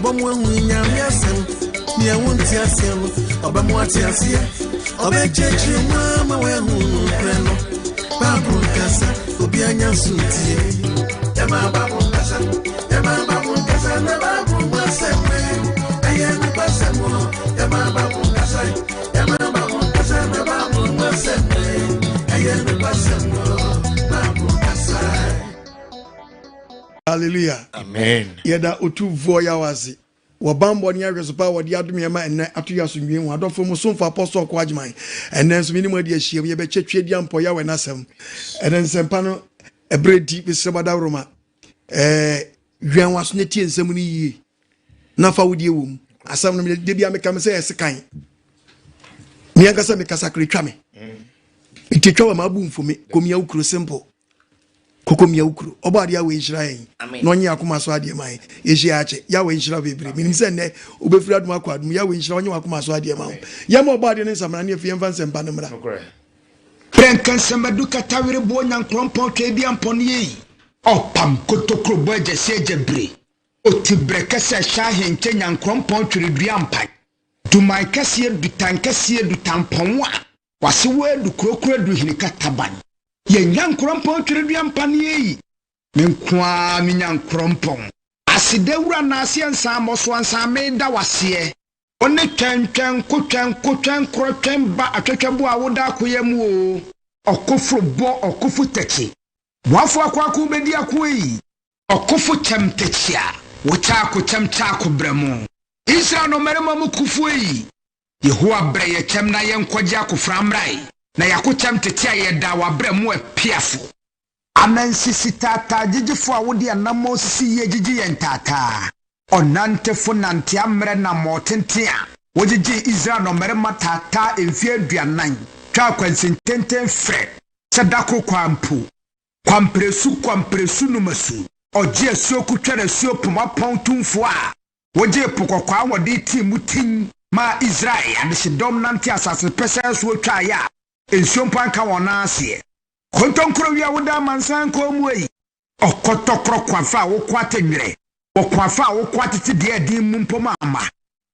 Ɔbɛmo ahu Nyame asɛm. Nea wonte aseɛ no, ɔbɛmo ate aseɛ. Ɔbɛkyerɛkyerɛ mu ama woahu nokorɛ no. Bible nkasa, obi anya so ntie. Yɛma Bible nkasa, yɛma Bible nkasa, na Bible mu asɛm ɛyɛ nokwasɛm o. Yɛma Bible nkasa, yɛma Bible nkasa, na Bible mu asɛm ɛyɛ nokwasɛm o. Bible nkasa. Hallelujah. Amen. Yɛda Otumfoɔ Yahweh ase wɔ bammɔ ne ahwɛso pa a wɔde adom yɛn ma ɛnnɛ ato yɛn asomdwoe ho. Adɔfo, mo somfo Apostle Ɔko Agyeman, ɛnnɛ nso me ne mo adi ahyiam, yɛbɛkyɛ Tweaduampɔ Yahweh n'asɛm. Ɛnnɛ nsɛmpa no ɛberɛ di, mesrɛ mo adaworoma, ɛɛ wɛn w'aso na tie nsɛm no yie na fa wo deɛ wɔ mu. Asɛm no, da bia meka me sɛ ɛyɛ sekan. Me ankasa mekasa kora twa me. Nti twa wɔ m'abu mfome, kɔmia wo kuro simple. Koko mia wo kuro. Ɔbɔ adeɛ awɔ nhyira yɛn. Na ɔnye akoma so adeɛ ma yɛn. Yɛhyia akyɛ. Yahweh nhyira bebree. Menim sɛ nnɛ wobɛfiri adom akɔ adom. Yahweh nhyira ɔnye wakoma so adeɛ ma wo. Yɛma ɔbɔ adeɛ no nsamena ne afei yɛmfa nsɛmpa no mmra. Prɛnkɛnsɛm adu katawere boɔ nyankorɔmpɔn tweaduampɔn yei. Ɔpam kotokuro bɔ agyasi agyabire. Oti brɛ kɛsɛ hyɛ ahenkyɛ nyankorɔmpɔn tweredua mpan. Duman kɛseɛ dutan kɛseɛ dutampɔn a wase wɔ adu kurokuro adu hene kataban. Yɛ nyankorɔmpɔn tweredua mpaneɛ yi. Me nko ara me nyankorɔmpɔn. Aseda wura naaseɛ nsan mmɔsoa nsan meda waseɛ. Wo ne twɛn twɛn ko twɛn ko twɛn korɔ twɛn ba atwɛtwɛ bo a woda akoya mu oo. Ɔkoforo bɔ ɔkofo tɛkye. Boafo akoako bɛdi ako ei. Ɔkofo kyɛm tɛkyi a wokyɛ ako kyɛm kyɛ ako brɛ mo. Israel nnɔmmarima mu kofo ei. Yehowa brɛ yɛ kyɛm na yɛnkɔgye akofra mmra ei. Na yɛako kyɛm tete a yɛda wabrɛ mo apiafo. Anansisi taataa gyigyifo a wode anammɔn sisi yie gyigye yɛn taataa. Ɔnantefo nante ammerɛ nammɔɔ tenten a wogyegye Israel nnɔmmarima taataa mfeɛ 40 twa akwansin tenten frɛ sɛ dako kwa mpo. Kwamperesu kwamperesu numasu ɔgye asuo kutware asuo poma pɔn tumfoɔ a wogye po kɔkɔɔ a wɔde tii mu tin maa Israel adehyedɔm nante asase pɛsɛɛ so otwaeɛ a nsuo mpo anka wɔn nan aseɛ. Kontonkoro wi a woda amansan kɔn mu yi. Ɔkɔtɔkorɔ kwafa a wokɔ atɛnwerɛ. Wɔkwafa a wokɔ atete deɛ ɛden mu mpo ma ama.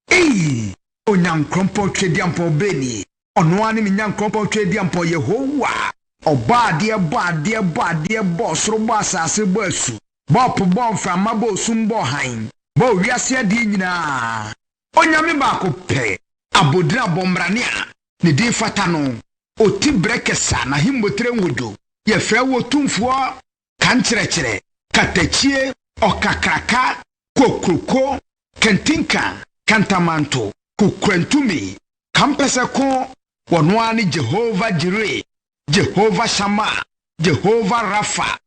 Ei! Onyankorɔmpɔn tweaduampɔn bɛnie. Ɔno ara ne me nyankorɔmpɔn tweaduampɔn Yehowa. Ɔbɔ adeɛ bɔ adeɛ bɔ adeɛ bɔ ɔsoro bɔ asase bɔ asu. Bɔ po bɔ mframa bɔ osum bɔ hann. Bɔ wiase adeɛ nyinaa. Onyame baako pɛ. Abodin abɔmbrane a ne din fata no. Oti brɛ kɛsa n'ahemmotire nhodwo. Yɛfrɛ wo Otumfoɔ kankyerɛkyerɛ, katakyie, ɔkakraka, kokroko, kantinka, kantamanto, kokurantumi, kampɛsɛko, wɔno ara ne Jehovah Jireh, Jehovah Shammah, Jehovah Rapha,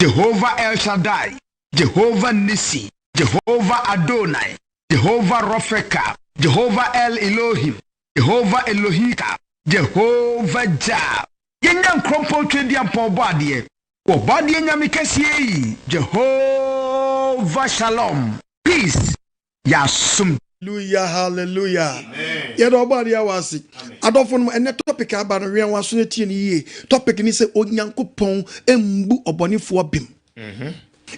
Jehovah El Shaddai, Jehovah Nissi, Jehovah Adonai, Jehovah Rofeka, Jehovah El Elohim, Jehovah Elohika, Jehovah Jah. Yɛnya nkurɔmpɔn tweaduampɔn bɔ adeɛ. Wɔbɔ adeɛ nyame kɛseɛ yi, Jehovah Shalom, peace, yɛasom. Hallelujah, hallelujah. Yɛda ɔbɔ adeɛ wɔ ase. Adɔfo no, ɛnɛ topic aba no, wɛn w'aso no tie no yie. Topic ni sɛ Onyankopɔn mbu ɔbɔnefoɔ bem.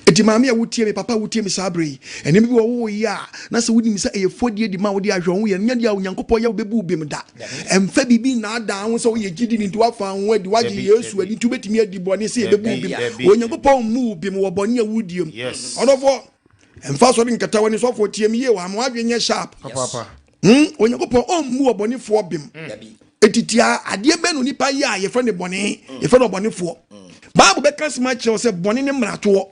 Eti maame a wotie me, papa a wotie me saa bere yi, ɛnneɛma bi wɔ wo yɛ a, na sɛ wonim sɛ ɛyɛ fɔdie di ma wode ahwɛ wo ho yɛ, nyɛ deɛ a Onyankopɔn yɛ wobɛbu wo bem da. Ɛmfa biribi nnaadaa ho sɛ woyɛ gyidi ni nti woafa wo ho adi, woagye Yesu adi nti wobɛtumi adi bɔne sɛ yɛbɛbu wo bem. Onyankopɔn mmu wo bem wɔ bɔne a wodie mu. Ɔdɔfoɔ, ɛmfa sɔre nkata w'ani, sɔfoɔ tie me yie wɔ ha, ma w'adwene nyɛ sharp. Onyankopɔn ɔmmu ɔbɔnefoɔ bem. Etitia adeɛ bɛn na onipa yɛ a yɛfrɛ no bɔne, yɛfrɛ no ɔbɔnefoɔ. Bible bɛka asɛm akyerɛ wo sɛ bɔne ne mmaratoɔ.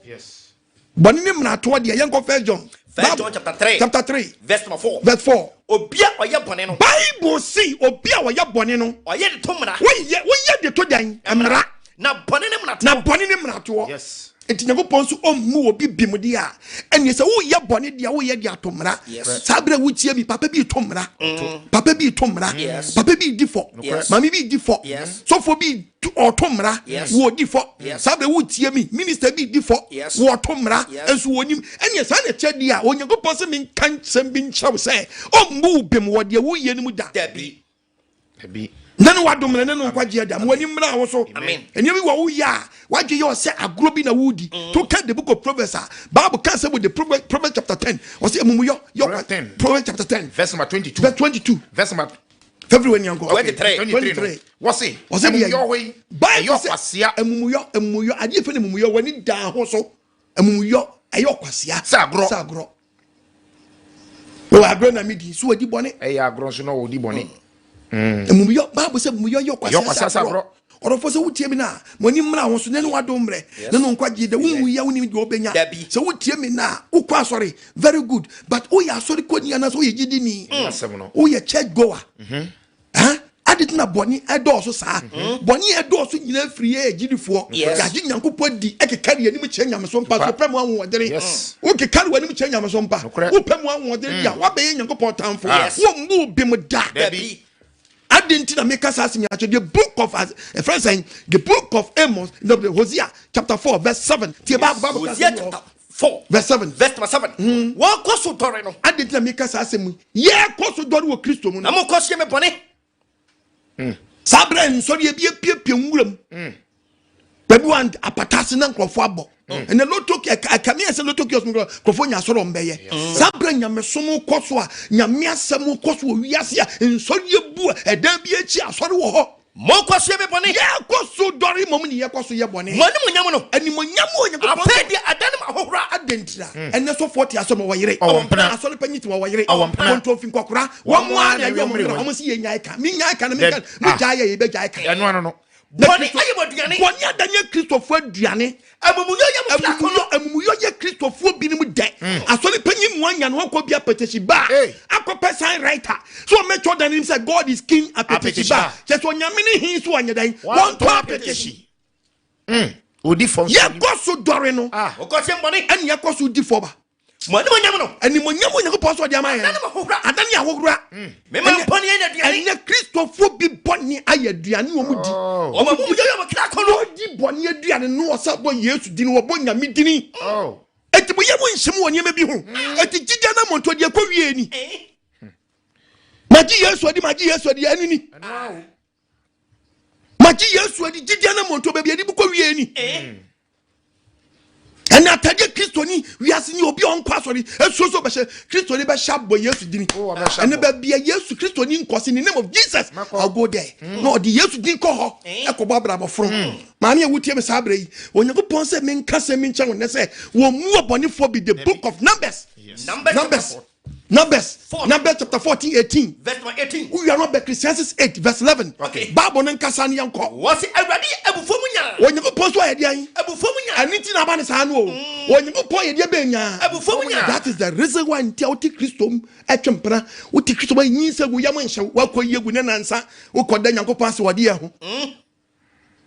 Bɔne ne mmaratoɔ deɛ yɛnkɔ First John. First John chapter 3. Chapter 3. Verse number 4. Verse 4. Obi a ɔyɛ bɔne no. Bible si obi a ɔyɛ bɔne no. Ɔyɛ de to mmara. Woyɛ woyɛ de to dɛn? Mmara. Na bɔne ne mmaratoɔ. Na bɔne ne mmaratoɔ. Yes. Nti Nyankopɔn nso ɔmmu obi bem deɛ a, ɛneɛ sɛ woyɛ bɔne deɛ woyɛ de ato mmara. Saa berɛ a wotie mi, papa bi to mmara. Papa bi to mmara. Papa bi di fɔ. Maame bi di fɔ. Sɔfoɔ bi ɔto mmara. Wɔdi fɔ. Saa berɛ wotie mi, minister bi di fɔ. Wɔto mmara. Nso wɔnim. Ɛneɛ saa na ɛkyɛ deɛ a, Onyankopɔn sɛ menka nsɛm bi nkyerɛ wo sɛ ɔmmu wo bem wɔ deɛ woyɛ no mu da. Dabi. Na ne wadom no ne no nkwagye ada ma w'ani mmra wo so. Amen. Nneɛma bi wɔ woyɛ a wadwe yɛ ɔsɛ agorɔ bi na wodi. To ka the book of Proverbs a Bible ka sɛ wɔ the Proverbs, Proverbs chapter 10 ɔsɛ amumuyɔ yɛ Proverbs 10. Proverbs chapter 10 Verse number 22. Verse 22. Verse number February wani ankɔ. 23. 23 no. 23. Wɔse, Ɔsɛ deɛ amumuyɔ hɔ yi, Bible ɛyɛ sɛ ɔkwasea. Amumuyɔ, amumuyɔ, adeɛ fɛ no amumuyɔ, w'ani daa ho so. Amumuyɔ ɛyɛ ɔkwasea. Sɛ agorɔ. Sɛ agorɔ. Wɔ agorɔ na mi di, so wadi bɔne. Ɛyɛ agorɔ nso na wɔdi bɔne. Amumuyɔ, Bible sɛ amumuyɔ yɛ Ɛyɛ ɔkwasea ɔkwasea sɛ sɛ agorɔ. agorɔ. Ɔdɔfo sɛ wotie mi na mo ani mmra ho so ne ne wadom mmerɛ ne no nkwagye da wonwu yɛ wonim deɛ wobɛnya. Dabi. Sɛ wotie mi na wokɔ asɔre, very good, but woyɛ asɔre kɔni anaasɛ woyɛ gyidini, Asɛm no. woyɛ church goer, ha ade tena bɔne ɛdɔɔso saa, bɔne ɛdɔɔso nyinaa firi yɛ agyidifoɔ. Yes. Yɛagye Nyankopɔn di ɛkeka de anim kyerɛ nyameso mpa so wopɛ mu ahoɔdene. Wokeka de w'anim kyerɛ nyameso mpa, Nokorɛ. wopɛ mu ahoɔdene di a woabɛyɛ Nyankopɔn tamfo. Yes. Wommu bi mu da. Dabi. Ade nti na meka saa asɛm yi akyerɛ. The book of ɛfrɛ sɛn, the book of Amos, no, the Hosea chapter 4 verse 7. Tie Bible, Bible ka Hosea asɛm bi wɔ hɔ. chapter 4 verse 7. Verse number 7. Wɔkɔ so dɔre no. Ade nti na meka saa asɛm yi, yɛkɔ so dɔre wɔ Kristo mu Na no, mokɔ so yɛ me bɔne. Saa berɛ nsɔre ebi apiepie nwura mu baabi wa apata ase na nkurɔfoɔ abɔ ɛnɛ lotto ɛkame yɛ sɛ lotto kiosk mu nkurɔfoɔ nya asɔre ɔmo bɛyɛ. Saa berɛ nyamesom kɔ so a, nyame asɛm kɔ so wɔ wiase a, nsɔre bu a ɛdan bi akyi asɔre wɔ hɔ. Mokɔ so yɛ me bɔne. Yɛkɔ so dɔre mmom ne yɛkɔ so yɛ bɔne. Mo animuonyam no. Animonyam wɔ Onyankopɔn. Afei deɛ adane m ahohora. Adɛntira ɛnɛ sɔfoɔ te asɔre ma wɔyere Ɔwɔ mpena. asɔre panyin te wɔ wɔyere Ɔwɔ mpena. kɔntɔnfi nkɔkora wɔn mu a na ɛyɛ ɔmo mmerɛ ɔmo si yɛ nyae ka mi nyae ka na mi ka Dabi. mi gyae yɛ yɛ bɛ gyae ka. Ɛno ano no. Na Bɔne Kristo- ayɛ mo aduane. Bɔne adane Kristofoɔ aduane. Amumuyɔ yɛ mo kra Amumuyɔ, akɔnnɔ. amumuyɔ yɛ Kristofoɔ binom dɛ. Asɔre panyin mu anya no akɔ bi apɛtɛsi ba Hey. akɔpɛ sign writer so ɔmɛtwɔ dan nim sɛ God is king apɛtɛsi ba kyɛ sɛ onyame ne hin so ɔnyɛ dan wɔntɔ apɛtɛsi. Odi fɔ nso. Yɛkɔ so dɔre no Ah. Mokɔ so yɛ bɔne. ɛne yɛkɔ so di fɔ ba. Mo animuonyam no. Animonyam Onyankopɔn so ɔde ama yɛn Adane m ahohora. adane ahohora. Mema bɔne yɛ aduane. Ɛnɛ Kristofoɔ bi bɔne ayɛ aduane wɔ mu di. Oh. Ɔmo amumuyɔ yɛ mo kra akɔnnɔ. Wɔdi bɔne aduane no, ɔsa bɔ Yesu dini, wɔbɔ Nyame dini. Oh. Eti mo yɛ mo nhyɛm wɔ nneɛma bi ho, eti gyigya na mɔntɔ deɛ kɔ wie ni. Magye Yesu adi, magye Yesu adi, ɛno ni. Ɛno awo. Magye Yesu adi, gyigya na mɔntɔ baabi adi kɔ wie ni. Ɛnna atadeɛ Kristoni wiase ni obi a ɔnkɔ asɔre esuo so bɛhyɛ Kristoni bɛhyɛ abɔ Yesu dini. Oh, ɔbɛhyɛ Ɛnna abɔ. baabi a Yesu Kristoni nkɔ si in the name of Jesus, Mɛkɔ. I'll go there na ɔde Yesu din kɔ hɔ ɛkɔbɔ abrabɔ foro. Maame a wotie mi saa abere yi, Onyankopɔn sɛ menka sɛ menkyɛn wɔn nɛ sɛ wɔn mu ɔbɔnefoɔ bi. The book of Numbers. Numbers. Numbers, Numbers. Four. Numbers chapter 14 18. Verse number 18. Wowia no bɛ Christiansis 8 verse 11. Bible no nkasa no yɛnkɔ. Wɔse Awurade yɛ abufuo mu nyaa. Onyankopɔn so ayɛ deɛn? Abufuo mu nyaa. Ɛno nti na aba ne saa no o. Onyankopɔn yɛ deɛ bɛn nyaa? Abufuo mu nyaa. That is the reason why nti a wote Kristo mu ɛtwe mpena, wote Kristo mu anyi sɛ gu yam nhyɛw woakɔ yie gu ne nansa wokɔda Nyankopɔn ase wɔde yɛ ho.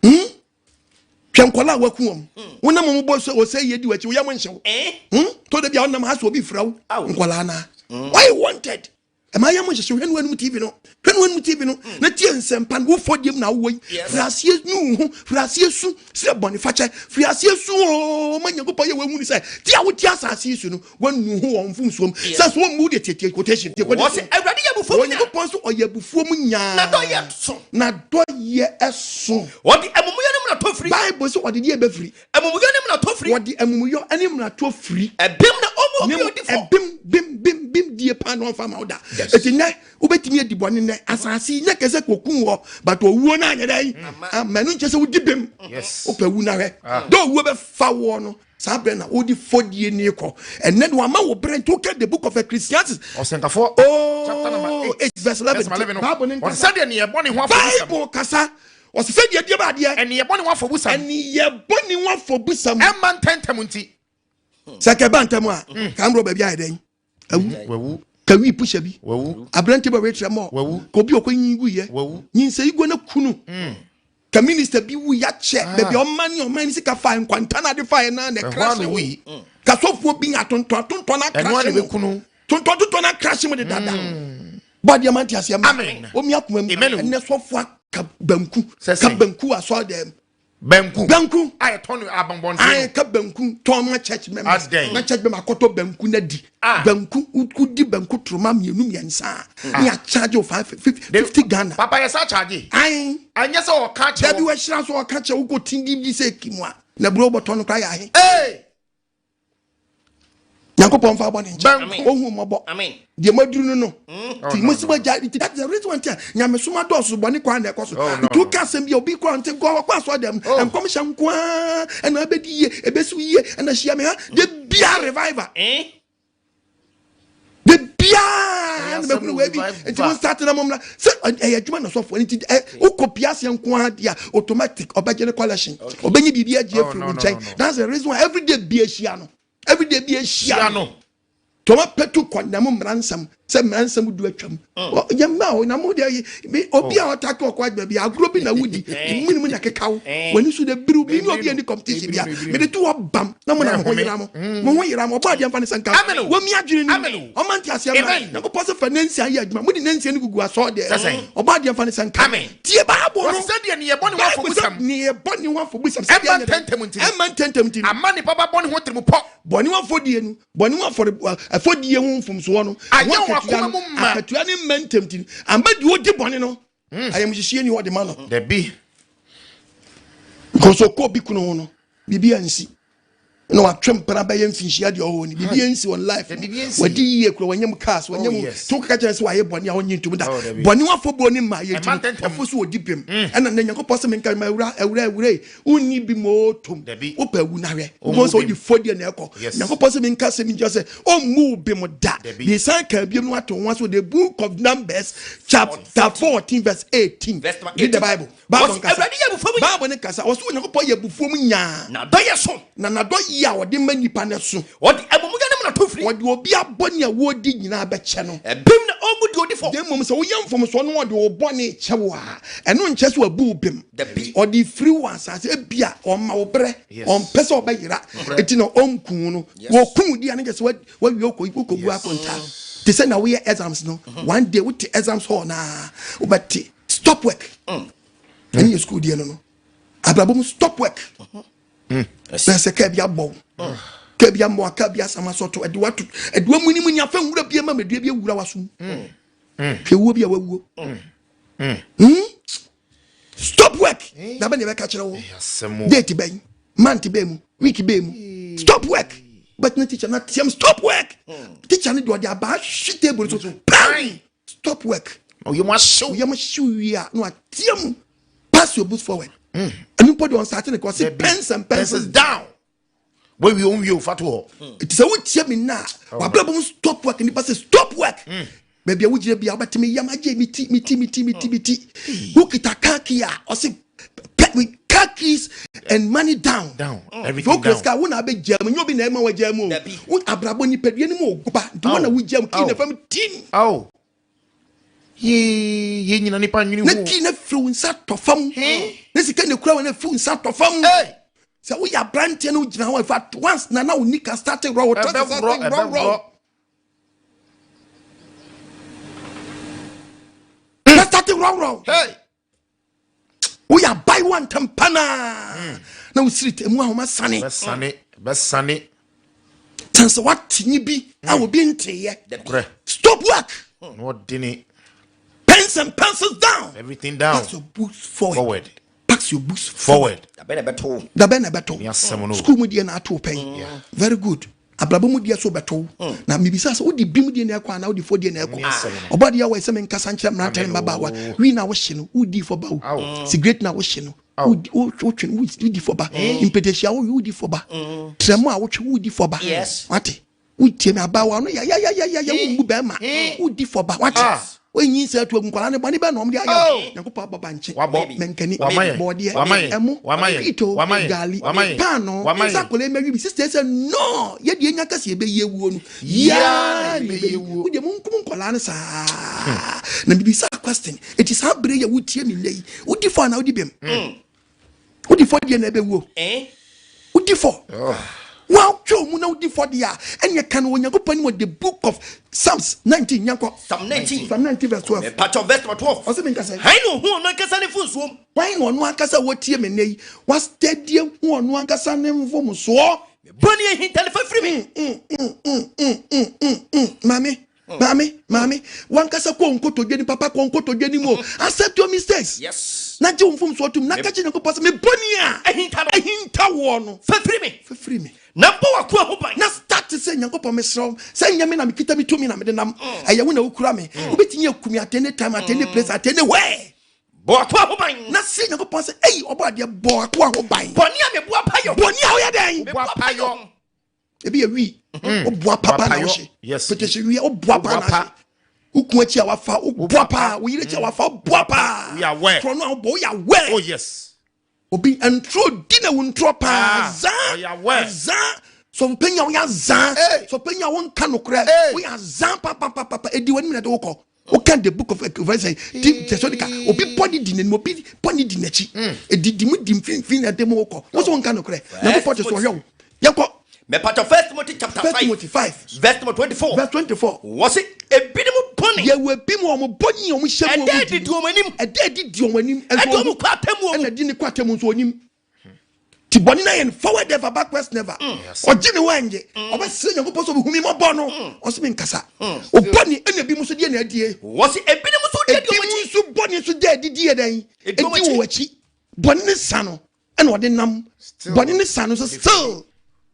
Hwɛ nkɔla a waku wɔn, wonam wɔn bɔ sɛ wɔsɛ yie di w'akyi, woyam nhyɛw. To da bi a wonam ha sɛ obi frɛ wo. Aw. Nkɔla naa why wanted ɛma yam nhyɛhyɛ. Hwɛ no anim TV no, hwɛ no anim TV no na tie nsɛmpa no wofɔ diem na wowɔ yi. Firi aseɛ nu wo ho, firi aseɛ su srɛ bɔne fakyɛ, firi aseɛ su o ma Nyankopɔn yɛ wahu ne sɛ te a wote asase yi so no woanu ho wɔ mfomsoom sɛ so wɔmmu deɛ tietie quotation tie Wɔse quotation. Awurade yɛ abufuo mu nyaa. Onyankopɔn so ɔyɛ abufuo mu nyaa. Na dɔyɛ so. Na dɔyɛ ɛso. Wɔde amumuyɔ ne mmarato firi. Bible sɛ wɔde deɛ bɛfiri. Amumuyɔ ne mmarato firi. Wɔde amumuyɔ ne mmaratoɔ firi. Ɛbem na ɔmu obi ne odi fɔ. Ɛbem bem bem bem die paa na ɔmfa ma wo da. Eti nnɛ wobɛtumi adi bɔne nnɛ asase yi nyɛ kɛsɛ kɔkum wɔ, but owuo no anyɛ dɛn ama ɛno nkyɛ sɛ wodi bem. Wopɛ wu na hwɛ dɛ owuo bɛfa woɔ no saa berɛ na wode fɔdie ne kɔ ɛnɛ de wama wo berɛ nti woka the book of Ecclesiastes. Ɔsɛnkafoɔ. Chapter number Oh, 8. 8 verse 11. Verse number 11 no. Bible ne Ɔse nkasa. sɛdeɛ neyɛ bɔne ho afɔbusam. Bible kasa ɔsɛ sɛ deɛ deɛ baadeɛ. Ɛneyɛ bɔne ho afɔbusam. Ɛneyɛ bɔne ho afɔbusam. Ɛmma ntɛntɛm nti. Sɛ kɛba ntɛm a kamborɔ baabi ayɛ dɛn awu. Wawu. Kawi pusha bi. Wawu. Aberante bɛ wetrɛ mɔ. Wawu. Ka obi a ɔkɔ nyin gu yɛ. Wawu. Nyinsɛ yi gu ne kunu ka minister bi wu yakyɛ baabi a ɔma ne ɔman ne sika fa nkwanta na ade fa yɛ na na Ɛhɔ ɛkra a na hyɛ wo wuyi. ka sɔfoɔ bi nya tontɔn tontɔn na Ɛno akra a na hyɛ mu ɛbɛkunu. tontɔn tontɔn na akra hyɛ mu de dada bɔ adeɛ ma nte aseɛ ma Amen. omi akoma mu. Amen. Ɛnɛ sɔfoɔ aka banku Sɛ ka sɛn? banku asɔre dɛm. Banku. Banku. A yɛtɔn no abɔnten. Ayi ka banku tɔn ma church members. Adɛn? Na church member akɔtɔ banku na di. Ah. Banku wodi banku turuma mmienu mmiɛnsa. Ne yɛ charge o 550 Ghana. Papa yɛ sa charge. Ayi. Anyɛ sɛ ɔka kyerɛ. Dabi wɔahyira so ɔka kyerɛ wokɔ ti di bi sɛ kimu a na buro bɔtɔ no kora yɛ ahe. Ee. Nyankopɔn mfa bɔ ne nkyɛn. Banku. Ohun mmɔbɔ. Amen. Deɛ maduru no no. Ti no, mo si mo gya nti that's the reason why nti a nyamesom adɔɔso bɔne kwan na ɛkɔ so. Oh, no, Nti woka asɛm bi a obi kora nte nkɔ ɔkɔ asɔ dɛm. Nkɔmhyɛ nko ara ɛna abɛdi yie ebesi yie ɛna hyia me ha de bia revival. Eh? De bia na mɛhunu wei bi Revival. nti mo start na mo mmra sɛ ɛyɛ adwuma na sɔfoɔ nti ɛ wokɔ pia aseɛ nko ara deɛ automatic ɔbɛgye ne collection ɔbɛnye biribi agye Oh, afiri no, wo no, nkyɛn. no, no. That's the reason why everyday bi ahyia no, everyday bi ahyia Hyia no. no. Tɔmɔ pɛtu kɔ nam mmara nsɛm sɛ mmara nsɛm du atwam yɛ mma o nam deɛ obi a ɔtake ɔkɔ adwuma bi agorɔ bi na wodi mu mu na keka wo w'ani so de biriw bi ne obi ani competition bi a mede to hɔ bam na mo na mo ho yera mo, mo ho yera mo. Ɔbɔ adeɛ mfa ne sɛ nka Amen o. wɔmi adwene Amen ni o. ɔma nte aseɛ mmra. Amen. Nyankopɔn sɛ fa ne nsia yɛ adwuma, mode ne nsia no gugu asɔɔ deɛ. Sɛ sɛn? Ɔbɔ adeɛ mfa ne sɛ nka. Amen. Tie Bible no. Wɔsi sɛdeɛ ne yɛbɔ ne ho Bible sɛ afɔbusɛm. ne yɛbɔ ne ho afɔbusɛm Ɛmma ntɛntɛm nti no. Ɛmma ntɛntɛm nti no. Ama nipa ba bɔ ne ho tirimu pɔ. Bɔne ho afɔdie no, bɔne ho afɔre afɔdie ho mfomsoɔ no, Anyɛ ho wɔn akatua akoma no mu ma. Akatua ne mma ntɛm ti no amba deɛ ɔdi bɔne no ayamhyehyeɛ ni ɔde ma no. Dabi. Because ɔkɔ obi kunu ho no biribi ansi na watwe mpena bɛyɛ mfinhyia deɛ ɔwɔ ni biribi ansi wɔn life mu. Biribi ansi. Wadi yie kura wɔnyɛ mu cars wɔnyɛ Oh, mu yes. to kaka kyerɛ sɛ wayɛ bɔne a ɔnye ntom da. Oh, dabi. Bɔne ho afɔbuo ne mma yɛ Ɛma nti no ntɛntɛm. ɔfo so ɔdi bem ɛna na Nyankopɔn sɛ menka ma awura awura awura yi wonni bi ma ɔtom. Dabi. Wopɛ awu na hwɛ Ɔmmu wobɛhu sɛ bem. wode fɔdeɛ na ɛkɔ. Nyankopɔn sɛ menka sɛ menkyerɛ sɛ ɔmmu wo bem da. Dabi. Mesan ka biom no ato ho so the book of Numbers chapter 14 verse 18. Verse number Read the 18. Bible. Bible Wɔsi, nkasa. Awurade yɛ abufuo mu Bible ne kasa ɔsɛ Onyankopɔn yɛ abufuo mu nyaa. Na dɔ yɛ so. Na n'adɔ yie a ɔde ma nipa no so. Ɔde amumuyɛ ne mmarato firi. Ɔde obi abɔne a wɔdi nyinaa bɛkyɛ no. Ɛbem na ɔmmu deɛ ɔdi fɔ. De mmom sɛ woyɛ mfomsoɔ no ɔde wo bɔne kyɛ wo a ɛno nkyɛ sɛ wabu wo bem. Dabi. Ɔde firi wɔ asase ebia ɔma wo berɛ. Ɔmpɛ sɛ ɔbɛyera eti na ɔnku no. Wɔku di a ne kyɛ sɛ wawie wokɔbu akonta te sɛ na woyɛ exams no. One day wote exams hall naa wobɛte stop work. Ɛne yɛ school deɛ no abrabɔ mu stop work na sɛ kaa bi abɔ wo, kaa bi amɔ, kaa bi asam asɔto ɛde wato ɛde wa muni muni afɛ nwura bi ama mɛdua bi awura waso mu hwɛ wuo bi a wawuo. Stop work na bɛ ne bɛka kyerɛ wo. Asɛm o. Date bɛn, month bɛn mu, week bɛn mu stop work, but na teacher na team stop work, teacher ne deɛ ɔde abaa hwe table so pan stop work. Ɔyɛ mu ahyew. Oyam hyew wie a na wateɛ mu pass your boots forward. Ɛno mpo deɛ ɔnsate ne kɔ ɔse Dabi. pens and pencils Pencils down. Wawie onwie o fa to hɔ. Nti sɛ wotie me nna a wabrɛ bɔ mu stop work nipa sɛ stop work baabi a wogyina bia wobɛtumi yam agye me ti me ti me ti me ti me ti wokita car key a ɔse car keys and money down. Down. Sɛ Everything wokura down. sika wo na abɛgya mu nyɛ obi na ɛma wagya mu o. Dabi. Wo abrabɔ nipadua no mu ɔgoba nti wo na wogya mu key na fam tim. Aw. Yee yee nyina nipa nwene Na ho. key na firi wo nsa tɔ fam na sika na kura wo na firi wo nsa tɔ fam. Hey. Sɛ woyɛ aberanteɛ na wogyina hɔ in fact once na na wo nika start rɔ wo trust start Ɛbɛworɔ rɔ rɔ ɛbɛworɔ. Na start rɔ rɔ. Hey. Woyɛ abayewa ntɛm pa naa na wosiri tɛ mu ahoma sane. Bɛsane bɛsane. Kyɛn sɛ woate nyi bi a obi nteyɛ. Korɛ. Stop work. Na ɔde ne Pens and pencils down. Everything down. Pass your books forward. Forward. Pass your books forward. Forward. Dabɛ na ɛbɛto wo. Dabɛ na ɛbɛto. Ne asɛm no. School mu deɛ na ato pɛn. Very good. Abrabɔ mu deɛ so bɛto na mibisa sɛ wode bim deɛ na ɛkɔ anaa wode fo deɛ na ɛkɔ. Ne asɛm no. Ɔba deɛ wɔ sɛ menkasa nkyerɛ mmeranteɛ ne Amen. mmabaawa wii na wohye no wodi fɔ ba wo Aw. cigarette na wohye no Aw. wotwe no wodi fɔ ba mpetehyia wowe wodi fɔ ba trɛmo a wotwe wodi fɔ ba. Wate wotie me abaawa no yayayayaya wommu bɛrima wodi fɔ ba wate. Ah. Wonyi nsa atu agu nkwadaa ne bɔne bɛɛ na ɔmo de ayɛ Oh. wo. Nyankopɔn abɔ bankye Wabɔ. mankani Wama yɛn. bɔɔdeɛ Wama yɛn. ɛmo Wama yɛn. pito Wama yɛn. gali Wama yɛn. paano Wama yɛn. sɛ akwadaa yi mɛwi bi sista sɛ no yɛdeɛ nya kɛse yɛbɛyi ewuo no Yaa yaa na na yɛbɛyi yɛbɛyi ewuo. ewuo wodeɛ monkum nkwadaa no saa na bibisa question eti saa bere yɛ wotie mi nnɛ yi wodi fɔ anaa wodi bɛm wodi fɔ deɛ na ɛbɛwuo Eh? wodi fɔ. Oh. Woatwe mu na wodi fɔ deɛ a, ɛneɛ ka no Onyankopɔn anim wɔ the book of Psalms 19. Yɛnkɔ. Psalm 19. Psalm 19 verse 12. Mepakyɛw, verse number 12. Ɔsɛ menka sɛ Hann na ohu ɔno ankasa ne mfomsoɔ mu. Hwan na ɔno ankasa wɔtie me nnɛ yi wastɛdie hu ɔno ankasa ne mfomsoɔ? Bɔne ahinta ne fa firi me. Maame, maame, maame, wankasa kɔ nkotodwe ni, papa, kɔ nkotodwe ni mu o, accept your mistakes na gye wo mfomsoɔ tom na ka kyerɛ Nyankopɔn sɛ mebɔne a ahinta no ahinta woɔ no fa firi me fafiri me na bɔ w'akoa ho ban. Na start sɛ, Nyankopɔn, mesrɛ wo sɛ nyɛ me na mekita me tumi na mede nam, ɛyɛ wo na wokura me. Wobɛtumi aku me at any time, at any place, at any where. Bɔ w'akoa ho ban. Na sɛ Nyankopɔn sɛ, ei, ɔbɔ adeɛ, bɔ akoa ho ban. Bɔne a meboa pa yɔ. Bɔne a woyɛ dɛn? Meboa pa yɔ. Ebi yɛ wi, woboa papa na Woboa wohye pa yɔ. Yes. petehye wia, woboa pa na Woboa pa. hye woku akyi a wafa, woboa pa, wo yere akyi a wafa, woboa pa. We are aware. Korɔ no a wobɔ, woyɛ aware. Oh yes. Obi ntoro di na wo ntorɔ paa. Ah, zaa ɔyɛ aware. Zaa sɔfopɛnyi a woyɛ azaa. Hey. Sɔfopɛnyi a wonka nokorɛ. Hey. Woyɛ azaa papapapa, ɛdi w'anim na de wokɔ woka the book of verse ti Tɛsɔnika, obi bɔne di n'anim, obi bɔne di n'akyi, ɛdidi mu di mfimfini na ɛde mu wokɔ wo sɛ wonka nokorɛ. Nyankopɔn te so ɔhwɛ wo. Yɛnkɔ. Mepakyɛw, First Timothy chapter First 5 Timothy 5 verse number 24. Verse 24. Wɔse ebinom bɔne yɛwɔ ebi mu a ɔmo bɔne a ɔmo hyɛ mu a ɛda ɔmo adi di di wɔn anim. Ɛda adi di wɔn anim. Ɛde wɔn kɔ atemmuo mu. Ɛna di ne kɔ atɛmu nso onim ti bɔne na yɛ no forward ever, backwards never. Ɔgye ne wangye, ɔbɛsrɛ Nyankopɔn sɛ ɔbɛhu mi mmɔbɔ no. Ɔsɛ me nkasa ɔbɔne ɛna ebi mu nso deɛ na adie. Wɔse ebinom nso di adi ebi wɔn mu akyi. nso bɔne nso gya adi di yɛ dɛn? Ɛdi ɛdi wɔn akyi. wɔ akyi. Bɔne ne sa no ɛna ɔde nam bɔne ne sa no nso still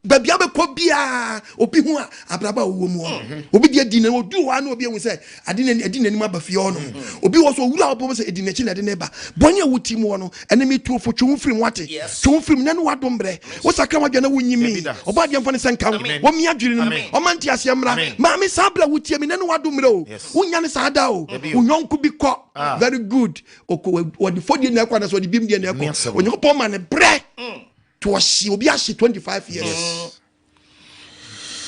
baabi a bɛkɔ biara obi ho a abrabɔ a ɔwɔ mu hɔ no, obi deɛ di na odu hɔ a na obi ehu sɛ ade na ɛdi n'anim aba fie hɔ nom. Obi wɔ so owura a ɔbɔ sɛ ɛdi n'akyi na ɛde ne ba. Bɔne a wɔti mu hɔ no, ɛne mi tuo fo, twe ho firi mu ate. Yes. Twe ho firi mu na ne wadom brɛ wosakra wadwa na wonyi mi. Dabi da. Ɔbɔ adeɛ mfa ne sɛ nka wo wɔmi adwene no mu ɔma nte aseɛ mmra. Amen. Maame, saa berɛ a wotie mi na ne wadom mmerɛ o. Wonya ne saa da o. Dabi o. Wo yɔnko bi kɔ Ah. very good, ɔkɔ wɔde fɔdie na ɛkɔ anasɛ ɔde bim deɛ na Ni ɛkɔ. asɛm. Onyankopɔn ma ne brɛ to ɔhye obi ahye 25 years.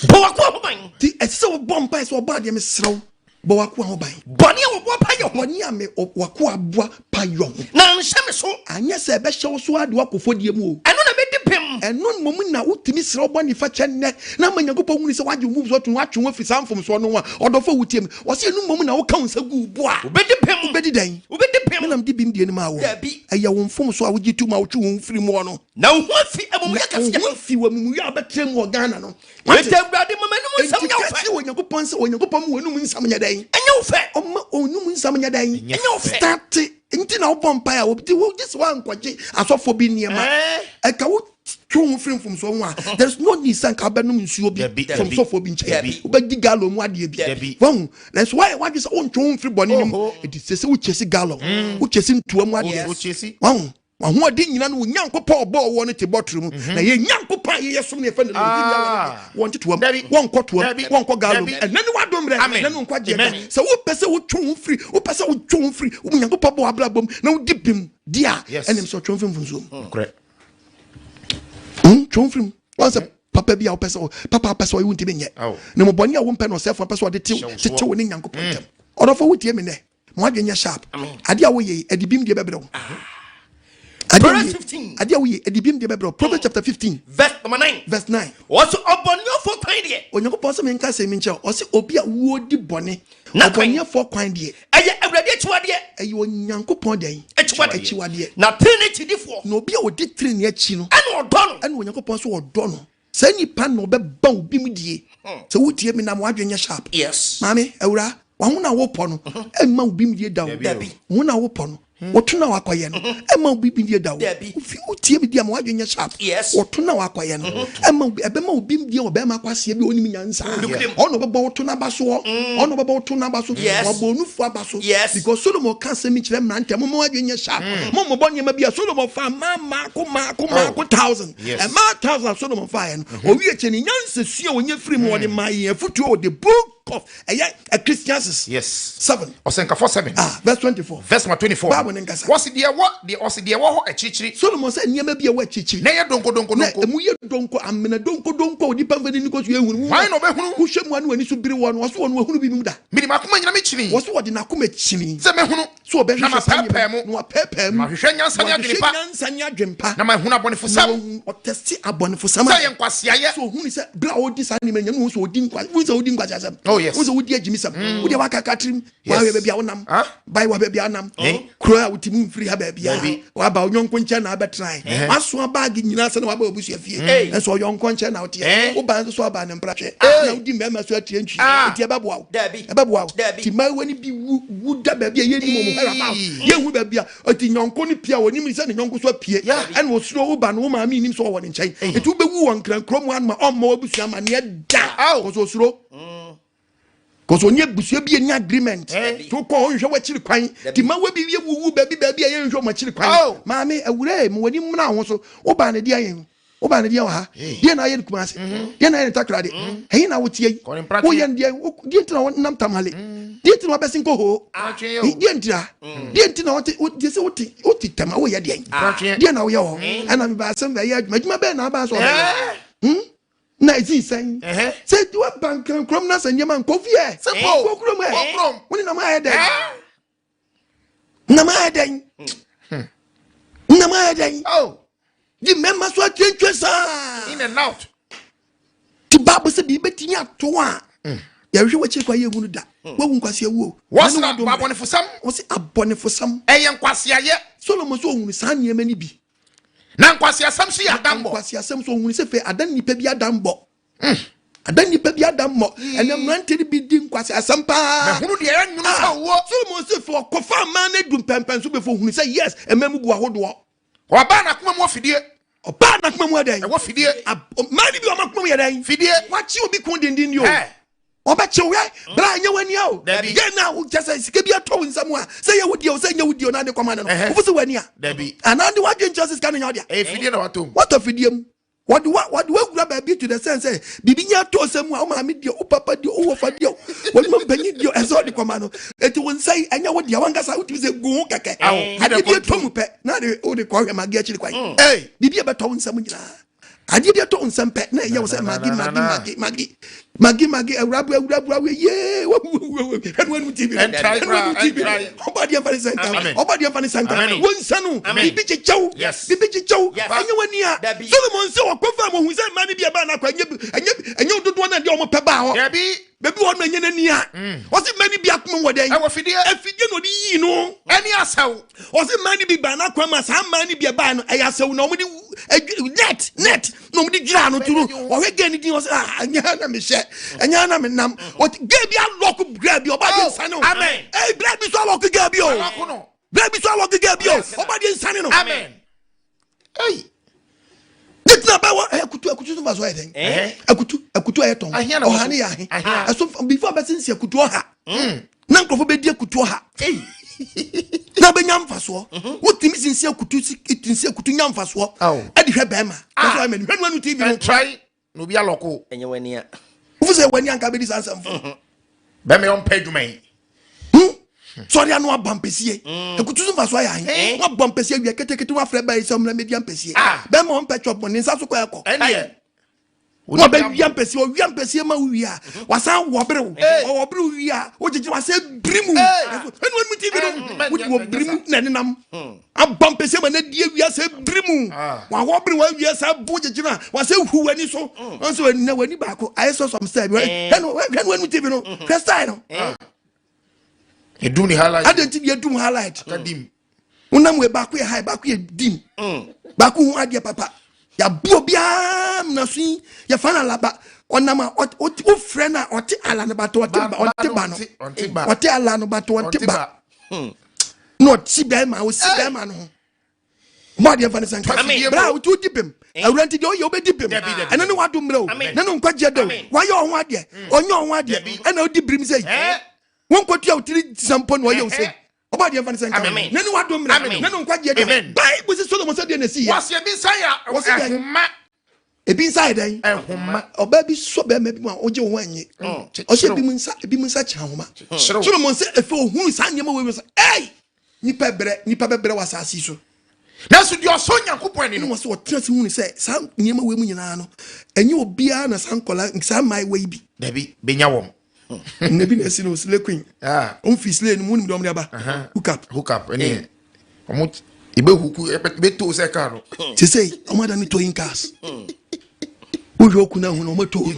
Bɔ w'akoa ho ban. Nti ɛsɛ sɛ wɔbɔ mpae sɛ, ɔbɔ adeɛ, mesrɛ wo, bɔ w'akoa ho ban. Bɔne a wɔboa pa yɔ ho. Bɔne a me w'akoa aboa pa yɔ ho. Na nhyɛ me so. Anyɛ sɛ ɛbɛhyɛ wo so ade woakɔ fɔdie mu o. Ɛno na mɛdi pem. Ɛno mmom na wotumi srɛ wo bɔne fa kyɛ nnɛ na ama Nyankopɔn hunu sɛ woagye wo mfomsoɔ to no, woatwe wo afiri saa mfomsoɔ no ho a. Ɔdɔfo a wotie me, ɔsɛ ɛno mmom na woka wo nsa gu wo bo a wobɛdi pem. Wobɛdi dɛn? Wobɛdi pem. Menam de bim die no maa wɔ. Dabi. Ɛyɛ wo mfomsoɔ a wogye to mu a wotwe wo ho firi mu hɔ no. Na wo ho afi amumuyɛ na kɛseɛ wo ho ho. fi wɔ amumuyɛ a wobɛtrɛ mu wɔ Ghana no. Wate? Enti Awurade, ma m'anom nsɛm Enti nyɛ wo ka fɛ. kyerɛ Onyankopɔn sɛ Onyankopɔn ma w'anum nsɛm nyɛ dɛn? Ɛnyɛ wo fɛ. Ɔma onum nsɛm nyɛ dɛn? Ɛnyɛ wo fɛ. Start nti na wobɔ mpae a wogye wogye sɛ woankɔgye asɔfoɔ bi nneɛma. Ɛka wo twe wo ho firi mfomsoɔ ho a, there is no need sɛ nka wobɛnom nsuo bi Dabi, from dabi. sɔfoɔ bi nkyɛn. Dabi. Wobɛdi gallon mu adeɛ bi. Dabi. Wahu nanso woayɛ woadwe sɛ wontwe wo ho mfiri bɔne no mu. Oho. Ɛti sɛ wokyɛsi gallon, wokyɛsi ntoa mu adeɛ. Wokyɛsi. Wahu wahoɔden nyina no, wo Nyankopɔn ɔbɔɔ wɔ no te bɔtoro mu na yɛ Nyankopɔn a yɛyɛ som no yɛfɛ no. Ah. Wɔnte toam. Dabi. Wɔnkɔ toam. Dabi. Wɔnkɔ gallon. Dabi. Ɛnɛ ne wadom mmerɛ Amen. na ne nkwagyeɛ da. Amen. Sɛ wopɛ sɛ wotwe wo firi, wopɛ sɛ wotwe wo firi wo Nyankopɔn bɔ w'abrabɔ mu na wodi bem di a, ɛnem sɛ ɔtwe wo mfiri mfomsoɔ mu. Nokorɛ. Twe wo mfiri mu. Wɔn sɛ papa bi a wopɛ sɛ papa wopɛ sɛ ɔyɛ wo ntimi nyɛ Aw. na mmɔbɔne a wompɛ no ɔsɛfoɔ pɛ sɛ ɔde tew Hyɛ wo soɔ. tetew wo ne Nyankopɔn ntam. Ɔdɔfoɔ, wotie me nnɛ, ma wadwe nyɛ sharp. Adeɛ a woyɛ yi, ɛde bim deɛ bɛbrɛ wo. Adeɛ a Proverbs woyɛ- 15. Adeɛ a woyɛ, ɛde bim deɛ bɛbrɛ wo. Proverbs chapter 15 verse number 9. Verse 9. Wɔse ɔbɔneɛfoɔ kwan deɛ, Onyankopɔn sɛ menka sɛ menkyɛ, ɔse obi a wodi bɔne Na kwan. ɔbɔneɛfoɔ kwan deɛ, ɛyɛ Awurade akyiwadeɛ. Ɛyɛ Onyankopɔn dɛn? Akyiwadeɛ. Akyiwadeɛ. Na tene akyidifoɔ Na obi a ɔdi tene akyi no, ɛna ɔdɔ no. Ɛna Onyankopɔn sɛ ɔdɔ no. Saa nipa na ɔbɛba wo bi mu die. Sɛ wotie me nam, woadwe nyɛ sharp. Maame awura, waho na wopɔ no, ɛmma wo bi mu die da o. Dabi. Wo na wopɔ no, wɔto na wakɔyɛ no, ɛmma wo bi mu die da o. Dabi. Wofi wotie me di ama woadwe nyɛ sharp. Wɔto na wakɔyɛ no, ɛmma wo bi, ɛbɛma wo bi mu die wɔ bɛrima akwaseɛ bi a ɔnim nyansa. Nokorɛ. Ɔno ɔbɛbɔ wo to n'aba soɔ, ɔno ɔbɛbɔ wo to n'aba so. Wabɔ onufu aba so. Because Solomon ka asɛm yi kyerɛ mmeranteɛ, momma woadwe nyɛ sharp, mommɔbɔ nneɛma bi a Solomon fa mmaa mmaako mmaako mmaako thousand. Ɛmaa thousand a Solomon faeɛ no, ɔwie kyɛ ne nyansa sua a ɔnya firi mu, ɔde maa yɛn afotuo wɔ the book of ɛyɛ Ecclesiastes Yes. 7 Ɔsɛnkafo 7. Ah, verse 24. Verse number 24. Bible ne nkasa. Wɔsi deɛ wɔ deɛ ɔsi deɛ wɔ hɔ akyirikyiri. Solomon sɛ nneɛma bi a ɛwɔ akyirikyiri. Na ɛyɛ donko donko Na donko. emu yɛ donko amena donko donko a onipa mfa n'ani kɔ so ehunu. Hwan na ɔbɛhunu? Wohwɛ mu a na w'ani so biri wɔ no, wɔso wɔn wahunu bi mu da. Mede m'akoma nyina mekyini. Wɔso wɔde n'akoma kyini. Sɛ mɛhunu. So ɔbɛhwehwɛ Na saa mapɛɛpɛɛ nneɛma mu. na wapɛɛpɛɛ mu. Na mahwehwɛ nyansa ne adwene pa. Na wahwehwɛ nyansa ne adwene pa. Na mahunu abɔnefosɛm. Na wahu ɔtɛsi abɔnefosɛm. Sɛ yɛ nkwaseayɛ. So ohunu sɛ bere a ɔdi saa nneɛma nyɛ no sɛ ɔdi nkwa wohu sɛ ɔdi nkwaseasɛm. Oh, yes. Wohu sɛ wodi agyimisɛm. Wodeɛ wakaka tirim. Yes. Wahwɛ baabi a wonam. Huh? Bae wɔ baabi a wonam. Eh? Kuro a wotumi mfiri ha baabi a. Dabi. Waba onyɔnko nkyɛn na abɛtenae. Eh. Wasoa baage nyinaa sɛ na waba abusua fie. Hey. Nso ɔyɔnko nkyɛn na woteɛ. Eh. Woba nso so aba ne mpratwɛ. Hey. Na wodi mmarima so atie ntwi. Ah. Nti ɛbɛboa wo. Dabi. Ɛbɛboa wo. Dabi. Nti mmaayewa no bi wu wu da baabi a yɛnnim wɔn whereabout. Yɛnhu baabi a ɔti nyɔnko no pie a wɔnim sɛ ne nyɔnko so apue. Yeah. Ɛna osuro wo ba no wo maame nnim sɛ ɔwɔ ne nkyɛn. Nti wobɛwu wɔ nkrankuro mu anoma ɔmmɔ w'abusua amanneɛ da. Ow. Kɔsɛ osuro. Kɔsɛ ɔne abusua bi ani agreement. Eh. Nti wokɔ ɔnhwɛ w'akyiri kwan. Nti ma wabi wie wuwu baabi baabi a yɛnhwɛ wɔn akyiri kwan. Oh. Maame awurɛ ma w'ani mmra ho so. Wobaa ne deɛ yɛn. Wobaa ne deɛ wɔ ha. Deɛ na ayɛ no Kumase. Deɛ na ayɛ no Takoradi. Ɛhe na woteɛ yi? Kɔ ne mpratwe. Woyɛ no deɛ deɛ nti na wonam Tamale. Deɛ nti na wabɛsen kɔ hoo. Mpratwe yɛ o. Deɛ nti a. Deɛ nti na wote deɛ sɛ wote wote Tama woyɛ deɛn? Mpratwe. Deɛ na woyɛ wɔ hɔ. Ɛna mebaa sɛ mebɛyɛ adwuma. Adwuma bɛn na abaa sɛ ɔbɛyɛ? Eh. Na ɛsii sɛn? Ɛhɛ. Sɛ woaba nkran kurom na sɛ nneɛma nkɔ fie. Simple. Kɔ kurom ɛ. Kɔ kurom. Wo ne nam ayɛ dɛn? Eh. Nam ayɛ dɛn? Nam ayɛ dɛn? Oh. Di mmarima so atwentwe saa. In and out. Ti Bible sɛ biribi bɛtumi ato a yɛhwehwɛ w'akyiri kwa yɛhu no da. Wawu nkwasi awuo. Wɔsi Na na ne wadom brɛ. abɔnefosɛm. Wɔsi abɔnefosɛm. Ɛyɛ nkwaseayɛ. Solomon sɛ ohunu saa nneɛma no bi. Na nkwaseasɛm so yɛ adammɔ. Nkwasiasɛm so ohunu sɛ fɛ adan nipa bi adammɔ. Adan nipa bi adammɔ. Ɛnna mmerante no bi di nkwasiasɛm paa. Mɛhunu deɛ ɛyɛ nwono sɛ owuo. Solomon sɛ fɛ ɔkɔfa aman no adu mpɛmpɛn so bɛfɛ ohunu sɛ yes ɛmɛ mu gu ahodoɔ. Ɔbaa n'akoma mu wɔ fidie. Ɔbaa n'akoma mu ɛdɛn? Ɛwɔ fidie. Mmaa no bi wɔn akoma mu yɛ dɛn? Fidie. Wakye obi kun denden ni o. Ɛ. Ɔbɛkye wo yɛ bra ɛnyɛ w'ani a o. Dabi. Yɛn na wo kyɛ sɛ sika bi atɔ wo nsam a sɛ yɛ wo deɛ o sɛ nyɛ wo deɛ o na ade kɔma no no. Ɛhɛ. Wofo sɛ w'ani a. Dabi. Anaa de w'adwene kyerɛ sɛ sika no nyɛ wo dea. Ɛyɛ fidie na watɔ mu. Watɔ fidie mu. Wɔde wa wɔde wawura baabi to the sense sɛ biribi nya atɔ nsam a wo maame deɛ wo papa deɛ wo wɔfa deɛ wɔn mpanyin deɛ ɛsɛ ɔde kɔma no. Eti wo nsa yi ɛnyɛ wo deɛ wankasa wotumi sɛ gu ho kɛkɛ. Awo. Ade bi atɔ mu pɛ na de wode kɔhwɛ magi akyiri kwan. Hey. Biribi a ɛbɛtɔ wo nsam nyinaa. Adeɛ bi atɔ wo nsam pɛ na ɛyɛ wo sɛ magi magi magi magi magi magi awurabu awurabu awo yee wawu hwɛ no anum tv no Ɛntrae hwɛ no anum koraa, tv no ɛntrae. ɔba adeɛ mfa ne sɛ nka Amen. ɔba adeɛ mfa ne sɛ nka Amen. wo nsa no Amen. biribi kyekyɛw Yes. biribi kyekyɛw Yes. ɛnyɛ w'ani a Dabi. Solomon sɛ ɔkɔfa mu ohun sɛ mmaa no bi ɛbaa n'akɔ ɛnyɛ ɛnyɛ ɛnyɛ dodoɔ no deɛ ɔmo pɛ baa hɔ Dabi. baabi wɔ no ɛnyɛ n'ani a ɔsi mmaa no bi akoma wɔ dɛn Ɛwɔ fidie. afidie na ɔde yii no Ɛne asɛw. ɔsi mmaa no bi baa n'akwan mu a saa mmaa no bi ɛbaa no ɛyɛ asɛw na ɔmo de net net na ɔmo de dwira ano turu ɔhwɛ gɛɛ ni din ɔsɛ ah ɛnyɛ ha na mi hyɛ ɛnyɛ ha na mi nam ɔti gɛɛ bi alɔko gɛɛ bi ɔba de nsane o Amen. ɛy gɛɛ bi so alɔko gɛɛ bi o Alɔko no. gɛɛ bi so alɔko gɛɛ bi o ɔba de nsane no Amen. Hey. ne tena bɛ wɔ akutu akutu so fa so yɛ dɛn Eh. akutu akutu a yɛ tɔn Ahia na ɔha wɔso. ne yɛ ahe Ahia. ɛso before bɛsi nsi akutu ɔha na nkurɔfo bɛ di akutu ɔha Ei. na bɛnya mfasoɔ wotumi sinsi akutu si nsi akutu nya mfasoɔ Aw. ɛde hwɛ bɛrima ɛsɛ ɔyɛ mɛni hwɛ nu tv no Ɛntrae. Na obi alɔko. Ɛnyɛ w'ani a. wofu sɛ w'ani anka bɛdi saa nsɛmfo Bɛmɛ ɔmpɛ adwuma yi. sɔre ano aba mpɛsie akutu so mfasoɔ ayɛ ahe wabɔ mpɛsie awia ketekete wafrɛ bɛyi sɛ ɔmena mɛdi mpɛsie Ah. bɛrima ɔmpɛ chɔp ne nsa so kɔ ɛkɔ Ɛneɛ. wọn bɛ wia mpɛsie ɔwia mpɛsie ma wo wia wasan wɔbere wo ɔwɔbere wo wia wogyegye wasan biri mu ɛnu wɔn mu tv no wodi wɔ biri mu na ɛnenam aba mpɛsie ma n'adi awia sɛ biri mu wawɔbere wa awia sɛ bo gyegye na wasan hu w'ani so ɔnso w'ani na w'ani baako ayɛ sɔ sɔm style bi hwɛ hwɛ w'ani tv no hwɛ style no Edum ni highlight. adan ti bi edum highlight Kadim. wonam wei baako yɛ high baako yɛ dim baako ho adeɛ papa yɛabu obiara mena so yi yɛfa no alaba ɔnam a wofrɛ no a ɔte ala no bato ɔte ba ɔnte ba no Ɔnte ba. ɔte ala no bato ɔnte Ɔnte ba ba. na ɔte bɛrima ɔsi bɛrima no ho mo adeɛ mfa ne sɛ nka Amen. bra a wotu wodi bem awura nti deɛ ɔyɛ wobɛdi bem Dabi, dabi, ɛno ne wado mmerɛ o Amen. ne ne nkwagyeɛ da o Amen. wayɛ ɔho adeɛ ɔnyɛ ɔho adeɛ Dabi. ɛna wodi birim sɛ yi Eh. wonkɔtua wo tiri sampo na ɔyɛ wo sɛ ɔba adeɛ mfa ne sɛ nka Amen. ne ne wado mmerɛ Amen. ne ne nkwagyeɛ da Amen. bible sɛ Solomon sɛ deɛ na ɛsi yɛ Wɔsi ebi nsa yɛ Wɔsi dɛn? ɛhoma. Ebi nsa ayɛ dɛn? Nhoma. Ɔbaa bi sɔ bɛrima bi mu a ɔgye wo ho annye. Ɔsɛ ebi mu nsa ebi mu nsa kyɛn ahoma. Solomon sɛ efe ohunu saa nneɛma wei sɛ ɛy nipa brɛ nipa bɛbrɛ wɔ asase yi so. Nanso deɛ ɔsɔ Onyankopɔn ani no. Ɛna wɔsɛ ɔtena ase hunu sɛ saa nneɛma wei mu nyinaa no ɛnyɛ obiara na saa nkɔla saa mmaayewa yi bi. Dabi benya wɔn. Na ebi na esi no slay queen. Ah. Wɔn fi slay no mu wɔn nim deɛ wɔn de aba. Hook up. Hook up ɛne wɔn ebe huku ebe to sɛ kaa no. Sese wɔn ada ne towing cars. Wohwɛ okun ahun na wɔn ato no.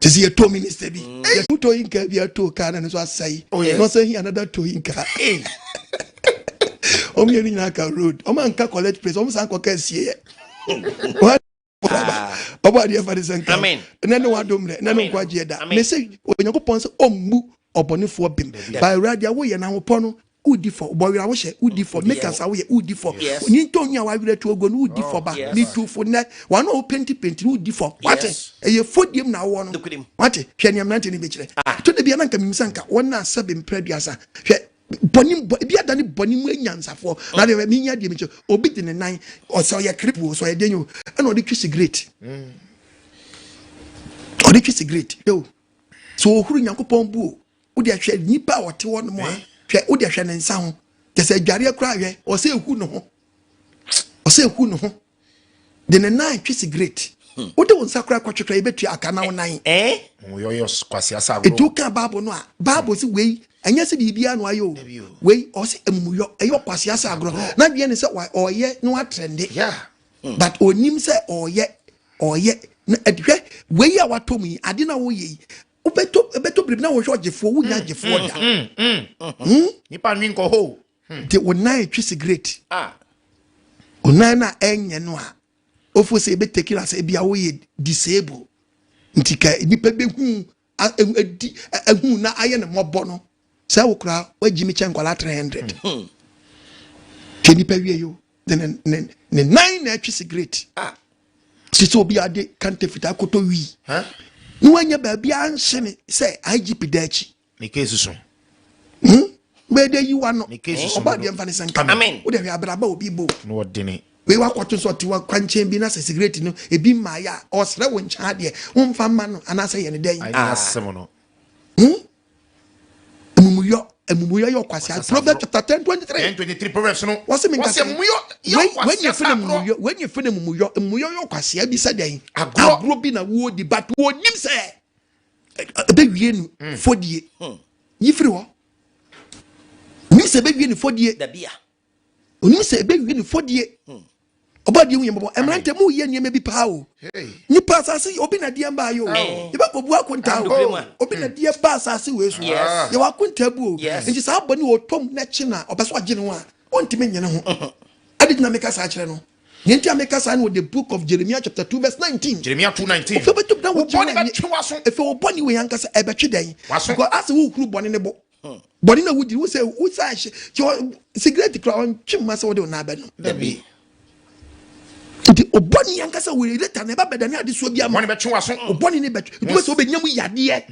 Sese yɛ tow minister bi. Yɛ to towing car bi ato car na ne nso asɛe. Oh, yes. Na ɔsɛ hin another towing car. Wɔn mmienu nyinaa ka road. Wɔn anka college place. Wɔn san kɔ kaa sie yɛ. Ɔbɔ adeɛ fa de sɛ nka ɛnɛ ne wadom dɛ ɛnɛ ne nkwagyeɛ da mese Onyankopɔn sɛ ɔmmu ɔbɔnefoɔ bem ba awurade a woyɛ no ahopɔ no wodi fɔ bɔwerɛ a wohyɛ wodi fɔ makeups a woyɛ wodi fɔ ni ntɔnwi a wawerɛ to ogo no wodi fɔ ba ne tufo nnɛ wɔn a wopenti penti no wodi fɔ wate ɛyɛ fɔdiem na awɔ no wate hwɛ nea mmerante no bɛkyerɛ to de bia na nka mimisa nka wɔn a sɛbe mprɛ aduasa hwɛ bɔne bɔ ebi adane bɔne mu anyansafoɔ na deɛ menya deɛ mekyɛ obi de ne nan ɔsɛ ɔyɛ kripo ɔsɛ ɔyɛ den o ɛna ɔde twi cigarette ɔde twi cigarette o so ohuru Nyankopɔn bu o wode ahwɛ nipa a ɔte hɔ nom a hwɛ wode ahwɛ ne nsa ho kyɛ sɛ adwareɛ koraa hwɛ ɔsɛ ehu ne ho ɔsɛ ehu ne ho de ne nan twe sigaret wode wo nsa koraa kɔtwe koraa yɛbɛtua aka na wo nan ɛti woka bible no a bible sɛ wei ɛnyɛ sɛ biribiara na wayɛ o wei ɔsɛ amumuyɔ ɛyɛ ɔkwasea sɛ agorɔ na deɛ ne sɛ ɔyɛ na watrɛnde but ɔnim sɛ ɔyɛ ɔyɛ na hwɛ wei a watɔ mu yi ade na woyɛ yi wobɛtɔ ɛbɛtɔ biribi na wɔhwɛ ɔgyefoɔ wonya agyefoɔ da nipa nwi nkɔ hɔ de wo nan twe sigaret wo nan no a ɛnyɛ no a ofo sɛ ebɛtaki na sɛ ebi a woyɛ disable nti ka nipa bɛhu adi ahu na ayɛ ne mmɔbɔ no sɛ wo koraa wagyi me kyɛ nkwadaa 300 hwɛ nipa wie yo de ne ne ne nan na ɛtwe sigaret te sɛ obi ade counterfeit akɔtɔ wii na wanya baabi anhye ne sɛ IGP da akyi ne case so bɛyɛ dɛ yiwa no Ne case so ɔba dodo. deɛ mfa ne sɛ nka Amen. wode hwɛ abraba obi bo na ɔdene wei wakɔto sɛ ɔte wa kwankyɛn bi na sɛ sigaret no ebi mmaeɛ a ɔsrɛ wo nkyɛn adeɛ womfa mma no anaasɛ yɛ ne dɛn ayɛ asɛm no amumuyɔ amumuyɔ yɛ ɔkwasea Proverbs chapter 10 23 10:23 Proverbs no wɔse menka wɔse sɛ amumuyɔ yɛ wei ɔkwasea nyɛ fɛ no agorɔ. amumuyɔ wei nyɛ fɛ no amumuyɔ amumuyɔ yɛ ɔkwasea bi sɛ dɛn Agorɔ. agorɔ bi na wɔdi but wɔnim sɛ ɛbɛwie no fɔdie yi firi hɔ onim sɛ ɛbɛwie no fɔdie Dabi a. onim sɛ ɛbɛwie no fɔdie ɔba deɛ hu yɛ mmɔbɔ mmerante mu yɛ nneɛma bi paa o nipa asase obi na deɛ mbaa yɛ o yɛbɛkɔbu akonta Nokorɛ o mu a. obi na deɛ ba asase wei so Yes. yɛwɔ akonta bu o Yes. nti saa bɔne wɔ tɔm n'akyi na ɔbɛ so agye ne ho a ɔntumi nye ne ho ade gyina meka saa kyerɛ no nea nti a meka saa no wɔ the book of Jeremiah chapter 2 verse 19 Jeremiah 2:19 ofe bɛtɔ na Wo wɔgye bɔne wo bɛtwe w'aso efe wo bɔne wei ankasa ɛbɛtwe dɛn W'aso. because asɛ wohuru bɔne ne bo bɔne na wodi wo sɛ wo sa ahye kyɛ cigarette kora ɔntwe mma sɛ wode wo nan bɛnom dabi nti ɔbɔne ankasa wei later na ɛba bɛdane adesoa bi ama bɔne bɛtwe w'aso ɔbɔne ne bɛtwe nti wosɛ wobɛnya mu yadeɛ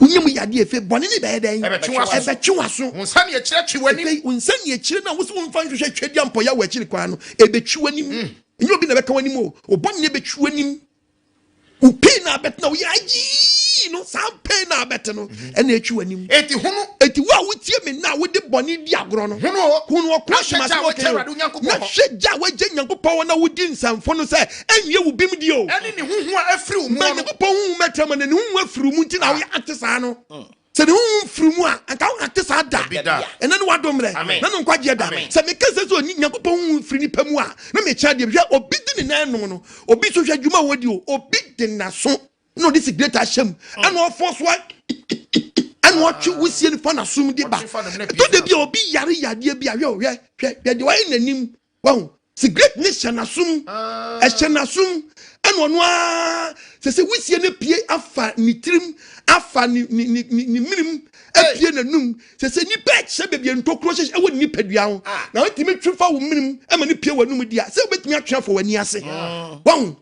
wonya mu yadeɛ efe bɔne ne bɛyɛ dɛn Ɛbɛtwe w'aso. ɛbɛtwe w'aso wo nsa ne akyirɛ twe w'anim efe wo nsa ne akyire no a wosi wo mfa nhwehwɛ twɛdi ampɔyɛ wɔ akyiri kwan no ɛbɛtwi w'anim ɛnyɛ obi na ɛbɛka w'anim o ɔbɔne ne bɛtwi w'anim wo pii na abɛte na woyɛ ayii no saa pii na abɛte no ɛna ɛtwi w'anim enti hunu eti wo a wotie me na wode bɔne di agorɔ no Hunu o. hunu ɔkora Na hwɛ gya a soma wagya Awurade Onyankopɔn na hɔ. hwɛ gya a wagya Nyankopɔn hɔ na wodi nsɛmfo no sɛ ɛnwie wo bim die o ɛne ne huhu a afiri wo mu ma no Nyankopɔn huhu mɛtɛ ma na ne huhu afiri mu nti na woyɛ ate saa no sɛ ne huhu mfiri mu a anka wo ate saa da Dabi da. ɛnɛ ne wadom mmerɛ Amen. na ne nkwagyeɛ da Amen. sɛ meka sɛ sɛ ɔni Nyankopɔn huhu mfiri nipa mu a na mekyerɛ deɛ hwɛ obi di ne nan nom no obi so hwɛ adwuma a wɔdi o obi de n'aso na ɔde sigaret ahyɛ mu ɛna ɔfɔ so a ɛna ɔtwe wusie nifa n'asom de ba Ɔtwe fa ne mene pie ɛtɔ da bi a obi yare yadeɛ bi a hwɛ o, hwɛ hwɛ hwɛ deɛ wayɛ n'anim wahu sigaret ne hyɛ n'asom ɛhyɛ n'asom ɛna ɔno ara sɛ sɛ wusie ne pie afa ne tirim afa ne ne ne ne ne mirim apue n'anum sɛ sɛ nipa ɛkyɛ beebi a ntokuro hyehyɛ ɛwɔ ne nipadua ho na wotumi twe fa wo mirim ɛma ne pie w'anum di a sɛ wobɛtumi atwe afa w'ani ase wahu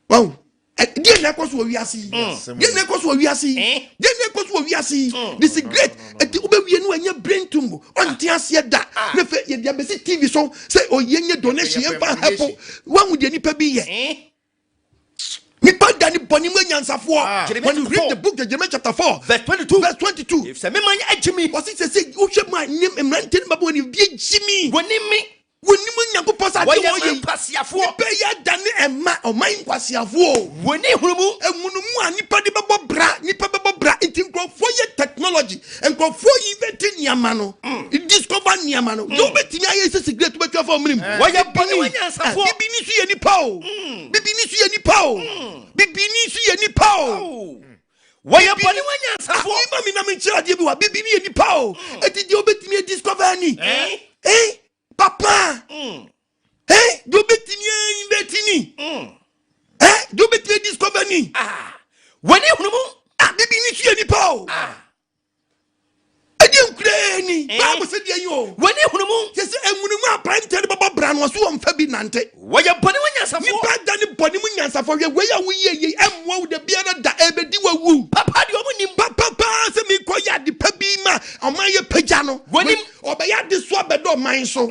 wahu deɛ na ɛkɔ so wɔ wiase yi deɛ na ɛkɔ so wɔ wiase yi deɛ na ɛkɔ so wɔ wiase yi the cigarette ɛti wobɛwie Wawie no wanya brain tumor, ɔnte aseɛ da. Ne fɛ yɛde abɛsi TV so sɛ ɔyɛ nyɛ donation Yɛpɛ yɛmfa help. donation. Wahu deɛ nipa bi yɛ. Eh? Nipa da ne bɔne mu anyansafoɔ. Ah. Jeremiah When you chapter read the 4. book of Jeremiah chapter 4 Verse 22. verse 22, Efisɛ me man agye me. wɔse sɛ sɛ wohwɛ mu a ne mmerante no bɛbɔ ne bi agyi mi. Wɔnim me. Wɔnim Nyankopɔn sɛ adeɛ Wɔyɛ wɔyɛ yi. nkwaseafoɔ. Nipa yi adane ɛma ɔman nkwaseafoɔ o. Wɔni hunumu. Ehunumu a nipa de bɛbɔ bra, nipa bɛbɔ bra. Nti nkurɔfoɔ yɛ technology, nkurɔfoɔ yi invent nneɛma no, discover nneɛma no, deɛ wobɛtumi ayɛ sɛ cigarette wobɛtwa fa ɔmenem. Wɔyɛ bɔne wɔ nyansafoɔ. Bibini so yɛ nipa o, bibini so yɛ nipa o, bibini so yɛ nipa o. Wɔyɛ bɔne wɔ nyansafoɔ. Ima mi na mi nkyerɛ adeɛ bi wa, bibini yɛ nipa o, eti deɛ wobɛtumi discover ni, eh, papa, eh, deɛ wobɛtumi invent ni, eh, deɛ wobɛtumi discover ni. Ah. Wɔni hunumu. Ah, bibini so yɛ nipa o. Ah. Ɛdeɛ nkuraa ni baabu sɛ deɛ yi o. Wɔni hunumu. Kyɛ sɛ enwunumu aberanteɛ no bɛbɔ bra no, ɔso wɔmfa bi nante. Wɔyɛ bɔne wɔ nyansafoɔ. Nipa da ne bɔne mu nyansafoɔ. Hwɛ wei a woyɛ yei, ɛmmoa wo da biara da, ɛbɛdi wawu. Papa deɛ ɔmo nim. Papapaa sɛ mekɔ yɛ ade pa bi ma ɔman yɛ pagya no. Wɔnim. Ɔbɛyɛ ade so abɛdɔ ɔman so.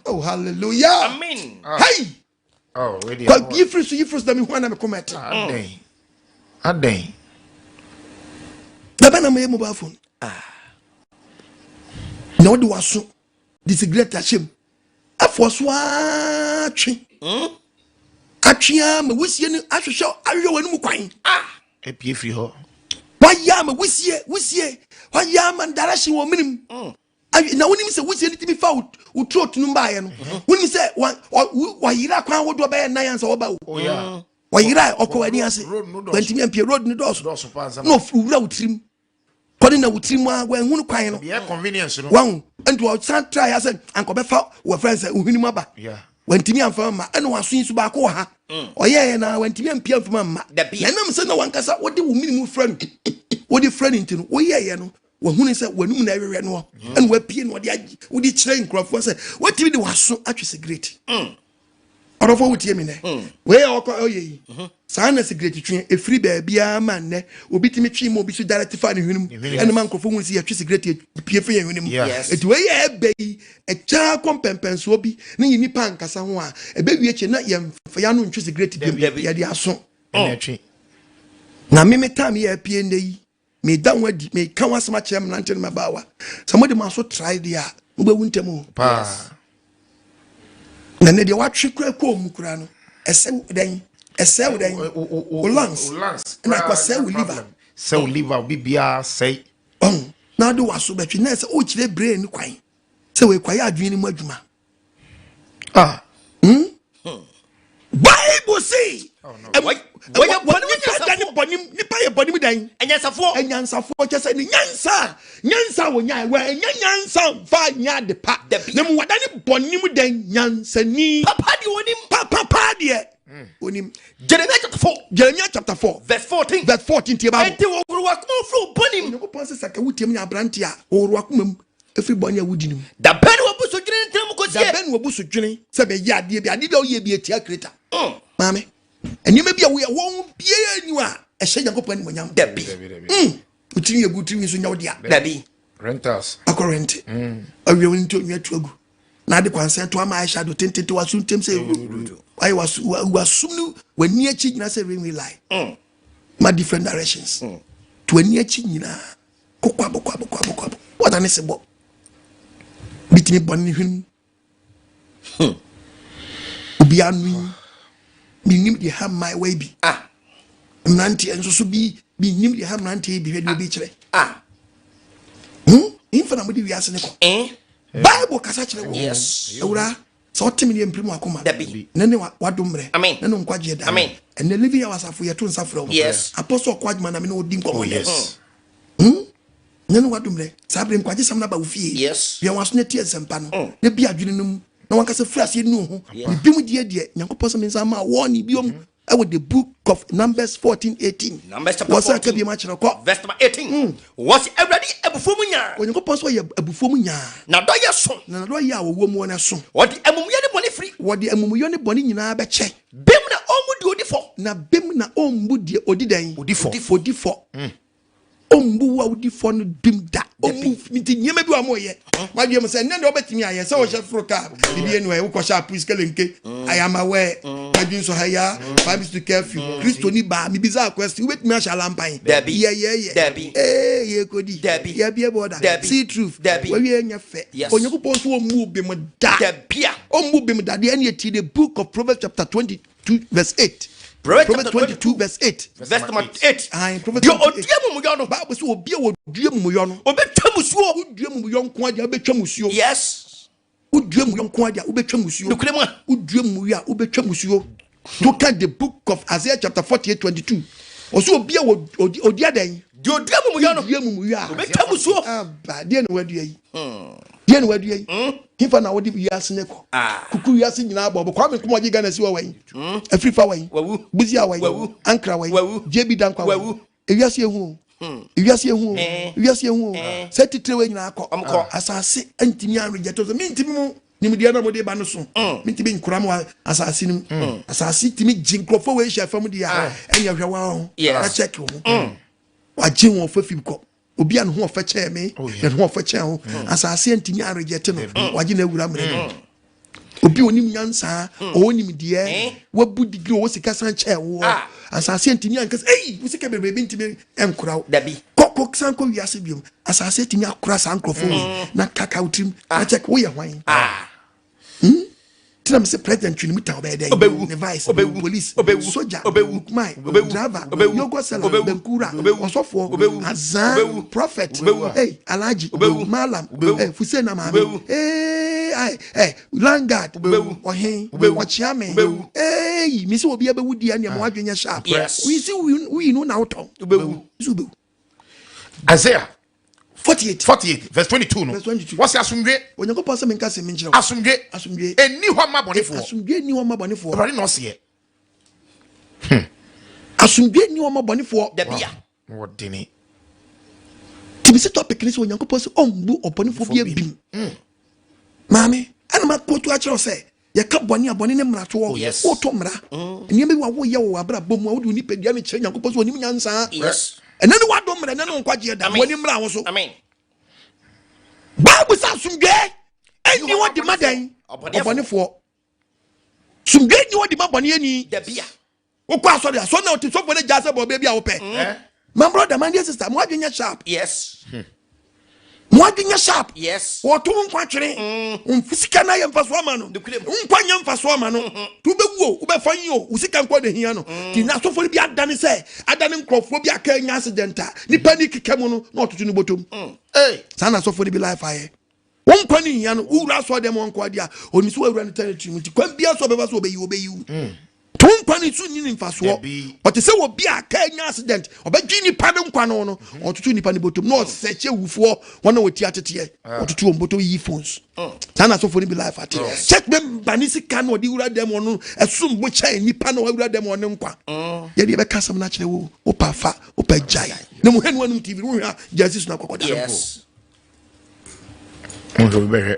Oh, hallelujah. Amen. Hey. Oh, wei deɛ. Kwa yifiri so, yifiri so na mehu ana mekoma ɛte. Adɛn? Adɛn? Dabɛ na mɛyɛ mobile phone na wode waso de cigarette ahyɛ mu afoɔ so atwe atwe a ma wusie no ahwehwɛ ahwehwɛ w'anum kwan. Epie firi hɔ. Wayɛ ama wusie, wusie wayɛ ama direction wɔ menim. Na wonim sɛ wusie no tumi fa wo throat no baeɛ no, wonim sɛ wayera kwan ahodoɔ bɛyɛ nan ansa wɔba wo. Oh yeah. Wayera ɔkɔ w'ani ase. Road no dɔɔso. Wantumi ampie, road no dɔɔso. Dɔɔso paa nsa. Na ɔwura wo tirim kɔne na wo tirim a wanhunu kwan no. Yɛ convenience no. Wahu nti ɔsan tra ya sɛ anka ɔbɛfa wɔfrɛ sɛ ohwene mu aba. Wantumi amfa ma ɛna waso yi so baako wɔ ha. Ɔyɛɛ na wantumi ampia amfa ma. Dabi. Na ɛnam sɛ na wankasa wode wo mene mu frɛ no, wode frɛ no nti no, woyɛeɛ no wahunu sɛ w'anum na ɛwewɛ noɔ, ɛna wapie na ɔde agye wode kyerɛ nkurɔfoɔ sɛ watumi de waso atwe cigarette. Ɔdɔfoɔ, wotie me nɛ? Wei a ɔkɔ ɔyɛ yi saa na cigarette twe ɛfiri baabiara ma nnɛ obi tumi twe ma obi so direct fa ne hwene mu, ɛne ma nkurɔfoɔ hu sɛ yɛtwe cigarette pie fi yɛn hwene mu. Ɛti wei yɛ ɛbɛ yi ɛkyaa kɔ mpɛmpɛnsoɔ bi ne yɛ nipa ankasa ho a ɛbɛwie akyi na yɛmfa yɛano ntwe cigarette biom. Dabi. Yɛde aso. Ɛna ɛtwe. Na meme time yɛ apie nnɛ yi, meda ho adi, meka ho asɛm akyerɛ mmerante no mabaawa sɛ mode mo aso trae deɛ a, mobɛwu ntɛm o. Paa. Na ne deɛ watwe kora kɔɔ mu kora no, ɛsɛ wo dɛn? Ɛsɛ wo dɛn? Wo lungs. Wo lungs. Ɛna akɔsɛe wo liver. Sɛ wo liver, obi biara sɛe. Ɔn na wode waso bɛtwe na ɛsɛ wokyerɛ brain no kwan sɛ wɔekwaeɛ adwene no mu adwuma. Ah. Bible se Oh, no. Wɔyɛ bɔne mu nipa da ne nyansafoɔ. bɔne mu, nipa yɛ bɔne mu dan. Anyansafoɔ. Anyansafoɔ kyɛ sɛ ne nyansa a nyansa a wɔnyae wɔanya nyansa mfa nyɛ ade pa. Dabi. Na mu wada ne bɔne mu dan nyansani. Papa deɛ ɔnim. Papapa deɛ onim. Jeremiah chapter 4. Jeremiah chapter 4 verse 14. Verse 14, tie Bible. Enti wɔworo wakoma firi wo bɔne mu. Onyankopɔn sɛ sɛ ka wotiam nyɛ aberante a, wɔworo wakoma mu ɛfiri bɔne a wodi no mu. Da bɛn na wɔbu so dwene ntena mu kɔsie? Dabɛ na wabu so dwene sɛ bɛyɛ adeɛ bi, adeɛ bi a woyɛ bi atia kreta. Maame, nneɛma bi a woyɛ wɔn biara ni a ɛhyɛ Nyankopɔn animonyam. Dabi. Dabi, dabi. Wotiri yɛ gu tiri nso nyɛ wo dea. Dabi. Rentals. Akɔ rente awie wo nti onua tu agu na ade kwansɛn to ama ayɛ shadow tentente waso ntem sɛ wayɛ waso wasum no w'ani akyi nyinaa sɛ railway line ma different directions to w'ani akyi nyinaa kɔkɔ abɔkɔ abɔkɔ abɔkɔ abɔ wada ne se bɔ bitumi bɔ ne hwene mu obi ano yi menim deɛ ha mmaayewa yi bi. Ah. Mmeranteɛ nso so bi, menim deɛ ha mmeranteɛ yi bi. Hwɛ deɛ obi kyerɛ. Ah. Mfa na mode wiase ne kɔ. Eh? Bible kasa kyerɛ wo. Awura sɛ ɔte me deɛ mpirim wakoma. Dabi. Ne ne wadom mmerɛ. Amen. Ne ne nkwagyeɛ da. Amen. Ɛnɛ Living Hour asafo yɛto nsa frɛ wo. Apostle ɔkɔ adwuma na me ne wodi nkɔmmɔ Oh nnɛ. yes. Ne ne wadom mmerɛ saa bere nkwagye sɛm no aba wo fie. Wia wɔn aso no tie nsɛmpa no na bi adwene no mu na wankasa firi aseɛ nu ho ne bi mu deɛ deɛ Nyankopɔn sɛ me nsa ma wɔ ne biom ɛwɔ the book of Numbers 14 18. Numbers chapter wɔ sɛ aka 14. biom akyerɛ kɔ. Verse number 18. Wɔsi Awurade abufuo mu nyaa. Onyankopɔn sɛ ɔyɛ abufuo mu nyaa. Na dɔ yɛ so. Na nadɔ yɛ a wɔwɔ mu no so. Wɔde amumuyɛ ne bɔne firi. Wɔde amumuyɔ ne bɔne nyinaa bɛkyɛ. Bem na ɔmmu deɛ odi fɔ. Na bem na ɔmbu deɛ odi dɛn? Odi fɔ. Odi fɔ. Ɔmbu wo a wodi fɔ no bem da. Ɔmu nti nneɛma bi wɔ a moyɛ. Moadwene mu sɛ nnɛ deɛ wobɛtumi ayɛ sɛ wohyɛ foro kaa biribi enu ɛ wokɔhyɛ apu sikelenke. I am aware. Madwene so ha ya. 5 minutes to curfew. Kristoni baa mebisa question wobɛtumi ahyɛ alampan. Dabi. Yɛyɛyɛ. Dabi. Ee yɛkɔdi. Dabi. Yɛabie border. Dabi. See truth. Dabi. Wawie nyɛ fɛ. Yes. Onyankopɔn nso ɔmmu bi mu da. Dabi a. Ɔmmu bi mu da. Deɛ ɛne ɛti the book of Proverbs chapter 22 verse 8. Proverbs Proverbs chapter 22 verse 8. Verse number 8. Aye, Proverbs Deɛ 28. ɔdua mumuyɔ no, Bible sɛ obi a wɔdua mumuyɔ no, ɔbɛtwa musuo. wodua mumuyɔ nko adeɛ a wobɛtwa musuo. Yes. Wodua mumuyɔ nko adeɛ a wobɛtwa musuo. Nokorɛ mu a. Wodua mumuyɔ a wobɛtwa musuo. To ka the book of Isaiah chapter 48 22. Ɔsɛ obi a ɔdi adɛn? Deɛ ɔdua mumuyɔ no, Wodua mumuyɔ a. ɔbɛtwa musuo. Aba, deɛ na wadua yi? Deɛ na wadua yi? Hefa na wode wiase ne kɔ? Ah. Kuku wiase nyinaa bɔ. Kwame Nkrumah ɔgye Ghana si wɔ wɛn? Afrifa wɛn? Wawu. Busia wɛn? Wawu. Ankara wɛn? Wawu. JB Danquah wɛn? Wawu. Ewiase ehu o. Ewiase ehu o. Ewiase ehu o. Sɛ titire wei nyinaa kɔ. Ɔmo kɔ. Asase ntumi arejɛtɔ sɛ mintimi mu nimdeɛ na mode ba no so. Mintimi nkura mu asase no mu. Asase tumi gye nkurɔfoɔ wei hyɛ fam deɛ a ɛnyɛ hwɛ wa ho. Yes. Na check wo ho. Wagye wɔn fa fi kɔ. Obi a ne ho ɔfɛ kyɛn me, na ne ho ɔfɛ kyɛn ho. Asase ntumi arejɛte no. Wagye no awura mmerɛ no. Obi a onim nyansa, ɔwɔ nimdeɛ, wabu degree, ɔwɔ sika san kyɛn woɔ. Ah. Asase ntumi ankasa, ei, wo sika bebree bi ntumi nkora wo. Dabi. Kɔkɔ san kɔ wiase biom. Asase tumi akora saa nkurɔfoɔ wei. Na kaka wo tirim, na check woyɛ hwan. Ah. Tina me sɛ president twene mu ta ɔbɛyɛ dɛn? Ɔbɛwu. Ne vice, Ɔbɛwu. police, Ɔbɛwu. soja, Ɔbɛwu. Lukman, Ɔbɛwu. driver, Ɔbɛwu. yogurt seller, Ɔbɛwu. Benkura, Ɔbɛwu. ɔsɔfoɔ, Ɔbɛwu. Azan, Ɔbɛwu. prophet, Ɔbɛwu. hey, Alhaji, Ɔbɛwu. Malam, Ɔbɛwu. hey, Fusena Maame, Ɔbɛwu. hey, ay, hey, Landguard, Ɔbɛwu. Ɔhen, Ɔbɛwu. Ɔkyeame, Ɔbɛwu. hey, me sɛ obi abɛwu di ɛnea mo adwene nyɛ sharp. Yes. Woyi sɛ woyi no na wotɔn. Ɔbɛwu. Sɛ wobɛwu. Isaiah 48. 48 verse 22 no. Verse 22. Wɔsi asomdwe. Onyankopɔn sɛ menka sɛ menkyerɛ wo. Asomdwe. Asomdwe. Ɛnni hɔ ma bɔnefoɔ. Asomdwe nni hɔ ma bɔnefoɔ. Awurade na ɔseɛ. Asomdwe nni hɔ ma bɔnefoɔ. Dabi a. Wɔdene. Tìmí sɛ topic ni sɛ Onyankopɔn sɛ ɔmbu ɔbɔnefoɔ bi abim. Maame, ɛna ma kóòtù akyerɛw sɛ yɛka bɔne a bɔne ne mmaratoɔ. Oh, yes. Wotɔ mmara. Nneɛma bi wɔ a woyɛ wɔ w'abrabɔ mu a wode wo nipadua no kyerɛ Nyankopɔn sɛ onim nyansaa. Yes. Ɛnɛ ne wadom mmara, ɛnɛ ne wo nkwagyeɛ da. Amen. Wɔne mmara wo so. Amen. Bible sɛ asomdwoe ɛnni hɔ de ma dɛn? Ɔbɔnefoɔ. Ɔbɔnefoɔ. Asomdwoe nni hɔ de ma bɔneɛni. Dabi a. Wokɔ asɔre asɔre na wote sɔfoɔ no gyaa sɛ bɔ baabi a wopɛ. My brother, my dear sister, mo adwene nyɛ sharp. Yes. Mo adwene nyɛ sharp. Yes. Wɔto wo nkwa twene. Wo sika no ayɛ mfasoɔ ama no. Nokorɛ mu. Wo nkwa nyɛ mfasoɔ ama no. Nti wobɛwu o, wobɛfa yi o, wo sika nkwa na ehia no. Nti na asɔfoɔ no bi adane sɛ, adane nkurɔfoɔ bi aka anya accident a, nipa ni keka mu no, na ɔtoto ne bɔtɔm. Hey. Saa na asɔfoɔ no bi life ayɛ. Wo nkwa no hia no, wowura asɔre dɛm wɔn nkwa deɛ a, onim sɛ wawura ne territory mu nti kwan biara so ɔbɛfa so ɔbɛyi wo, ɔbɛyi wo. To nkwa no nso nni ne mfasoɔ. Dabi. Ɔte sɛ obi a kaa nya accident, ɔbɛgye nipa no nkwa no no, ɔtoto nipa no bɔtɔm na ɔsɛkyɛ awufoɔ wɔn a wɔti ateteɛ, ɔtoto wɔn bɔtɔm yi phones. Saa na asɔfoɔ no bi life ate. Church member ne sika na ɔde wura dɛm ɔno ɛsom bo kyɛn nipa na wawura dɛm ɔne nkwa. Yɛde yɛbɛka asɛm no akyerɛ wo, wopɛ afa, wopɛ gyae. Na mu hwɛ no anum TV, wohwɛ a gyae si so na akɔkɔda. Yes. Nso obi bɛhwɛ.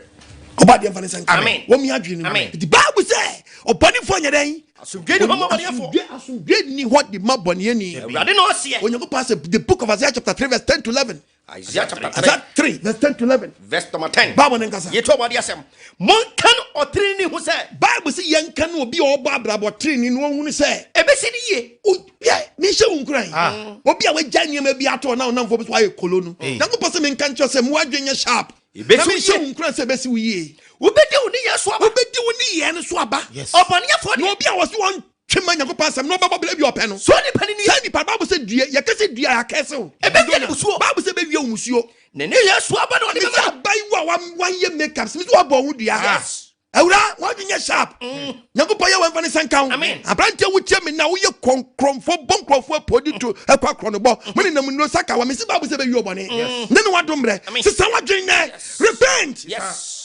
Ɔba deɛ mfa ne nsa nka. Amen. Wɔn mi adwene no. Amen. Nti Bible sɛ ɔbɔnefoɔ nyɛ dɛn? Asomdwe ni hɔ ma bɔneɛfoɔ. Asomdwe ni hɔ de ma bɔneɛni. Awurade na ɔseɛ. Onyankopɔn asɛ the book of Isaiah chapter 3 verse 10 to 11. Isaiah chapter 3 Isaiah 3 verse 10 to 11. verse number 10. Bible ne nkasa. Yɛtu ɔbɔde asɛm. Monka no ɔtenenee ho sɛ. Bible sɛ yɛnka no obi a ɔbɔ abrabɔ tenenee no ɔhunu sɛ. Ɛbɛsi ne yie. Yɛ mehyɛ wo nkuran. Obi a wagya nneɛma bi ato ɔna ɔnamfoɔ bi so ayɛ kolo no. Nyankopɔn sɛ menka nkyerɛ sɛ mo adwene nyɛ sharp. Ɛbɛsi Na wo mehyɛ yie. wo nkuran sɛ ɛbɛsi wo yie. Wobɛdi wo nneyɛɛ so aba. Wobɛdi wo nneyɛɛ no so aba. Yes. Ɔbɔneɛfoɔ Na deɛ. obi a wɔse wɔntwe ma Nyankopɔn asɛm na ɔbɛbɔ bra bi ɔpɛ no. So nipa no nie. Sɛ nipa Bible sɛ dua yɛka sɛ dua yɛakɛse wo. Ɛbɛwie ne musuo. Bible sɛ ɛbɛwie wo musuo. Ne nneyɛɛ so aba na ɔde Mesi bɛma no. abayewa a wayɛ makeup mesi wabɔ ho dua. Yes. Awura wadwi nyɛ sharp. Nyankopɔn yɛ wɔmfa ne nsa nka wo. Amen. Aberanteɛ wotie me na woyɛ kɔnkrɔmfo bɔ nkurɔfoɔ apodi to ɛkɔ akorɔ no bɔ. Mo ne nam nnuro saka wa mesi Bible sɛ bɛwie ɔbɔne. Ne ne wadom mmerɛ. Amen. Sesa wadwene nɛ. Repent. Yes.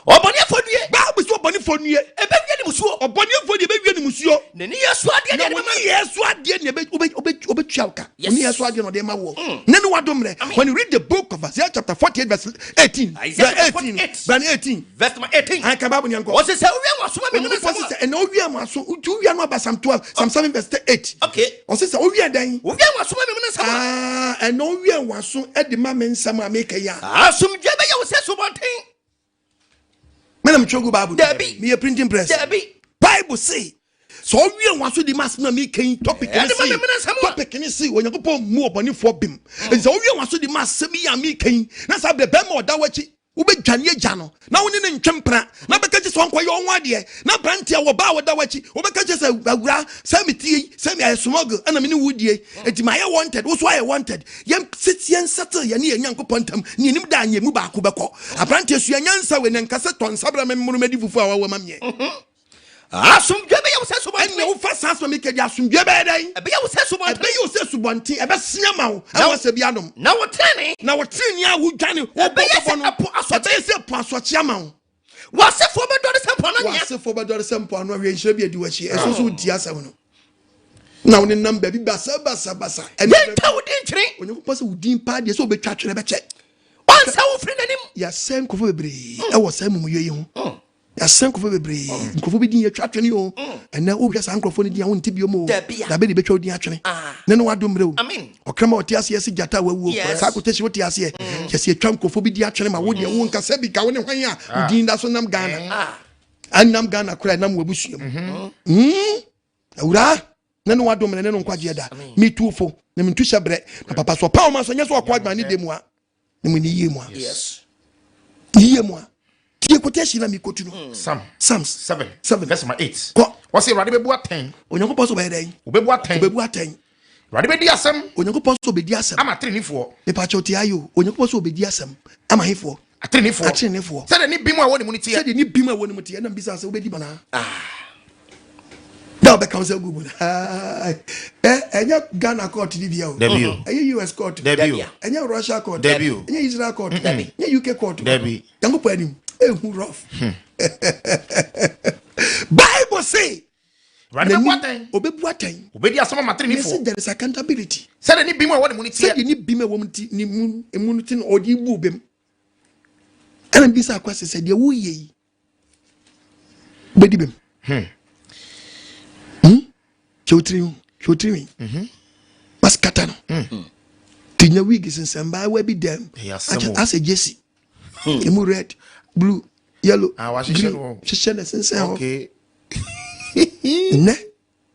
Ɔbɔneɛfoɔ due. Bible sɛ ɔbɔnefoɔ nue. Ɛbɛwie ne musuo. Ɔbɔnefoɔ deɛ ɛbɛwie ne musuo. Ne nneyɛɛ so adeɛ Na deɛ wɔn ɔde bɛma no. nneyɛɛ so adeɛ na ɔbɛtua wo ka. Yes. Wɔn nneyɛɛ so adeɛ na ɔde ma woɔ. Ne ne wadom mmerɛ. Amen. When you read the book of Isaiah chapter 48 verse 18. Isaiah Verse chapter 18. 48. Verse 18. Verse number 18. Anka Bible ni ankɔ. Ɔse sɛ wowia mo asoma me mu ne Onyankopɔn nsɛm a. sɛ ɛna owia mo aso nti wowia no aba Psalm 12 Psalm 7 verse 8. Okay. Ɔse sɛ wowia dɛn? Wowia mo asoma me mu ne nsɛm a. Ah, Ɛnɛ wowiɛ w'aso de ma me nsɛm a meka yi a. Asomdwoe bɛyɛ wo sɛ subɔnten. Me na metwerɛ gu Bible. Dabi. Meyɛ printing press. Dabi. Bible se sɛ ɔwie wɔn aso di ma asɛm a meka yi topic ne se topic ne se Onyankopɔn mmu ɔbɔnefoɔ bem. Nti sɛ ɔwie wɔn aso di ma asɛm yi a meka yi na saa berɛ bɛrima ɔda w'akyi wobɛdwane agya no na wo ne no ntwe mpena na bɛka kye sɛ ɔnkɔyɛ ɔho adeɛ na aberanteɛ a wɔbaa wɔda w'akyi wobɛka kye sɛ awura sɛ metie yi sɛ meyɛ smuggle ɛna me ne wo die enti mayɛ wanted wo so ayɛ wanted yɛn sisi yɛn settle yɛne yɛn Nyankopɔn ntam ne yɛnim da a yɛn mu baako bɛkɔ aberanteɛ sua nyansa wei na nka sɛ tɔ nsa bra me mmono madi fufuo a wawa ma meɛ. Asomdwoe bɛyɛ wo sɛ subɔnten. Ɛnna wofa saa asɛm yi ka di asomdwoe bɛyɛ dɛn? Ɛbɛyɛ wo sɛ subɔnten. Ɛbɛyɛ wo sɛ subɔnten, ɛbɛsen ama wo ɛwɔ sɛ bi anom. Na wo tenenee. Na wo tenenee a wodwane wobɔ Ɛbɛyɛ sɛ no, ɛpo asorɔkye. Ɛbɛyɛ sɛ ɛpo asorɔkye ama wo. W'asefoɔ bɛdɔre sɛ mpoano anwea. W'asefoɔ bɛdɔre sɛ mpoano anwea. Nhyira bi adi w'akyi. Ɛso so wotie asɛm no. Na wo nenam baabi basabasabasa. Yɛntwa wo din nkyene. Onyankopɔn sɛ wo din paa deɛ sɛ wobɛtwa twene bɛkyɛ. Ɔnsɛ wo firi n'anim. Yɛasɛe nkurɔfoɔ bebree ɛwɔ saa amumuyɛ yi ho. Yɛasɛe nkurɔfoɔ bebree. Nkurɔfoɔ bi din yɛtwa atwene o. Ɛnɛ wohwɛ saa nkurɔfoɔ no din a wonte biom o. Dabe de bɛtwa wo din atwene. Ne no adom mmerɛ o. Ɔkraman a ɔte aseɛ se gyata a wawuo. Saa quotation wote aseɛ. Kyɛ sɛ yɛtwa nkurɔfoɔ bi din atwene ma wo deɛ wo nka sɛ bi ka wo ne hwan a wo din da so nam Ghana. Ɛnam Ghana koraa ɛnam w'abusua mu. Awuraa ne no adom ne no nkwagyeɛ da. Metu fo na mentu hyɛ berɛ. Na papa so ɔpa wo ma so nyɛ sɛ ɔkɔ adwuma ne de mu a. Na mu ne yie mu a. Yie mu a. Tie quotation na mekotu no. Psalm. Psalms. 7. 7. Verse number 8. Kɔ. Wɔsi Awurade bɛbu atɛn. Onyankopɔn sɛ ɔbɛyɛ dɛn? Ɔbɛbu atɛn. Ɔbɛbu atɛn. Awurade bɛdi asɛm. Onyankopɔn sɛ ɔbɛdi asɛm. Ama ateneneefoɔ. Mepakyɛw tie ayɛ o. Onyankopɔn sɛ ɔbɛdi asɛm ama hefoɔ? Ateneneefoɔ. Ateneneefoɔ. Sɛdeɛ ne bem a ɛwɔ ne mu no teɛ. Sɛdeɛ ne bem a ɛwɔ ne mu teɛ. Ɛna mbisa sɛ wobɛdi bana. Da ɔbɛka wo sɛ gu mu no. Ɛnyɛ Ghana court ni bia o. Dabi o. Ɛnyɛ US court. Dabi o. Ɛnyɛ Russia court. Dabi o. Ɛnyɛ Israel court. Dabi. Ɛnyɛ UK court. Dabi. Nyankopɔn anim. Ehu rough. Bible say. Awurade bɛbu atɛn. Ɔbɛbu atɛn. Ɔbɛdi asɛm ama ateneneefoɔ. Mese there is accountability. Sɛdeɛ ne bem a ɛwɔ ne mu no teɛ. Sɛdeɛ ne bem a ɛwɔ mu ti ne mu emu no ti no ɔde bu bem. Ɛna mbisa akwasi sɛ deɛ woyɛ yi bɛdi bem. Kyɛ wotiri ho kyɛ wotiri wi. Masikata no. Ti nya wig sensɛn baawa bi dɛm. Asɛ jesi. Emu red, blue, yellow, green. Hyehyɛ na sensɛn hɔ. Nnɛ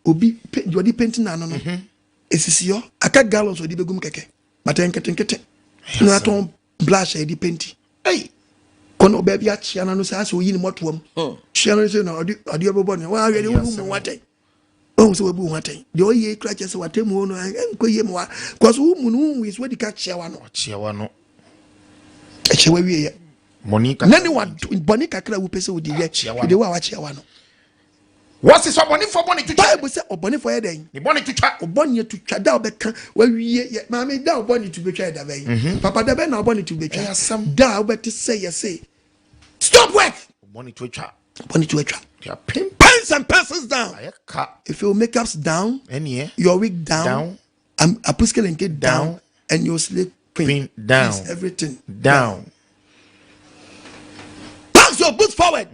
obi deɛ ɔde penti n'ano no esisi hɔ aka gallons ɔde bɛgum kɛkɛ but nketenkete na atɔn blush a yɛde penti. Kɔ na ɔbaa bi akyea n'ano sɛ asɛ oyi ne mɔtoam kyea no sɛ na ɔde adeɛ bɛbɔ ne wɔn ahwɛ de wɔn mu atɛn wɔn sɛ wɔabu wɔn atɛn deɛ ɔyɛ kura kyɛ sɛ watɛn mu no ɛnkɔ yie mu wa kɔso wo mu no wo nwi so wadi ka kyea wa no kyea wa no ɛkyɛ wa wie yɛ na ne wa bɔne kakra wopɛ sɛ wodi yɛ de wo a wakyea wa no. Wɔsi sɛ ɔbɔnefoɔ bɔne twitwa. Bible sɛ ɔbɔnefoɔ yɛ dɛn? Ne bɔne twitwa. Ɔbɔne twitwa da ɔbɛka wawie yɛ maame da ɔbɔne tu betwa yɛ da bɛn? Papa da bɛn na ɔbɔne tu betwa? Da a wobɛte sɛ yɛse stop work. Ɔbɔne tu atwa. Ɔbɔne tu atwa. Pens and pencils down. Ayɛ ka. If your makeup's down. Ɛneɛ. Your wig down. Down. Apuskelenke down. And your slave queen. Down. Please, everything. Down. Pass your boots forward.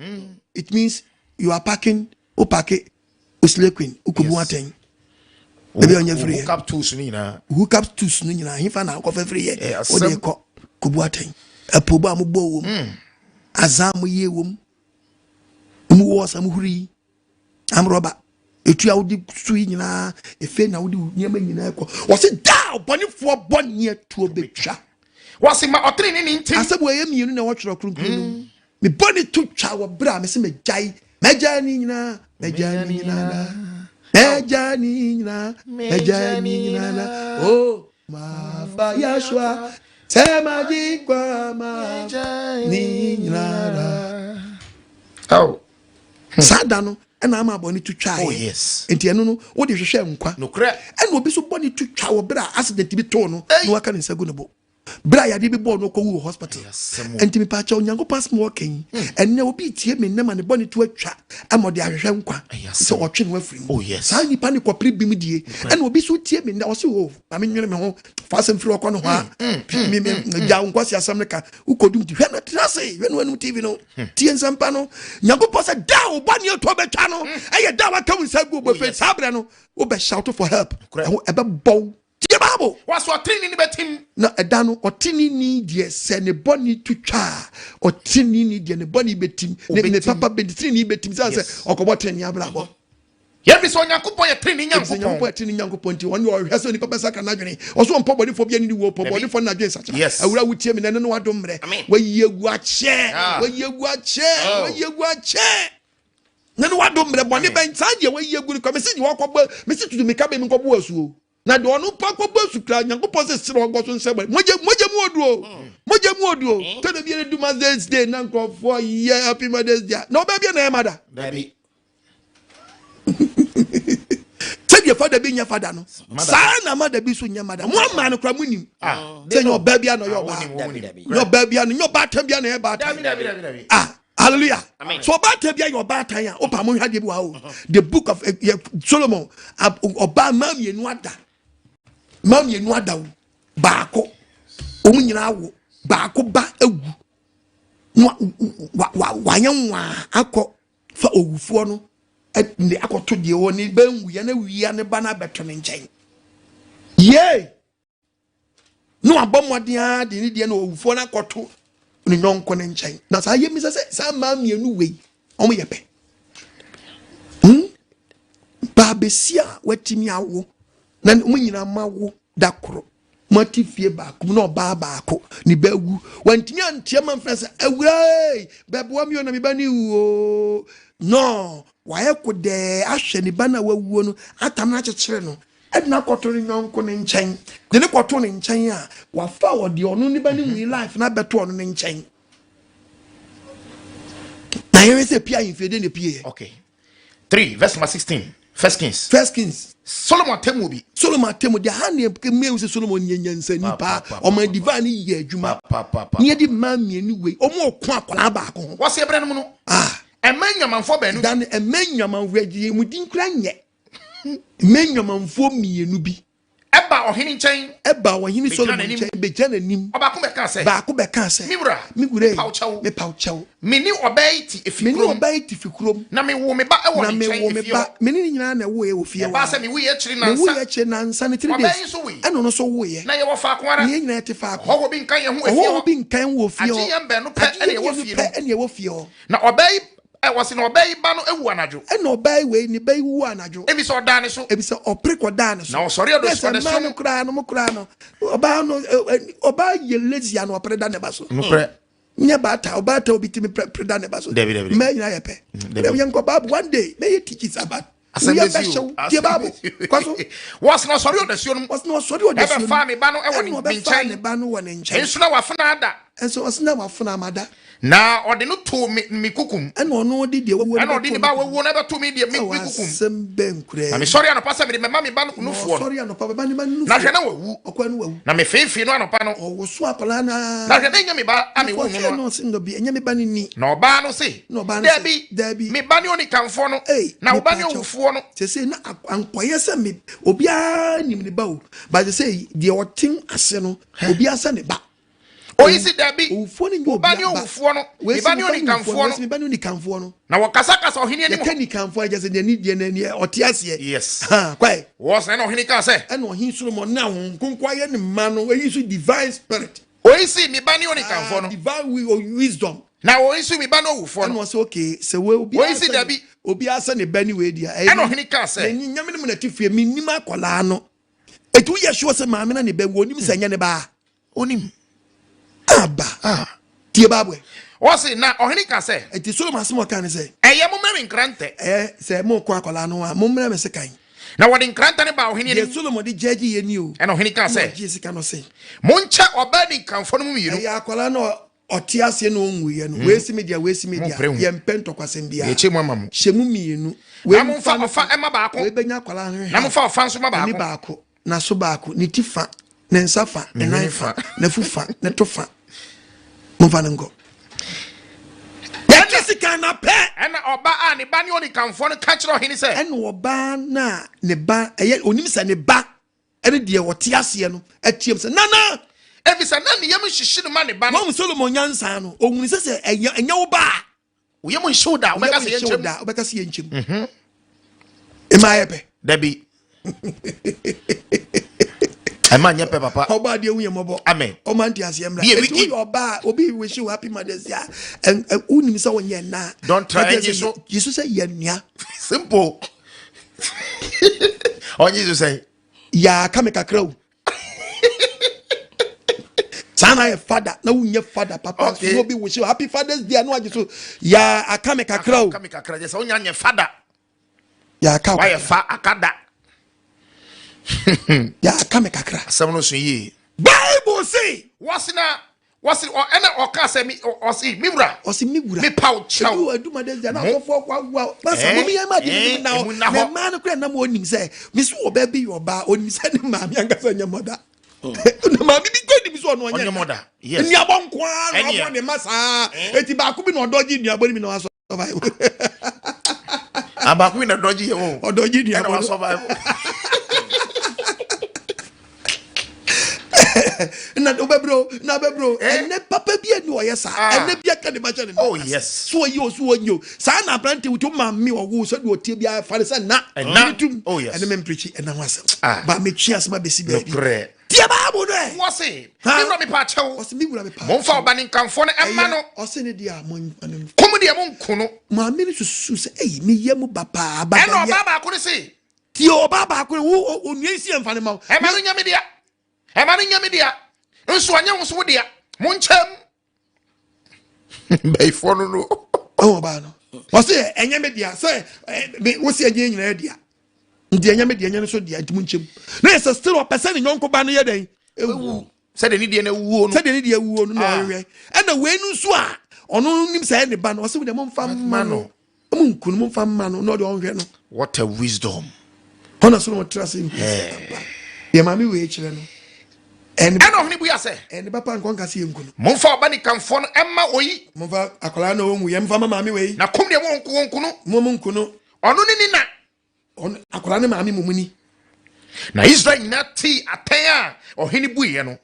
It means you are packing, o packing, o slave queen, o kubu atɛn. Ebi ɔnyɛ firi yɛ. Hook up tools ni nyinaa. Hook up tools ni nyinaa. Hinfa na akɔfɛ firi yɛ. O de kɔ kubu atɛn. Ɛpobo a mo bɔ wɔm. Azan mo yie wɔm. Mo wɔ ɔsa mo huri. Amrɔba. Etu a wode su yi nyinaa efe na wode nneɛma nyinaa kɔ. Wɔsi daa ɔbɔnefoɔ bɔne atuo betwa. Wɔsi ma ɔtene ne ne ntim. Asɛm wɔ ɛyɛ mmienu na wɔtwerɛ kronkron no mu. Me bɔne to twa wɔ berɛ a mese megyae. Mɛgyae ne nyinaa. Mɛgyae ne nyinaa da. Mɛgyae ne nyinaa. Mɛgyae ne nyinaa da. Oh, mafa Yeshua. Sɛ magye nkwa ma ne nyinaa da. Oh. Saa da no ɛna ama bɔne to twa. Oh yes. Nti ɛno no wode hwehwɛ nkwa. Nokorɛ. Ɛna obi so bɔne to twa wɔ berɛ a accident bi too no na waka ne nsa gu ne bo. Berɛ a yadeɛ bi bɔɔ no kɔwu wɔ hospital. Nti mepa kyɛw Onyankopɔn asɛm wɔ kan. Ɛnɛ obi tie me nnɛ ma ne bɔne to atwa ama ɔde ahwehwɛ nkwa sɛ ɔtwe no afiri mu. Oh yes. Saa nipa ne kɔpere bim die. Ɛna obi so tie me nnɛ ɔse o ma me nwene me ho fa asɛm firi ɔkɔ no hɔ a me me gya nkwasi asɛm no ka wokɔdum ti hwɛ no tena ase hwɛ no anum TV no tie nsɛmpa no Nyankopɔn sɛ da a wo bɔne atɔ bɛtwa no ɛyɛ da a waka wo nsa gu bɔfɛ saa berɛ no wobɛ shout for help ɛho ɛbɛbɔ wo tie. Bible. Wɔso ɔteneneeni bɛtim. Na ɛda no, ɔteneneeni deɛ, sɛ ne bɔne to twa a, ɔteneneeni deɛ, ne bɔne bɛtim, ne, ne Ɔbɛtim. papa bɛ, ne tenenee bɛtim, sɛ sɛ Yes. ɔkɔbɔ tenenee abrabɔ. Yɛfi sɛ Onyankopɔn yɛ tenenee Efisɛ Nyankopɔn. Nyankopɔn yɛ tenenee Nyankopɔn nti, ɔno deɛ ɔhwɛ sɛ onipa bɛsakra n'adwene. Ɔso ɔmpɔ bɔnefoɔ bi ani ne wuo, ɔpɔ Dabi. bɔnefoɔ no n'adwene sakyera. Yes. Awura wotie me nɛ, ne no adom mmerɛ. Amen. Wayi agu akyɛ, Ah. wayi agu akyɛ, Oh. wayi agu akyɛ. Ne no wadom mmerɛ, bɔne Amen. bɛn saa deɛ wayi agu no kwa, mese deɛ wakɔbɔ, mese tutu meka bɛ mi nkɔbɔ asuo. Na deɛ ɔno mpo akɔbɔ asu koraa, Nyankopɔn sɛ serɛ ɔnkɔ so nsɛ bɔne. Mogya, mogya mu oduo, mogya mu oduo. Tɛ na bi yɛ du Mother's Day na nkurɔfoɔ yɛ Happy Mother's Day a, na ɔbaa bi na ɛyɛ mother. Dabi. Sɛdeɛ fada bi nyɛ fada no, saa na mother bi so nyɛ mother. Mo ama no koraa mo nim. Ah. Sɛ nyɛ ɔbaa bi a na ɔyɛ Ah, ɔbaa. wonim, wonim. Dabi, dabi. Nyɛ ɔbaa bi a na nyɛ ɔbaatan bi a na ɛyɛ Dabi, baatan. dabi, dabi, dabi. Ah, hallelujah. Amen. So ɔbaatan bi ayɛ ɔbaatan a, wopa mo nhwɛ adeɛ bi wɔ ha o. The book of Solomon, ɔbaa mmaa mmienu ada. Mmaa mmienu ada o. Baako, wɔn nyinaa wo. Baako ba awu. Na wayɛ nwaa akɔ fa owufoɔ no ne akɔto deɛ wɔ ne ba nwuiɛ na wia ne ba no abɛto ne nkyɛn. Yee! Na wabɔ mmɔden ara de ne deɛ na owufoɔ no akɔto ne yɔnko ne nkyɛn. Na saa yɛ misa sɛ saa mmaa mmienu wei wɔn yɛ pɛ. Baabesi a watumi awo na wɔn nyinaa ma wo da koro. Moate fie baako mu na ɔbaa baako ne ba awu. Wantumi anteɛ ma mfrɛ sɛ awuraa bɛboa mi o na me ba ne wu o. No, wayɛ kodɛɛ ahwɛ ne ba no a wawuo no atam no akyekyere no ɛde no akɔto ne yɔnko ne nkyɛn. De ne kɔto ne nkyɛn a wafa ɔde ɔno ne ba ne wui life no abɛto ɔno ne nkyɛn. Na yɛhwɛ sɛ pie ahemfie de na pie. Okay. 3 verse number 16. First Kings. First Kings. Solomon atemmu bi. Solomon atemmu deɛ ha ne mmea sɛ Solomon yɛ nyansani paa. Ɔma divine yɛ adwuma. Ne yɛde mmaa mmienu wei ɔmo ɔko akwadaa baako ho. Wɔsi ebere no mu no. Ah. Ɛmɛ nyamanfoɔ baanu. Dan ɛmɛ nyamanfoɔ yɛ mu din kura nyɛ. Mɛ nyamanfoɔ mmienu bi. Ɛba ɔhene nkyɛn. Ɛba ɔhene Bɛgyina Solomon n'anim. nkyɛn bɛgyina n'anim. Ɔbaako bɛka sɛ. Baako bɛka sɛ. Me wura. Me wura yi. Mepaw kyɛw. Mepaw kyɛw. Me ne ɔbaa yi te efi Me ne kurom. ɔbaa yi te fi kurom. Na mewoo me ba wɔ Na ne nkyɛn mewoo me efie ba. hɔ. Me ne ne nyinaa na ɛwoeɛ wɔ fie hɔ Ɛbaa ara. sɛ mewuiɛ akyiri Mewuiɛ nnansa. akyiri nnansa ne 3 Ɔbaa days. yi nso wui. Ɛna ɔno nso woeɛ. Na yɛwɔ faako ara. Na yɛn nyinaa te faako. Ɔhɔhoɔ bi nka yɛn ho efie Ɔhɔhoɔ hɔ. bi nka yɛn ho wɔ fie hɔ. Agye yɛn baanu pɛ Agye na yɛn yɛwɔ mmienu fie pɛ no. na yɛwɔ fie hɔ. Na ɔbaa yi wɔsi na ɔbaa yi ba no ewu anadwo. Ɛna ɔbaa yi wei ne ba yi wu anadwo. Ebi sɛ ɔdaa ne so. Ebi sɛ ɔpere kɔdaa ne so. Na ɔsɔre Na sɛ ɔdɔ mmaa no koraa no mo koraa no ɔbaa no ɔbaa yɛ lazy ano ɔpere da ne ba so. Nokorɛ. Nyɛ baata ɔbaata obi timi pere da ne ba so. Dabi, dabi. Mmaa nyinaa yɛ pɛ. Dabi. Yɛn nkɔ baabu one day mɛyɛ teachings about. Asɛm Woyɛ bɛsi o. bɛhyɛw tie baabu kɔ so. Wɔsi na ɔsɔre ɔdasuo no mu. Wɔsi na ɔsɔre ɔdasuo no mu. Ɛbɛfaa ne ba no wɔ ne Ɛna ɔbɛfaa nkyɛn. ne ba no wɔ ne nkyɛn. Nso na wafena ada. Nso ɔsi na wafena amada. Na ɔde no too me me kukum. Ɛna ɔno de deɛ wawuo no Ɛna ɔde ne ba wawuo no ɛbɛto me deɛ me Ɛwɔ me kukum. asɛm bɛn koraa. Na mesɔre anɔpa sɛ mede mɛma me ba no nufoɔ no. Ɔsɔre anɔpa bɛba ne ba no nufoɔ. Na hwɛ na wawu. Ɔkɔ no wawu. Na mefeefee no anɔpa no. Ɔwoso akwadaa naa. Na hwɛ na ɛnyɛ me ba a mewoo no Ɔhwɛ no. na ɔse nga bi ɛnyɛ me ba no ni. Na ɔbaa no se. Na ɔbaa no se. Dabi. Dabi. Me ba ne onikanfoɔ no. Ei, Na wo ba ne mepaakyɛw. owufoɔ no. Sese na ankɔyɛ sɛ me obiara nim ne ba o. But sese deɛ ɔte ase no obiara sɛ ne ba. Oyi si dabi. Owufoɔ no nyɛ Wo ba ne obiara ba. owufoɔ no. Wei Me se ba ne me ba ne owufoɔ no. onikanfoɔ Wei se no. me ba ne onikanfoɔ no. Na wɔkasakasa ɔhene anim. Yɛka nikanfoɔ a kyerɛ sɛ deɛ ne deɛ n'ani ɔte aseɛ. Yes. Ha kwae. Wɔsɛn na ɔhene kaa sɛ. Ɛna ɔhene Solomon na Honhom Kronkron ayɛ ne ma no eyi nso divine spirit. Oyi si me ba ne onikanfoɔ no. Divine wisdom. Na oyi si me ba ne owufoɔ no. Ɛna ɔsɛ okay sɛ wei obiara Oyi si sɛ dabi. obiara sɛ ne ba ne wei deɛ. Ɛna ɔhene kaa sɛ. N'ani nyame ne mu na ti fie mi nim akwadaa no. Etu yɛ sure sɛ maame na ne ba wu onim sɛ ɛnyɛ ne ba. Onim. Aba. Ah. Tie Bible. Wɔsi na ɔhene ka sɛ. Eti Solomon asɛm a ɔka ne sɛ. Ɛyɛ mo mmrɛ me nkrantɛ. Ɛyɛ sɛ mo kɔ akwadaa no a mo mmrɛ me sekan. Na wɔde nkrantɛ no baa ɔhene anim. Deɛ Solomon de gyɛgye yɛ ni o. Ɛna ɔhene kaa sɛ. Ɛna ɔgye sika no se. Monkyɛ ɔbaa nikanfoɔ no mu mmienu. Ɛyɛ akwadaa no ɔte aseɛ na ɔnwuiɛ no. Wei si me dea, wei si me dea. Mompere ho. Yɛmpɛ ntɔkwasɛm biara. Yɛkyɛ mu ama mo. Hyɛ mu mmienu. Na momfa ɔfa mma baako. Wei bɛnya akwadaa no Na momfa ɔfa nso mma N'ani baako. baako, n'aso baako, ne ti fa, ne nsa fa, ne Ne nan hwene fa, fa. n'afu fa, ne to fa. Momfa no nkɔ. Yɛtwe sika na pɛ. Ɛna ɔba a ne ba ne onikanfoɔ no ka kyerɛ ɔhene sɛ. Ɛna ɔbaa no a ne ba ɛyɛ onim sɛ ne ba ɛne deɛ ɔte aseɛ no ɛteam sɛ nana. Efisɛ na ne yam nhyehye no ma ne ba no. Wɔn Solomon nyansa no ohun sɛ sɛ ɛnyɛ ɛnyɛ wo ba a. Wo yam nhye wo da a wobɛka sɛ yɛnkyɛm. Da wobɛka sɛ yɛnkyɛm. Ɛma ayɛ pɛ. Dabi. Ɛma nyɛ pɛ papa. Ɔbaa deɛ hu yɛ mmɔbɔ. Amen. Ɔma nte aseɛ mmra. Be a Eti wicked. woyɛ ɔbaa obi wish you happy mother's day a wonim sɛ wonyɛ nna. Don't try Ka kyerɛ ɛnyi sɛ, so. Yi so sɛ yɛ nua. Simple. Ɔnyi so sɛn. Yaa ka me kakra o. Saa na ayɛ father na wonyɛ father papa. Okay. So obi wish you happy father's day a na wagye so yaa aka me kakra o. Aka me kakra gyɛ sɛ wonya nyɛ fada. Yaa ka Wayɛ fa aka da. Yaa ka me kakra. Asɛm no so yie. Bible say. Wɔsi na wɔsi ɔ ɛna ɔka sɛ mi ɔsi mi wura. Ɔsi mi wura. Mi pa o kyɛw. Edu edu ma desi na asɔfo ɔkɔ awa. Masa mo mi yɛn ma di ne mu na na hɔ. Na mmaa no kura nam onim sɛ misi wɔ bɛɛ bi yɛ ɔbaa onim sɛ ne maame ankasa nyɛ mɔda. Na maame bi kɔ nim sɛ ɔno ɔnyɛ mɔda. Yes. Nnuabɔ nkoa na Ɛneɛ. ɔbɔ ne ma saa. Eti baako bi na ɔdɔgye nnuabɔ no bi na wasɔ survive. Abaako yi na dɔgye yɛ o. Ɔdɔgye Ɛna nnuabɔ wa no. survive. Na wobɛbrɛ na wobɛbrɛ Eh? ɛnɛ papa bi ani ɔyɛ saa Ah. ɛnɛ bi aka ne ba kyɛ ne Oh, yes. so ɔyi o so ɔnyi o saa na aberante wotu maame ɔwo sɛdeɛ ɔtie biara fa ne sɛ na Ɛna. tum Oh, yes. ɛne memprikyi ɛna ho asɛm Ah. ba metwe asɛm abɛsi baabi Nokorɛ. tie baabo no ɛ Wɔsi Ha? mi wura mi pa kyɛw. ɔse me wura me pa Momfa ɔba ne nkamfoɔ no ɛma no. ɔse ne deɛ a mo Kum deɛ monku no. maame no susu sɛ ei meyɛ mu ba paa ba Ɛna yɛ ɔbaa baako no se tie ɔbaa baako no wo onua yi si ɛmfa ne ma wo ɛma no nyɛ me dea. Ɛma no nyɛ me dea. Nso ɔnyɛ wo so wo dea. Monkyɛm. Bɛyifoɔ no. Ɔwɔ ɔbaa no ɔse ɛnyɛ me dea sɛ wo se ɛnyɛ nyinaa dea nti ɛnyɛ me dea ɛnyɛ no so dea nti mo nkyɛm na yɛ sɛ still ɔpɛ sɛ ne nyɔnko ba no yɛ dɛn ewu Sɛdeɛ ne deɛ no awuo no. Sɛdeɛ ne deɛ awuo no na Ah. ɔhwehwɛ ɛna wei no nso a ɔno nim sɛ ɛyɛ ne ba no ɔse wo deɛ momfa mma no mo nku no momfa mma no na ɔde ɔnhwɛ no. What a wisdom. Ɔna so na ɔtra se nku sɛ papa deɛ maame wei kyerɛ no ɛne Ɛna ɔhene bua sɛ. Ɛne papa nkɔ nka sɛ yɛnku no. Momfa ɔba nikamfoɔ no ɛma oyi. Momfa akwadaa na ɔnwu yɛ mfa ma maame wei. Na kum deɛ monku wɔnku no. Mo monku no. Ɔno ne ne na. Ɔno akwadaa ne maame mo mu ni. Na Israel nyinaa tee atɛn a ɔhene buiɛ no,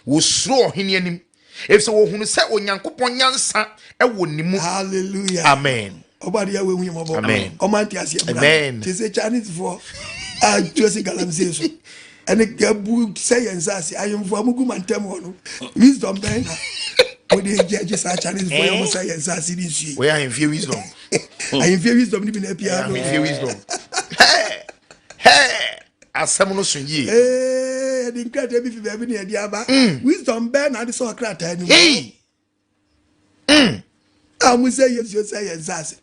wɔsuro ɔhene anim, ɛfiri sɛ wɔhunu sɛ Onyankopɔn nyansa wɔ ne mu. Hallelujah. Amen. Ɔba de yɛ wehu yɛ mɔbɔ. Amen. Ɔma nte aseɛ mmra. Amen. Te sɛ Chinese foɔ a tuo si galamsey so. Ɛne gabu sɛ yɛn nsa ase ahemfo a mugu mantam hɔ no. Wisdom bɛn na wɔde agye agye saa Chinese foɔ yɛ wɔn sɛ yɛn nsa ase ne nsuo yi. Wɔyɛ ahemfie wisdom. Ahemfie wisdom ni bi na apia no. Ahemfie wisdom. Hey! Hey! Asɛm no so yie. Ee, yɛde nkrataa bi fi baabi na yɛde aba. Wisdom bɛn na ade sɛ ɔkrataa no mu. Hey! A mo sɛ yɛ nsuo sɛ yɛn nsa ase.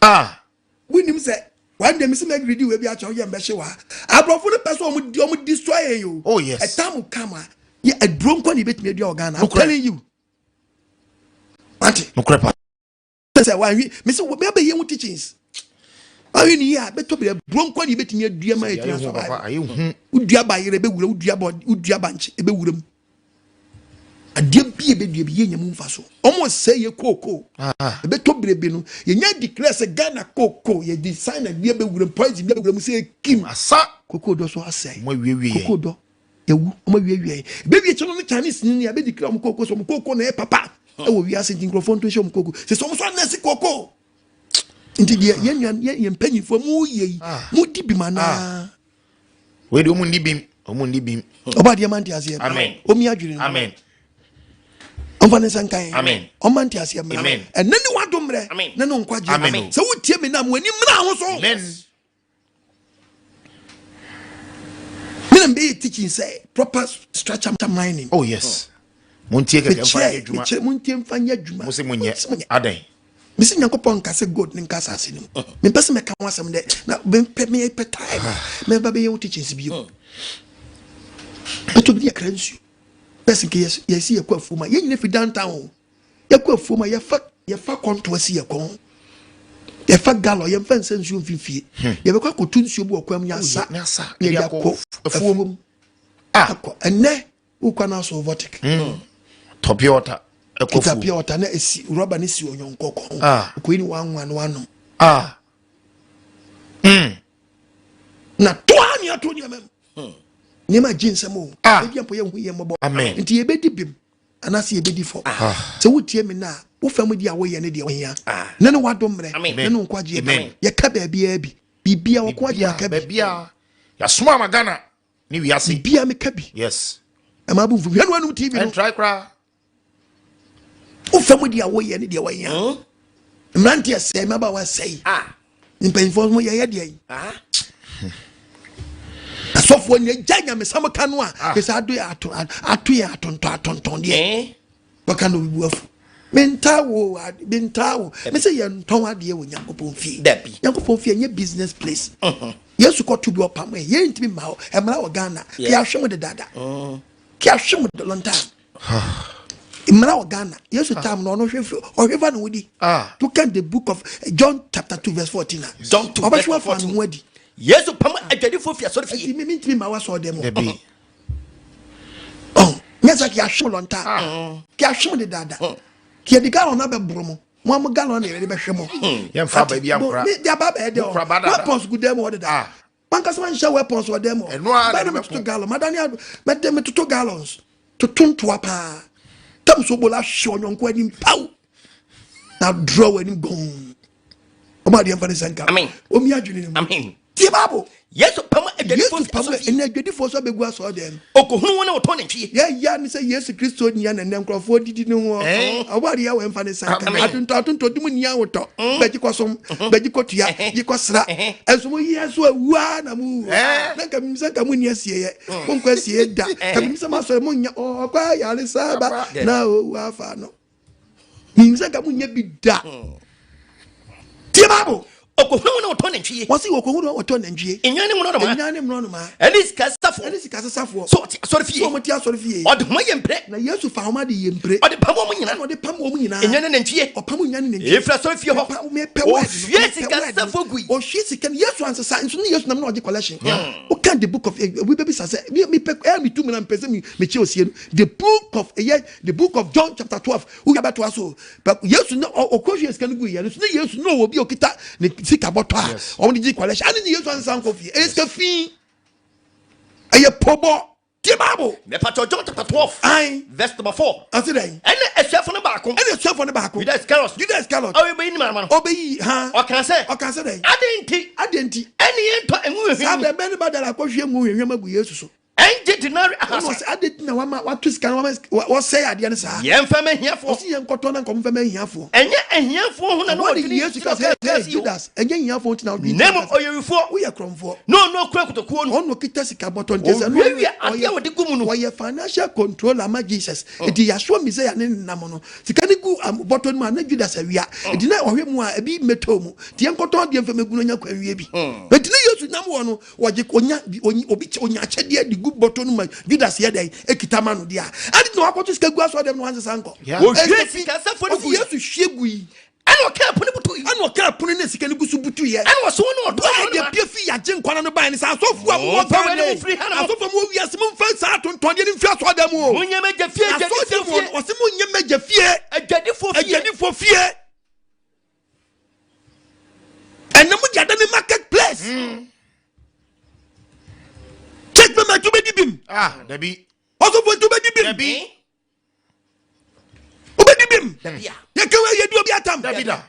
Ah! Wonim sɛ one day mesi mɛgridi wei bi akyɛw yɛ mbɛhye wa. Aborɔfo no pɛ sɛ ɔmo di ɔmo destroy yɛn o. Oh, yes. Ɛtam kama yɛ aduro nkɔ na ebetumi adua wɔ Ghana. I'm Nokorɛ. telling you. Wate. Nokorɛ pa. Sɛ wanwi mesi wɔ bɛyɛ bɛyɛ ho teachings. Wanwi ni yie a bɛtɔ bi aduro nkɔ na ebetumi adua ma Ayɛ yɛtumi hu papa, survive. ayɛ hu. Wodua ba yerɛ ebɛwura wodua ba wodua ba nkye ebɛwura mu. Adeɛ bi ebɛdua bi yɛ nya mu nfa so. Ɔmo sɛ yɛ kookoo. Ah. Ebɛtɔ berebi no yɛnya declare sɛ Ghana kookoo yɛde sign adeɛ bɛwura mu poison bi abɛwura mu sɛ ekim. Asa. Kookoo dɔ so asɛe. Ɔmo awiewie yɛn. Kookoo dɔ ewu ɔmo awiewie yɛn. Ebewie kyɛn no ne Chinese ni abɛ declare ɔmo kookoo so ɔmo kookoo na ɛyɛ papa ɛwɔ wiase nti nkurɔfoɔ nto nhyɛ ɔmo kookoo sɛ sɛ ɔmo so anɛse kookoo. Nti deɛ yɛn nua yɛn yɛn mpanyinfoɔ mo yɛ yi mo di bi ma naa. Wei deɛ ɔmo nni bim. Ɔmo nni bim. Ɔba adeɛ ma nte aseɛ. Amen. Omi adwene no. Amen. Ɔmfa ne nsa nka yɛn. Amen. Ɔma nte aseɛ mmerɛ. Amen. Ɛnɛ ne wado mmerɛ. Amen. Ne no nkwagye. Amen. Sɛ wotie me nam w'ani mmra ho so. Amen. Me na mbɛyɛ teaching sɛ proper structure mining. Oh yes. Montie kɛkɛ mfa nyɛ Mekyerɛ adwuma. mekyerɛ montie mfa nyɛ adwuma. Mo se monyɛ. Mo se monyɛ. Adɛn. Mesi Nyankopɔn nka sɛ gold ne nka asase no mu. Mempɛ sɛ mɛka ho asɛm dɛ na mempɛ mepɛ time. Mɛba bɛyɛ ho teachings bio. Bɛtɔ bi ne yɛkra nsuo. Bɛs nke yɛsi yɛkɔ afuom a yɛn nyina fi downtown o. Yɛkɔ afuom a yɛfa yɛfa kɔnto asi yɛ kɔn. Yɛfa galɔ yɛmfa nsa nsuo mfimfie. Yɛbɛkɔ akɔtu nsuo bi wɔ kwan mu ne asa. Ne asa. Ne Yɛde yɛde akɔ akɔ afuom. afuom. Ah. Akɔ ɛnɛ wokɔ na aso vortic. Tɔ pure water. Ɛkɔ Kita fuo. pure water na esi rɔba ne si onyɔnkɔ kɔn. Ah. Okoyi ne wanwa no anom. Ah. Na toa ne ato nneɛma mu. Nneɛma gye nsɛm o. Ah. Ebi ampo yɛ hu yɛ mmɔbɔ. Amen. Nti yɛbɛdi bim anaasɛ yɛbɛdi fɔ. Sɛ wotie me na wo fam di a woyɛ ne deɛ wohia. Ne ne wadom mmerɛ. Amen. Ne ne nkwagyeɛ Amen. bi. Yɛka baabiara bi. Biribiara wɔko agye aka bi. Baabi a yɛasoma ama Ghana. Ne wiase. Bia meka bi. Yes. Ɛma bo mfu. Hwɛ no anum TV no. Ɛntrae koraa. Wofa mu deɛ woyɛ ne deɛ wɔyɛ. Mmeranteɛ sɛe, mmabaawa sɛe. Ah. Mpanyinfoɔ mo yɛyɛ deɛ yi. Ah. Asɔfoɔ ni agya nyamesam ka no a, kɛsɛ ado yɛ ato ato yɛ atontɔn atontɔn deɛ. Eh. Wɔka na obi bu afu. Mentaa wo, mentaa wo. Me sɛ yɛntɔn adeɛ wɔ Nyankopɔn fie. Dabi. Nyankopɔn fie ɛnyɛ business place. Yesu kɔto bi ɔpam ɛ, yɛntumi mma hɔ. Mmara wɔ Ghana. Kɛ ahwɛ mo dedaada. Kɛ ahwɛ mo long time. Mmara wɔ Ghana. Yesu time no ɔno hwɛ ɔhwɛ fa ne ho di. To kan the book of John chapter 2 verse 14 a. John 2 Ɔbɛhwɛ verse afa ne 14. ho adi. Yesu pam adwadifoɔ fi asɔre fie. Ɛti mi ntumi mma wasɔ dɛm. Dabi. Ɔn nyɛ sɛ kí ahwɛ mo lɔnta. Kí ahwɛ mo dedaada. Kí yɛde gallon na bɛboro mo. Mo a mo gallon na yɛde bɛhwɛ mo. Yɛmfa aba bi ankora. Mi de aba bɛyɛ dɛ Mo kura o. ba dada. Weapons gu dɛm hɔ deda. Ah. Mankasa ma nhyɛ weapons wɔ dɛm hɔ. Ɛno ara na Bɛyɛ na ɛbɛko. metoto gallon. Madane ado mɛde metoto gallons. Toto ntoa paa. Tam so bola hwɛ ɔnyɔnko anim paw. Na draw w'anim gɔn. Ɔmo adeɛ mfa ne nsa nka. Amen. Omi adwene ne mu. Amen. Tie Bible. Yesu pam adwadifoɔ Yesu fi pam asɔre fie. ɛnna adwadifoɔ so abɛgu asɔre dɛm. Okohunu wɔn a wɔtɔn nantwie. Yɛya ne sɛ Yesu Kristo nia na nnɛ nkurɔfoɔ didi ne ho. Eh. Ɔbɔ adeɛ wɔ ɛmfa ne nsa nka. Amen. Atontɔ atontɔ di mu nia wotɔ. Bɛgye kɔsom, bɛgye kɔtua, gye kɔsra. Ɛnso mo yɛ so awua na mo wu. Eh. Na nka mimisa nka mo nni asieɛ. Mo nkɔ asieɛ da. Nka mimisa mo asɔre mo nya ɔkɔ ayaresa ba na owu afa no. Mimisa nka mo nya bi da. Tie Bible. Okohunu wɔn a wɔtɔn nantwie. Wɔsi wɔkɔhunu wɔn a wɔtɔ nantwie. Nnwan ne mmorɔnoma. Nnwan ne mmorɔnoma. Ɛne sikasafoɔ. Ɛne sikasafoɔ. So ɔte asɔre fie. So wɔn te asɔre fie. Ɔde homa yɛ mpire. Na Yesu fa homa de yɛ mpire. Ɔde pam wɔn nyinaa. Ɛna ɔde pam wɔn nyinaa. Nnwan ne nantwie. Ɔpam nnwan ne nantwie. Efiri asɔre fie hɔ. Mepɛ word no. Ohwie sikasafoɔ gui. Ohwie sika no. Yesu ansesa nso ne Yesu nam na ɔgye collection. Woka the book of obi bɛbisa sɛ mepɛ ɛyɛ me tu mu na mepɛ sɛ mekyɛ osie no. The book of ɛyɛ the book of John chapter 12. Woyɛ bɛtoa so. But Yesu ne ɔkɔhwie sika no gu yɛ no so ne Yesu ne ɔwɔ bi a ɔkita ne sika bɔtɔ a wɔn de gye collection. Ane ne Yesu ansesa nkɔ fie. Ɛyɛ sika fi. Ɛyɛ pɔbɔ. Tie Bible. Mepatɔ John chapter 12. Aye. Verse number 4. Ase dɛn? Ɛne asuafo no baako. Ɛne asuafo no baako. Judas Iscariot. Judas Iscariot. A ɔbɛyi ne maama no. Ɔbɛyi ha. Ɔka sɛ. Ɔka sɛ dɛn? Adɛn nti. Adɛn nti. Ɛne yɛn tɔ ngo hwehwɛ. Saa bɛn bɛn ne ba dara akɔhwie ngo hwehwɛ agu Yesu so. Ɛngye denari 300. Ɔno ɔsɛ adɛn nti na wama wato sika no wama wɔsɛe adeɛ no saa. Yɛmfa ma ahiafoɔ. Ɔsi yɛn nkɔtɔ na nkɔmfa ma ahiafoɔ. Ɛnyɛ ahiafoɔ ho na na Wɔde ɔdwene Yesu ka sɛ hey Judas ɛnyɛ ahiafoɔ nti na ɔdwene. Na mmom ɔyɛ wifoɔ. Woyɛ korɔmfoɔ. Na ɔno okura kotokuo no. Ɔno okita sika bɔtɔ nti sɛ Ɔwiawia adeɛ a wɔde gu mu no. Ɔyɛ financial controller ma Jesus. Eti Yahshua Messiah ne nenam no. Sika no gu bɔtɔ no mu a na Judas awia. Eti na ɔhwɛ mu a ebi mmɛtɔ mu. Nti yɛnkɔtɔn adeɛ mfa mɛgu no nya kwan wie bi. Eti na Yesu nam hɔ no wɔgye onya bi obi kyɛ onya akyɛdeɛ de gu bɔtɔ no ma Judas yɛ dɛn ekita ma no deɛ a adi na wakɔto sika gu asɔre dɛm na wansesa nkɔ. Wɔhwie sika sɛfoɔ no Ɔsi gui. Yesu hwie gu yi. Ɛna ɔkaa pono butu yi. Ɛna ɔkaa pono ne sika no gu so butu yɛ. Ɛna ɔso ne ɔtɔ Wɔn deɛ pie fi yagye nkwa no ban ne sɛ asɔfoɔ a mowɔ Momfa Ghana wei ne yi, mo mfiri ha na mo- asɔfoɔ a mowɔ wiase momfa saa atontɔndeɛ no mfiri asɔre dɛm o. Monyɛ m'agya fie Asɔre adwadifoɔ dɛm fie. o, ɔse monyɛ m'agya fie. Adwadifoɔ fie. Adwadifoɔ fie. Ɛnna mo de ada ne market place. Church member tu bɛdi bim. Ah, dabi. Ɔsɔfoɔ tu bɛdi bim. Dabi. Wobɛdi bim. Dabi a. Yɛkɛwɛ yɛdi obi atam. Dabi da.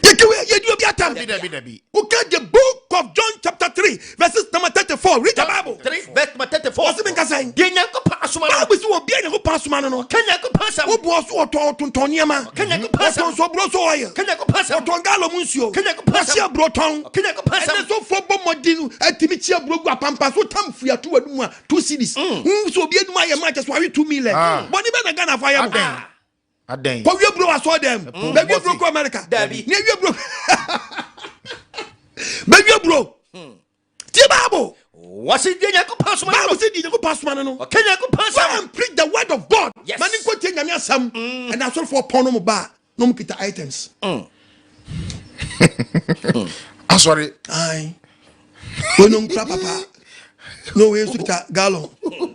Yɛkɛwɛ yɛdi obi atam. Dabi dabi dabi. Okay, the book of John chapter 3 verses number 34. Read the Bible. 3 verse number 34. Ɔse menka sɛn? Deɛ Nyankopɔn asoma no. Bible sɛ obi a Nyankopɔn asoma no no. Ka Nyankopɔn asɛm. Woboɔ so ɔtɔn ɔtontɔn nneɛma. Ka Nyankopɔn asɛm. Ɔtɔn soburo so oil. Ka Nyankopɔn asɛm. Ɔtɔn gallon mu nsuo. Ka Nyankopɔn asɛm. Ɔkye aburo tɔn. Ka Nyankopɔn asɛm. Ɛnɛ sɔfoɔ bɔ mmɔden atumi kye aburo gu apampa so tam fuato w'anum a 2 cedis. Wohu sɛ obi anum ayɛ ma kyɛ so awe 2 million. Ah. Bɔne bɛn na Ghana fa yɛ mo? Adɛn? Adɛn? Kɔwie buro wɔ asɔre dɛm. Bɛwie buro kɔ America. Dabi. Ne awie buro. Bɛwie buro. Tie Bible. Wɔse deɛ Nyankopɔn asoma no Bible no. sɛ deɛ Nyankopɔn asoma no no. Ɔka Nyankopɔn Go asɛm. and preach the word of God. Yes. Ma ne nkɔ tie Nyame asɛm. Ɛna asɔrefoɔ pɔn no mo ba a, na ɔmo kita items. Asɔre. Aye. Wei no nkura papa. Na wei nso kita gallon.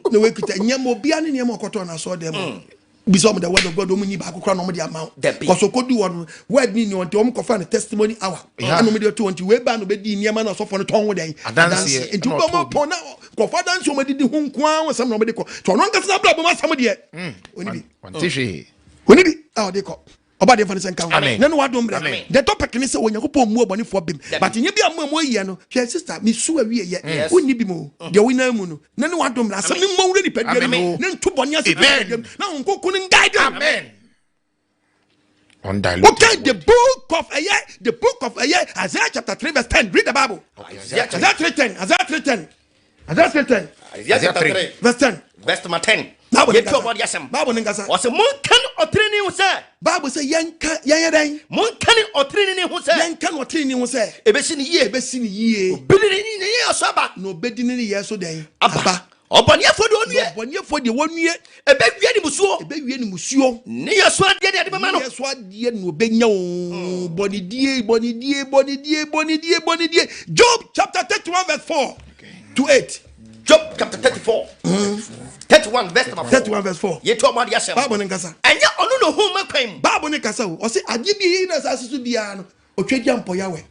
Na wei kita nneɛma obiara ne nneɛma ɔkɔtɔ na asɔre dɛm. Bisa ɔmo the word of God ɔmo nyi baako koraa na ɔmo de ama wo. Dabi. Kɔsɔ kodu hɔ no word ni ni wɔn nti ɔmo kɔfa no testimony hour. Yeah. Ɛna ɔmo de to wɔn nti wei ba na ɔbɛdi nneɛma na ɔsɔfo no tɔn ho dɛn. Adanseɛ. Nti Ɛna wobɛ ɔmo ɔtɔɔ bi. pɔn na kɔfa adanseɛ ɔmo adidi ho nkoa ho asɛm na ɔmo de kɔ. Nti ɔno ankasa n'abrabɔ mu asɛm deɛ. Oni bi. Wante hwee. Oni bi a ɔde kɔ. Ɔba deɛ fa ne sɛ nka ho. Amen. Na ne wadom brɛ. Amen. The topic ne sɛ Onyankopɔn mmu ɔbɔnefoɔ bem. But nyɛ bi a mo a moayɛ no, hwɛ sister, mesu awie yɛ. Yes. Wonni bi mu. Deɛ wonam mu no, na ne wadom brɛ. Asɛm ne mmɔ wura nipadua no mu. Amen. Ne nto bɔne ase Amen. nipadua mu. Na Honhom Kronkron no guide wo. Amen. Undiluted. Okay, the book of ɛyɛ the book of ɛyɛ Isaiah chapter 3 verse 10. Read the Bible. Isaiah Isaiah 3:10. Isaiah 3:10. Isaiah 3:10 Isaiah chapter 3. 3 verse 10. verse number 10. Bible ne Yɛtu nkasa. ɔbɔde asɛm. Bible ne nkasa. Ɔsɛ monka ne ɔtenenee ho sɛ Bible sɛ yɛnka yɛnyɛ dɛn? monka ne ɔtenenee ho sɛ Yɛnka no ɔtenenee ho sɛ ɛbɛsi ne yie. ɛbɛsi ne yie. Obi ne ne ne yɛ ɔsɔ aba. Na ɔbɛdi ne nneyɛɛ so dɛn? Aba. Ɔbɔneɛfoɔ deɛ ɔnue. Ɔbɔneɛfoɔ deɛ wɔnue. Ɛbɛwie ne musuo. Ɛbɛwie ne musuo. Ne yɛ so adeɛ de ade bɛma no. Ne yɛ so adeɛ na ɔbɛnya o. Bɔnedie, bɔnedie, bɔnedie, bɔnedie, bɔnedie. Job chapter 31 verse 4 to 8. Job chapter 34. 31 verse number 4. 31 verse 4. Yɛtu ɔbɔde asɛm. Bible ne nkasa. Ɛnyɛ ɔno na ohun ma kwan mu. Bible ne kasa o. Ɔse adeɛ bi yi na asase so biara no, ɔtwa gya mpɔyawɛ.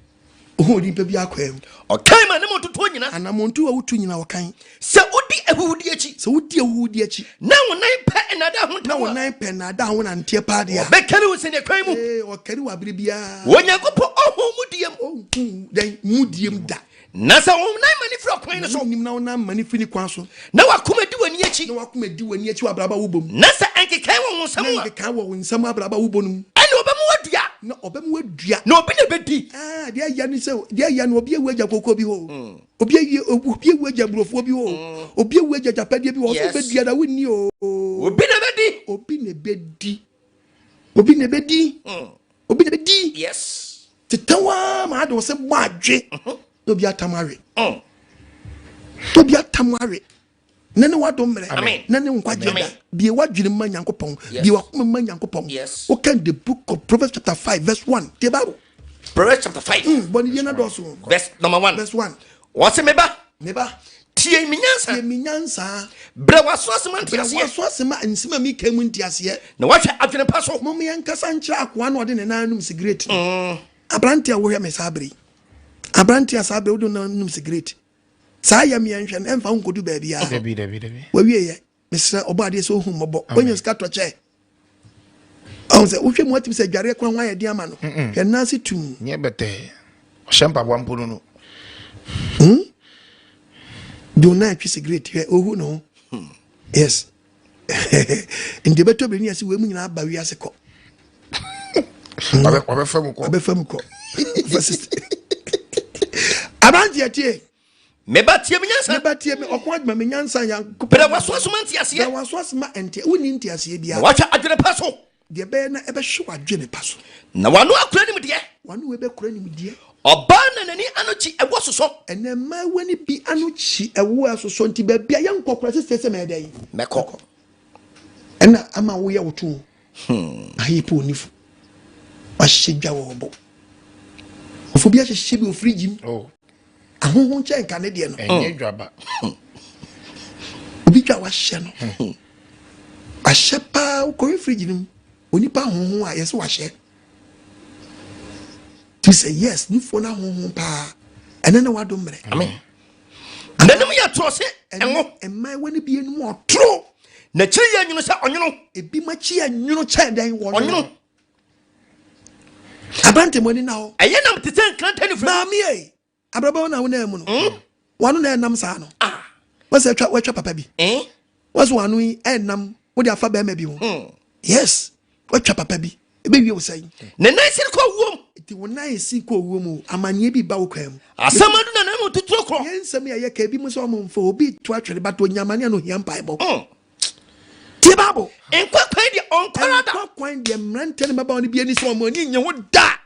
Ohun onipa bi akwan mu. Ɔkan ma ne mu ntotoɔ nyina. Anamontu a wotu nyina ɔkan. Sɛ wodi ahuhudi akyi. Sɛ wodi ahuhudi akyi. Na wo nan pɛ nnaadaa ho Na wo ntam a. nan pɛ nnaadaa ho nanteɛ paa deɛ a. Ɔbɛkari wo sɛdeɛ kwan mu. Ee, ɔkari wɔ abere biara. Onyankopɔn ɔhu mu die mu. Ɔnhu dɛn mu die mu da. Na sɛ wo nan ma ne firi ɔkwan no so. Wonim na wo nan ma ne firi ne kwan so. Na wakoma di w'ani akyi. Na wakoma di w'ani akyi wɔ abrabɔ a wobɔ mu. Na sɛ ɛnkekae wɔ wo nsam a. Na ɛnkekae wɔ wo nsam abrabɔ a wobɔ no mu. Ɛne ɔbɛma woadua. Na ɔbɛma woadua. Na obi na ɛbɛdi. Ah, deɛ ɛya ne sɛ, deɛ ɛya no, obi awu agya koko bi hɔ o. Obi awie, obi awu agya burofoɔ bi hɔ o. Obi awu agya agyapadeɛ bi hɔ. Ɔsɛ Yes. wobɛdua na wonni o. Obi na ɛbɛdi. Obi na ɛbɛdi. Obi na ɛbɛdi. Obi na ɛbɛdi. Yes. Tetɛw ara ma ade wo sɛ bɔ adwe. Na obi atam awe. Mm. Na obi atam awe. Na ne wadom mmerɛ. Amen. Na ne nkwagye da. Amen. Bie w'adwene ma Nyankopɔn. Yes. Bie w'akoma ma Nyankopɔn. Yes. Wokan the book of Proverbs chapter 5 verse 1. Tie Bible. Proverbs chapter 5. Bɔne na dɔɔso. Verse number 1. Verse 1. Wɔse me ba. Me ba. Tie me nyansa. Tie me nyansa. Brɛ w'aso ase ma Brɛ nteaseɛ. w'aso ase ma nsɛm a meka mu nteaseɛ. Na woahwɛ adwene pa so. Mom yɛnkasa nkyerɛ akoa na ɔde ne nan nom sigaret no. Aberante a wohwɛ me saa bere yi. Aberante a saa bere wode wo nan nom sigaret. Saa yɛ me yɛnhwɛ no ɛmfa wo nkɔdu baabiara. Dabi, dabi, dabi. Wawie yɛ. Mesrɛ ɔbɔ adeɛ sɛ ohu mmɔbɔ. Wonya sika tɔ kyɛ. Ɔhu sɛ wohwɛ mu atumi sɛ adwareɛ kora ho ayɛ den ama no. Hwɛ nan ase tum. Nyɛ bɛtɛɛ. Ɔhyɛ mpaboa mpo no no. De wo nan atwi sigaret hwɛ ohu ne ho. Yes. Nti ɛbɛtɔ bere ne yɛsɛ wei mu nyinaa ba wiase kɔ. Wabɛfa mu kɔ. Wabɛfa mu kɔ. Aberanteɛ tie. Me ba tie me nyansa. Me ba tie me ɔko adwuma me nyansa Nyankopɔn. Brɛ w'aso ase ma nteaseɛ. Brɛ w'aso ase ma nte wonni nteaseɛ biara. Na wahwɛ adwene pa so. Deɛ ɛbɛyɛ na ɛbɛhwe w'adwene pa so. Na w'ano akura nimdeɛ. W'ano wei bɛkura nimdeɛ. Ɔbaa na n'ani ano kyi ɛwoɔ sosɔ. Ɛnɛ mmaayewa no bi ano kyi ɛwoɔ asosɔ nti baabi a yɛnkɔ koraa sisi sɛ mɛyɛ dɛn. Mɛkɔ. Ɛna ama woyɛ wo to. Ayi po onifo. Wahyehyɛ dwa wɔ ɔbɔ. Ɔfo bi ahyehyɛ bi wɔ firigyi mu. Oh. Ahoho nkyɛn nka ne deɛ no. Ɛnyɛ dwaba. Obi dwa wahyɛ no. Wahyɛ paa wokɔhwɛ firigyi no mu. Onipa ahoho a yɛsɛ wahyɛ. Ti sɛ yes nifoɔ no ahoho paa. Ɛnɛ ne wadom mmerɛ. Amen. N'anim yɛ torɔ sɛ ɛngo. Mmaayewa no bi anim ɔtoro. N'akyiri yɛ nwunu sɛ ɔnwono. Ebi mo akyi yɛ nwunu kyɛn dɛn wɔn. Ɔnwono. Aberante mo ani na hɔ. Ɛyɛ nam te sɛ nkrantɛ ne firi. Maame ei, abrabɔ na wo na mu no. Wano na ɛnam saa no. Wɔsɛ atwa wɔatwa papa bi. Wɔsɛ wano yi ɛnam wode afa bɛrima bi ho. Yes, wɔatwa papa bi. Ɛbɛwie wo sɛn. Ne nan siri kɔ owuo mu. Nti wo nan si kɔ owuo mu amanneɛ bi ba wo kwan mu. Asɛm adu na nan mu tuturo korɔ. Yɛn nsɛm yɛ yɛka ebi mu sɛ ɔmo mfa obi to atwere but onya amanneɛ no ohia mpaebɔ. Tie Bible. Nkwa kwan deɛ ɔnkɔra da. Nkwa kwan deɛ mmeranteɛ ne mmabaawa no bi ani sɛ ɔmo ani nye ho da.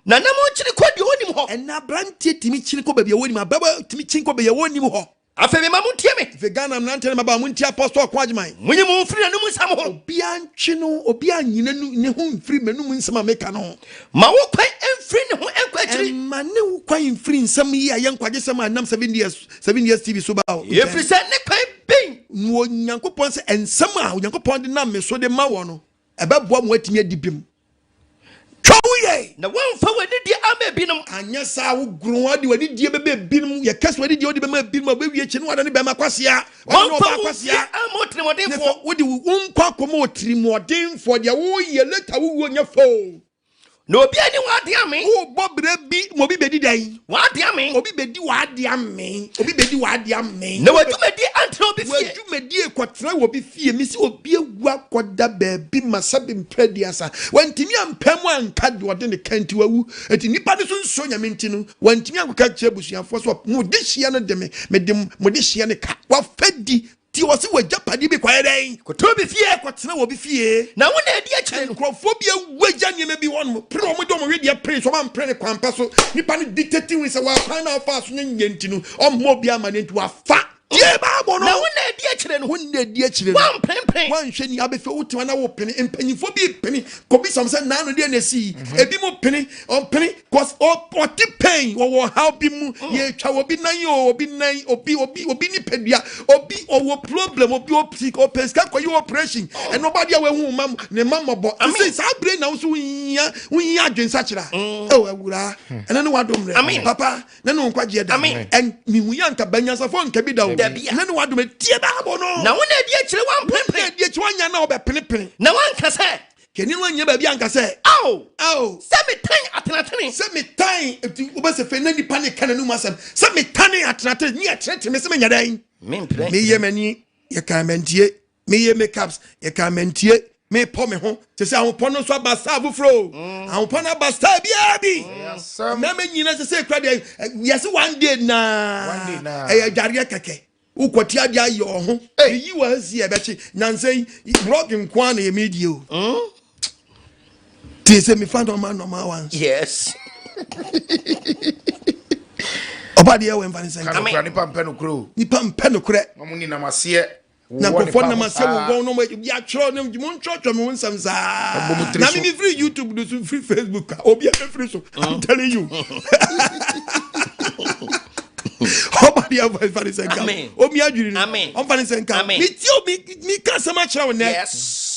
Na nam kyini kɔ deɛ ɔnim hɔ. Ɛnna aberanteɛ tumi kyini kɔ baabi a wɔnim, ababaawa tumi kyini kɔ baabi a wɔnim hɔ. Afei mema montie me. Afei Ghana mmeranteɛ ne mmabaawa montie Apostle Ɔko Agyemang. Monyi mo ho mfiri n'anom nsɛm ho. Obiara ntwe no, obiara nyi ne ho mfiri m'anom nsɛm a meka no ho. Ma wo kwan mfiri ne ho nkɔ akyiri. Mma ne wo kwan mfiri nsɛm yi a ɛyɛ nkwagyesɛm a ɛnam 7DS TV so ba wo nkyɛn. Ɛfiri sɛ ne kwan bɛn. Na Onyankopɔn sɛ nsɛm a Onyankopɔn de nam me so de ma wɔ no, ɛbɛboa ma woatumi adi bem. Twa wo yɛ! Hey! Na woamfa w'anidie amma ebinom. Anyɛ saa a, wo gron ade w'anidie bɛma ebinom. Yɛka sɛ w'anidie wode bɛma ebinom a, wobɛwie akyi no woadane bɛrima kwasea, woadane Woamfa ɔbaa wo kwasea. mfeɛ amma Ne otirimuɔdenfoɔ. sɛ wode wo nkwa akɔma otirimuɔdenfoɔ, deɛ woyɛ later wo wuo nyɛ fɛ o. Na obi anni w'adeɛ amee. Wobɔ berɛ bi ma obi bɛdi dɛn? W'adeɛ amee. Obi bɛdi w'adeɛ amee. Obi bɛdi w'adeɛ amee. Na w'adwumadie antena obi fie. W'adwumadie kɔtena wɔ obi fie. Mesi obi awu akɔda baabi ma sɛbe mprɛ aduasa. Wantumi ampɛ mu anka deɛ ɔde ne ka nti wawu. Enti nnipa no so nsuro Nyame nti no, wantumi ankɔka nkyerɛ abusuafoɔ sɛ mo dehyeɛ no de me, mede mo dehyeɛ no ka. Wafa di. Nti ɔse w'agyapadeɛ bi kɔyɛ dɛn? Kɔtena obi fie. Kɔtena wɔ obi fie. Na wo na adi akyire no. Nkurɔfoɔ bi awu agya nneɛma bi hɔ nom, pere wɔn de wɔn wedeɛ pere so, wɔn ampere no kwan pa so. Nipa no dictate hu sɛ wɔn kwan na ɔfaa so no nyɛ nti no, ɔmmɔ obi amaneɛ nti wafa. Tie Bible no. Na wo na adi akyire no. Wo na adi akyire no. Woampenpen. Woanhwɛ ni abɛfɛ wo tema na wopene. Mpanyinfoɔ bi pene kɔbisa wɔn sɛ naano deɛ na ɛsi yi. Ebi mo pene, ɔmpene cause ɔte pain wɔwɔ ɔhaw bi mu. Yɛtwa obi nan o, obi nan, obi obi obi nipadua, obi ɔwɔ problem, obi ɔpɛ ɔpɛ sika kɔyɛ operation. Ɛno ɔba deɛ wahu ma ne ma mmɔbɔ. Sɛ saa bere na wo so wohia wohia adwensakyera. Ɛwɔ awuraa ɛno ne wadom rɛ. Papa ne no nkwagyeɛ da. Ɛn mehu yɛ anka banyansafoɔ nka bi da o. Ne no wadom tie Bible no. Na wo na adi akyire Wo na woampenpen. adi akyire woanya na wobɛpenepene. Na woanka sɛ. Kani no anyɛ baabi anka sɛ. Ao! Ao! Sɛ metan atenatene. Sɛ metan nti wobɛsɛ fɛ na nipa ne ka n'anum asɛm. Sɛ metane atenatene ne ɛtenetene me sɛ menya dɛn? Mempene. Meyɛ m'ani yɛka mantie. Meyɛ makeups yɛka mantie. Mepɔ me ho te sɛ ahopɔ no nso aba star foforɔ o. Ahopɔ no aba star biara bi. Mmarima nyina sɛ sɛ kura deɛ yɛse one day naa ɛyɛ adwareɛ kɛkɛ. Wokɔte adeɛ ayɛ ɔho. Meyi wɔ asi ɛbɛkye. Nansa yi blog nko ara na yɛ medie o. Tie sɛ mefa normal normal ones. Yes. Ɔba deɛ wɔ mfa ne sɛ nka. Nipa mpɛ nokorɛ o. Nipa mpɛ nokorɛ. Wɔn ni nam aseɛ. Na nkurɔfoɔ nam aseɛ wowɔ no yɛatwerɛ no montwerɛtwerɛ me ho nsɛm saa na me mefiri YouTube no so mfiri Facebook a obi a mefiri so I'm telling you. Ɔba deɛ ɔmfa ne sɛ nka omi adwiri no ɔmfa ne sɛ nka metie omi meka asɛm akyerɛ wo nnɛ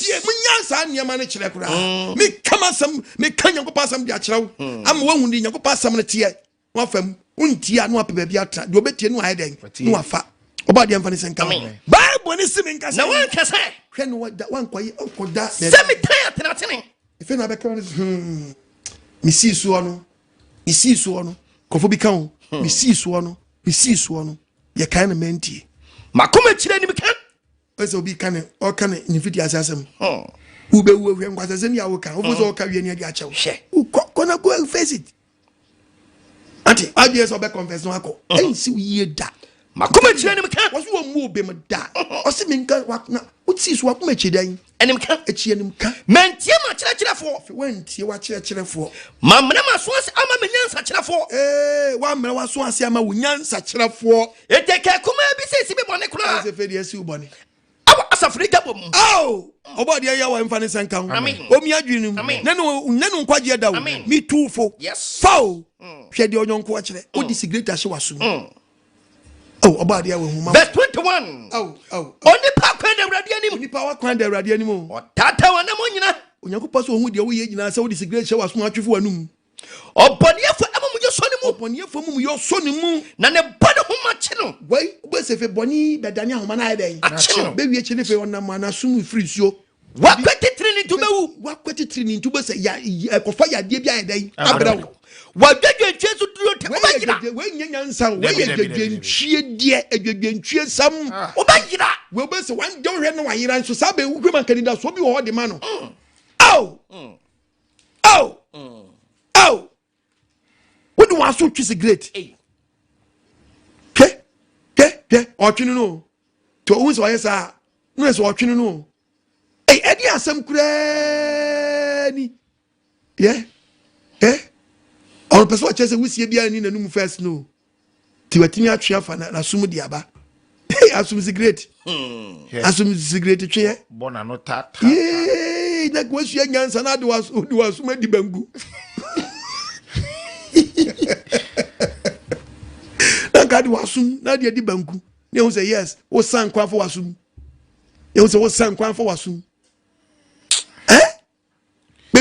tie menya saa nneɛma no kyerɛ koraa meka m'asɛm meka Nyankopɔn asɛm de akyerɛ wo ama woahu de Nyankopɔn asɛm no teɛ wafa mu wontie a na wapɛ baabi atena deɛ ɔbɛtie no ayɛ dɛn na wafa ɔba deɛ mfa ne sɛ nka Bible ne se menka sɛ na wanka sɛ hwɛ no wankɔyɛ ɔnkɔda sɛ metan atenatene ɛfɛ na abɛka no mesii soɔ no mesii soɔ no nkurɔfoɔ bi ka ho mesii soɔ no mesii soɔ no yɛkae no mantie makoma kyerɛ nim ka ɛsɛ obi ka ne ɔka ne ne mfiti ase asɛm wobɛwu ahwɛ nkwasasɛm yi a woka wofo sɛ ɔka wie ne ade akyɛw wokɔ kɔ na go face it ate adwene sɛ ɔbɛ confess no akɔ ɛnsi wo yie da makoma kyerɛ nim ka wɔso wɔ mu obem da ɔse menka na wotii so wakoma akyi dɛn anim ka akyi anim ka mantie m'akyerɛkyerɛfoɔ wantie w'akyerɛkyerɛfoɔ mammrɛ m'aso ase ama me nyansakyerɛfoɔ ee wammrɛ w'aso ase ama wo nyansakyerɛfoɔ enti ka kumaa bi sɛ esi me bɔne koraa ɛsɛ fɛ deɛ asi wo bɔne awɔ asafo no gya bɔ mu ao ɔbɔ adeɛ yɛ wɔ mfa ne nsa nka ho omi adwene no mu ne no nkwagyeɛ da o metu fo fa o hwɛ deɛ ɔnyɔnko akyerɛ wode sigaret ahyɛ w'aso mu Oh, ɔbɔ adeɛ wɔ huma. Verse 21. Oh, oh. Onipa kwan da Awurade anim. Onipa wa kwan da Awurade anim o. Ɔtaataa wɔn anam nyina. Onyankopɔn sɛ ohun deɛ woyɛ nyinaa sɛ wode sigaret hyɛ w'aso atwe fo w'anum. Ɔbɔneɛfo amumuyɛ sɔ ne mu. Ɔbɔneɛfo amumuyɛ sɔ ne mu. Na ne bɔne homa kye no. Wei wobɛsɛ fɛ bɔne bɛdane ahoma no ayɛ dɛn? Akye no. Bɛwie akyi ne fɛ ɔnam anasom mfiri nsuo. Wakwati tiri ne nti wobɛwu. Wakwati tiri ne nti wobɛsɛ ɛkɔfa yadeɛ bi ayɛ dɛn? Abrɛ wo. Wadwadwantwie so duro te wobɛyera. Wei nyɛ nyansa o. Wei yɛ dwadwantwie deɛ adwadwantwie sam. Wobɛyera. Wei wobɛsɛ wangye wohwɛ no wayera nso saa bɛ wohwɛ ma nkanidasoɔ bi wɔ hɔ de ma no. Ao! Ao! Ao! Wode wɔn aso twe sigaret. Hwɛ hwɛ hwɛ ɔtwe no no. Tí ohun sɛ ɔyɛ saa no yɛ sɛ ɔtwe no no. Ɛyɛ ɛde asɛm koraa ni. Yɛ ɛ ɔno pɛ sɛ ɔkyerɛ sɛ wusie biara ni n'anum first no. Tí watumi atwe afa n'asom de aba. Asom sigaret. Asom sigaret tweɛ. Bɔ n'ano ta ta. Yee na kò esua nyansa na de wasom adi banku. Na nka de wasom na de adi banku. Na ehu sɛ yes wosan kwan fa wasom. Ehu sɛ wosan kwan fa wasom. Eh?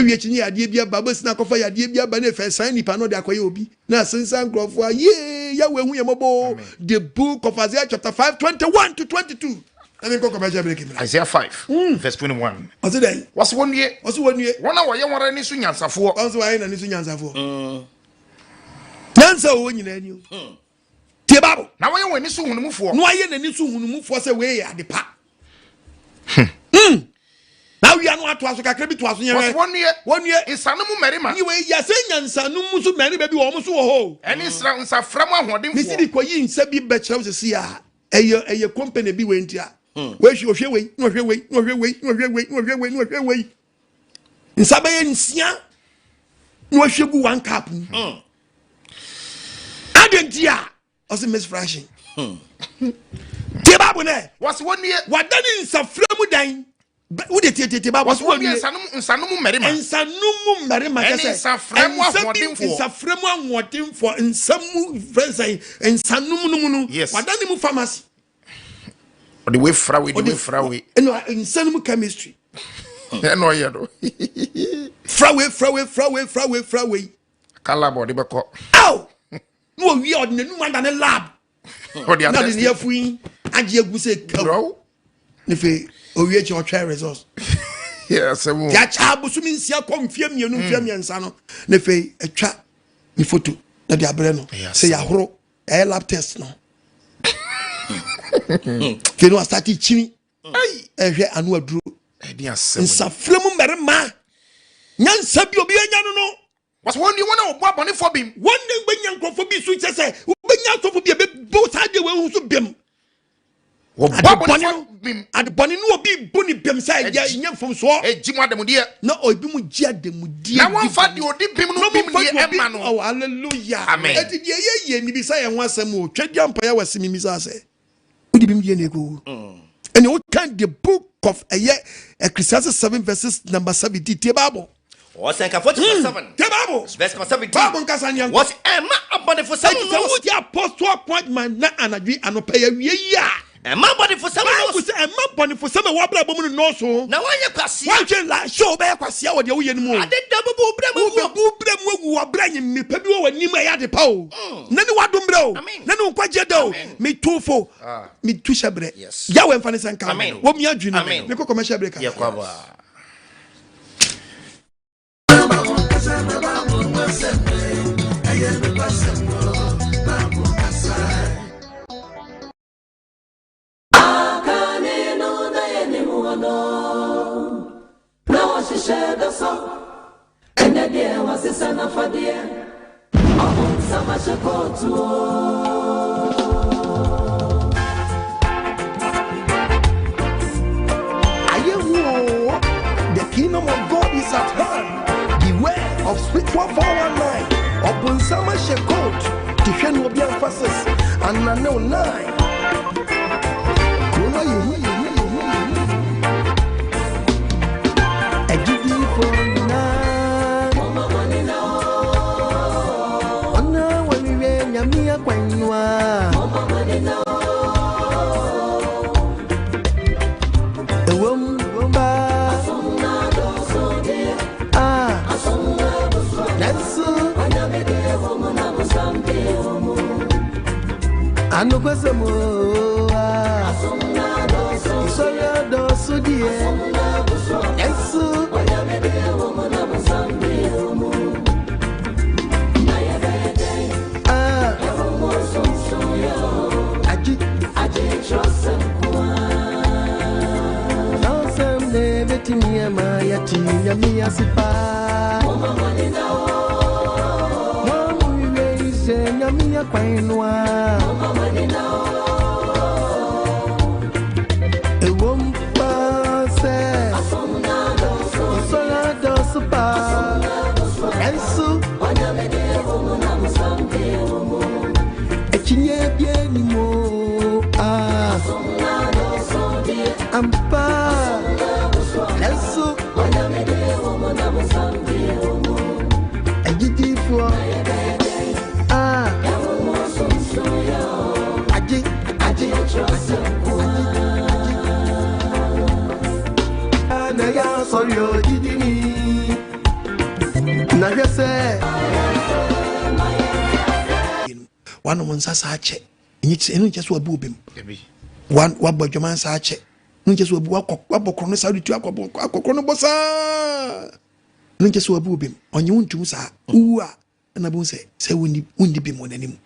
Bɛwie akyi ne yadeɛ bi aba, wobɛsi no akɔfa yadeɛ bi aba na ɛfɛ san nipa no de akɔyɛ obi na asensan nkurɔfoɔ a yee Yahweh hu yɛn mmɔbɔ o. The book of Isaiah chapter 5 21 to 22. Na menkɔ commercial break mmra. Isaiah 5 verse 21. Ɔse dɛn? Wɔse wɔnnue. Ɔse wɔnnue. Wɔn a wɔyɛ wɔn ara ani so nyansafoɔ. Ɔse wɔayɛ n'ani so nyansafoɔ. Nyansa a ɔwɔ nyinaa ni o. Tie Bible. Na wɔyɛ wɔn ani so hunumufoɔ. Na wɔayɛ n'ani so hunumufoɔ sɛ wei yɛ ade pa. Na awia no atoa so kakra bi toa so nyɛ. Wɔse wɔnnue. Wɔnnue. Nsano mu mmarima. Ni wei yɛ sɛ nyansano mu so mmarima bi wɔn so wɔ hɔ o. Ɛne nsra nsafra mu ahoɔdenfoɔ. Mesi de kɔyi nsa bi bɛkyerɛ wo sisi a ɛyɛ ɛyɛ company bi wei ntia. Wei hwɛ ɔhwɛ wei na ɔhwɛ wei na ɔhwɛ wei na ɔhwɛ wei na ɔhwɛ wei na ɔhwɛ wei. Nsa bɛyɛ nsia na ɔhwɛ gu one cup mu. Adɛn nti a ɔse miss fraction. Tie Bible nɛ. Wɔse wɔnnue. Wadane nsafra mu dan. Wode tietietie Bible. Wɔse wɔnnue nsanom mmarima. Nsanom mu mmarima kyɛ sɛ. Ɛne nsafra mu ahoɔdenfoɔ. Nsafra mu ahoɔdenfoɔ. Nsa mu fɛnsɛn nsanom no mu no. Yes. Wadane mu pharmacy. Ɔde wei fra wei de wei fra wei. Ɛna nsa no mu chemistry. Ɛna ɔyɛ no. Fra wei fra wei fra wei fra wei fra wei. Aka lab ɔde bɛkɔ. Aw! Na owie ɔde n'anum ada ne lab. Ɔde Na ɔde ne yafu yi agye agu sɛ kaw. Ne fe owie akyi ɔtwɛn results. Asɛm o. Yɛakyɛ abosom nsia kɔ mfeɛ mmienu mfeɛ mmiɛnsa no. Ne fe atwa ne foto na de abrɛ no sɛ yɛahoro ɛyɛ lab test no. Fe no asate kyini ɛhwɛ ano aduro. Nsafra mu mmarima nyansa bi obi anya no no. Wɔsɛ wɔn ni wɔn a wɔbu abɔnefoɔ bem. Wɔn na wobɛnya nkurɔfoɔ bi so kyɛ sɛ wobɛnya asɔfo bi a bɛbu saa deɛ wɔahu so bem. Wɔbu abɔnefoɔ bem. Adebɔne no obi bu ne bem sɛ ɛyɛ nyɛ mfomsoɔ. Egye mu ademudeɛ. Na obi mu gye ademudeɛ. Na wɔmfa deɛ ɔdi bem no bem deɛ ɛma no. Oh, hallelujah. Amen. Eti deɛ ɛyɛ yie mibisa yɛn ho asɛm o. Twɛdi ampa yɛ wɔ se mimisa sɛ. Wodi bem deɛ na ɛkɔwu. Ɛnna wokan the book of ɛyɛ Ecclesiastes 7 verses number 17 tie Bible. Ɔsɛnkafo chapter 7. Tie Bible. Verse number 17. Bible nkasa nea nkɔ. Wɔsi ɛma abɔnefosɛm Eti sɛ nnɔɔso. wotie apostle appointment na anadwo yi anɔpa yi awie yi a. Ɛma abɔnefosɛm Bible nnɔɔso. sɛ ɛma bɔnefosɛm a ɛwɔ abrabɔ mu no nnɔɔso. Na wɔnyɛ kwasea. Woanhwɛ la sɛ wobɛyɛ kwasea wɔ deɛ woyɛ no mu o. Ade da bɛbu wo brɛ mu agu. Wobɛbu wo brɛ mu agu wɔ berɛ a nnepa bi wɔ w'anim a ɛyɛ ade pa o. Na ne w'adom berɛ o. Amen. Na ne wo nkwagyeɛ da o. Amen. Metu fo. Metu hyɛ berɛ. Yes. Yahweh mfa ne nsa nka wo. Amen. Wɔmmia adwene mu. Amen. Mekɔ commercial break ansa. Yɛkɔ aba. Ayewo, the kingdom of God is at hand. Beware of spiritual 419. Ɔbonsam ahyɛ coat te hwɛ no obi emphasis anane wo nine. Kuro no ayɛ hu. Agyidifo nyinaa. Wɔn a wɔrehwɛ Nyame akwan no a. Ɛwom paa. Ah. Nanso. Anokwasɛm o, ah. Nsɔre adɔɔso deɛ. Nanso. Ah. Agye. Nansɛm na ebetumi ama yɛte Nyame ase paa. Mo a mohwehwɛ yi sɛ Nyame akwan no a. Ɛwom paa sɛ nsɔre adɔɔso paa. Nanso akyinnye biara nni mu o, ah. Ampa. Nanso agyidifoɔ, ah. Agye, agye, agye, agye. Na yɛ asɔre o, gyidini. Na hwɛ sɛ. Wanom nsa saa kyɛ. Ɛno nkyɛ sɛ wabu obi mu. Wabɔ adwaman saa kyɛ. Ɛno nkyɛ sɛ wabu wabɔ korɔ no saa de tu akɔbɔ akɔkorɔ no bɔ saa. Ɛno nkyɛ sɛ wabu obi mu. Ɔnye wo ntum saa. Wowu a ɛna bɛhu sɛ sɛ wonni bi mu wɔ n'anim.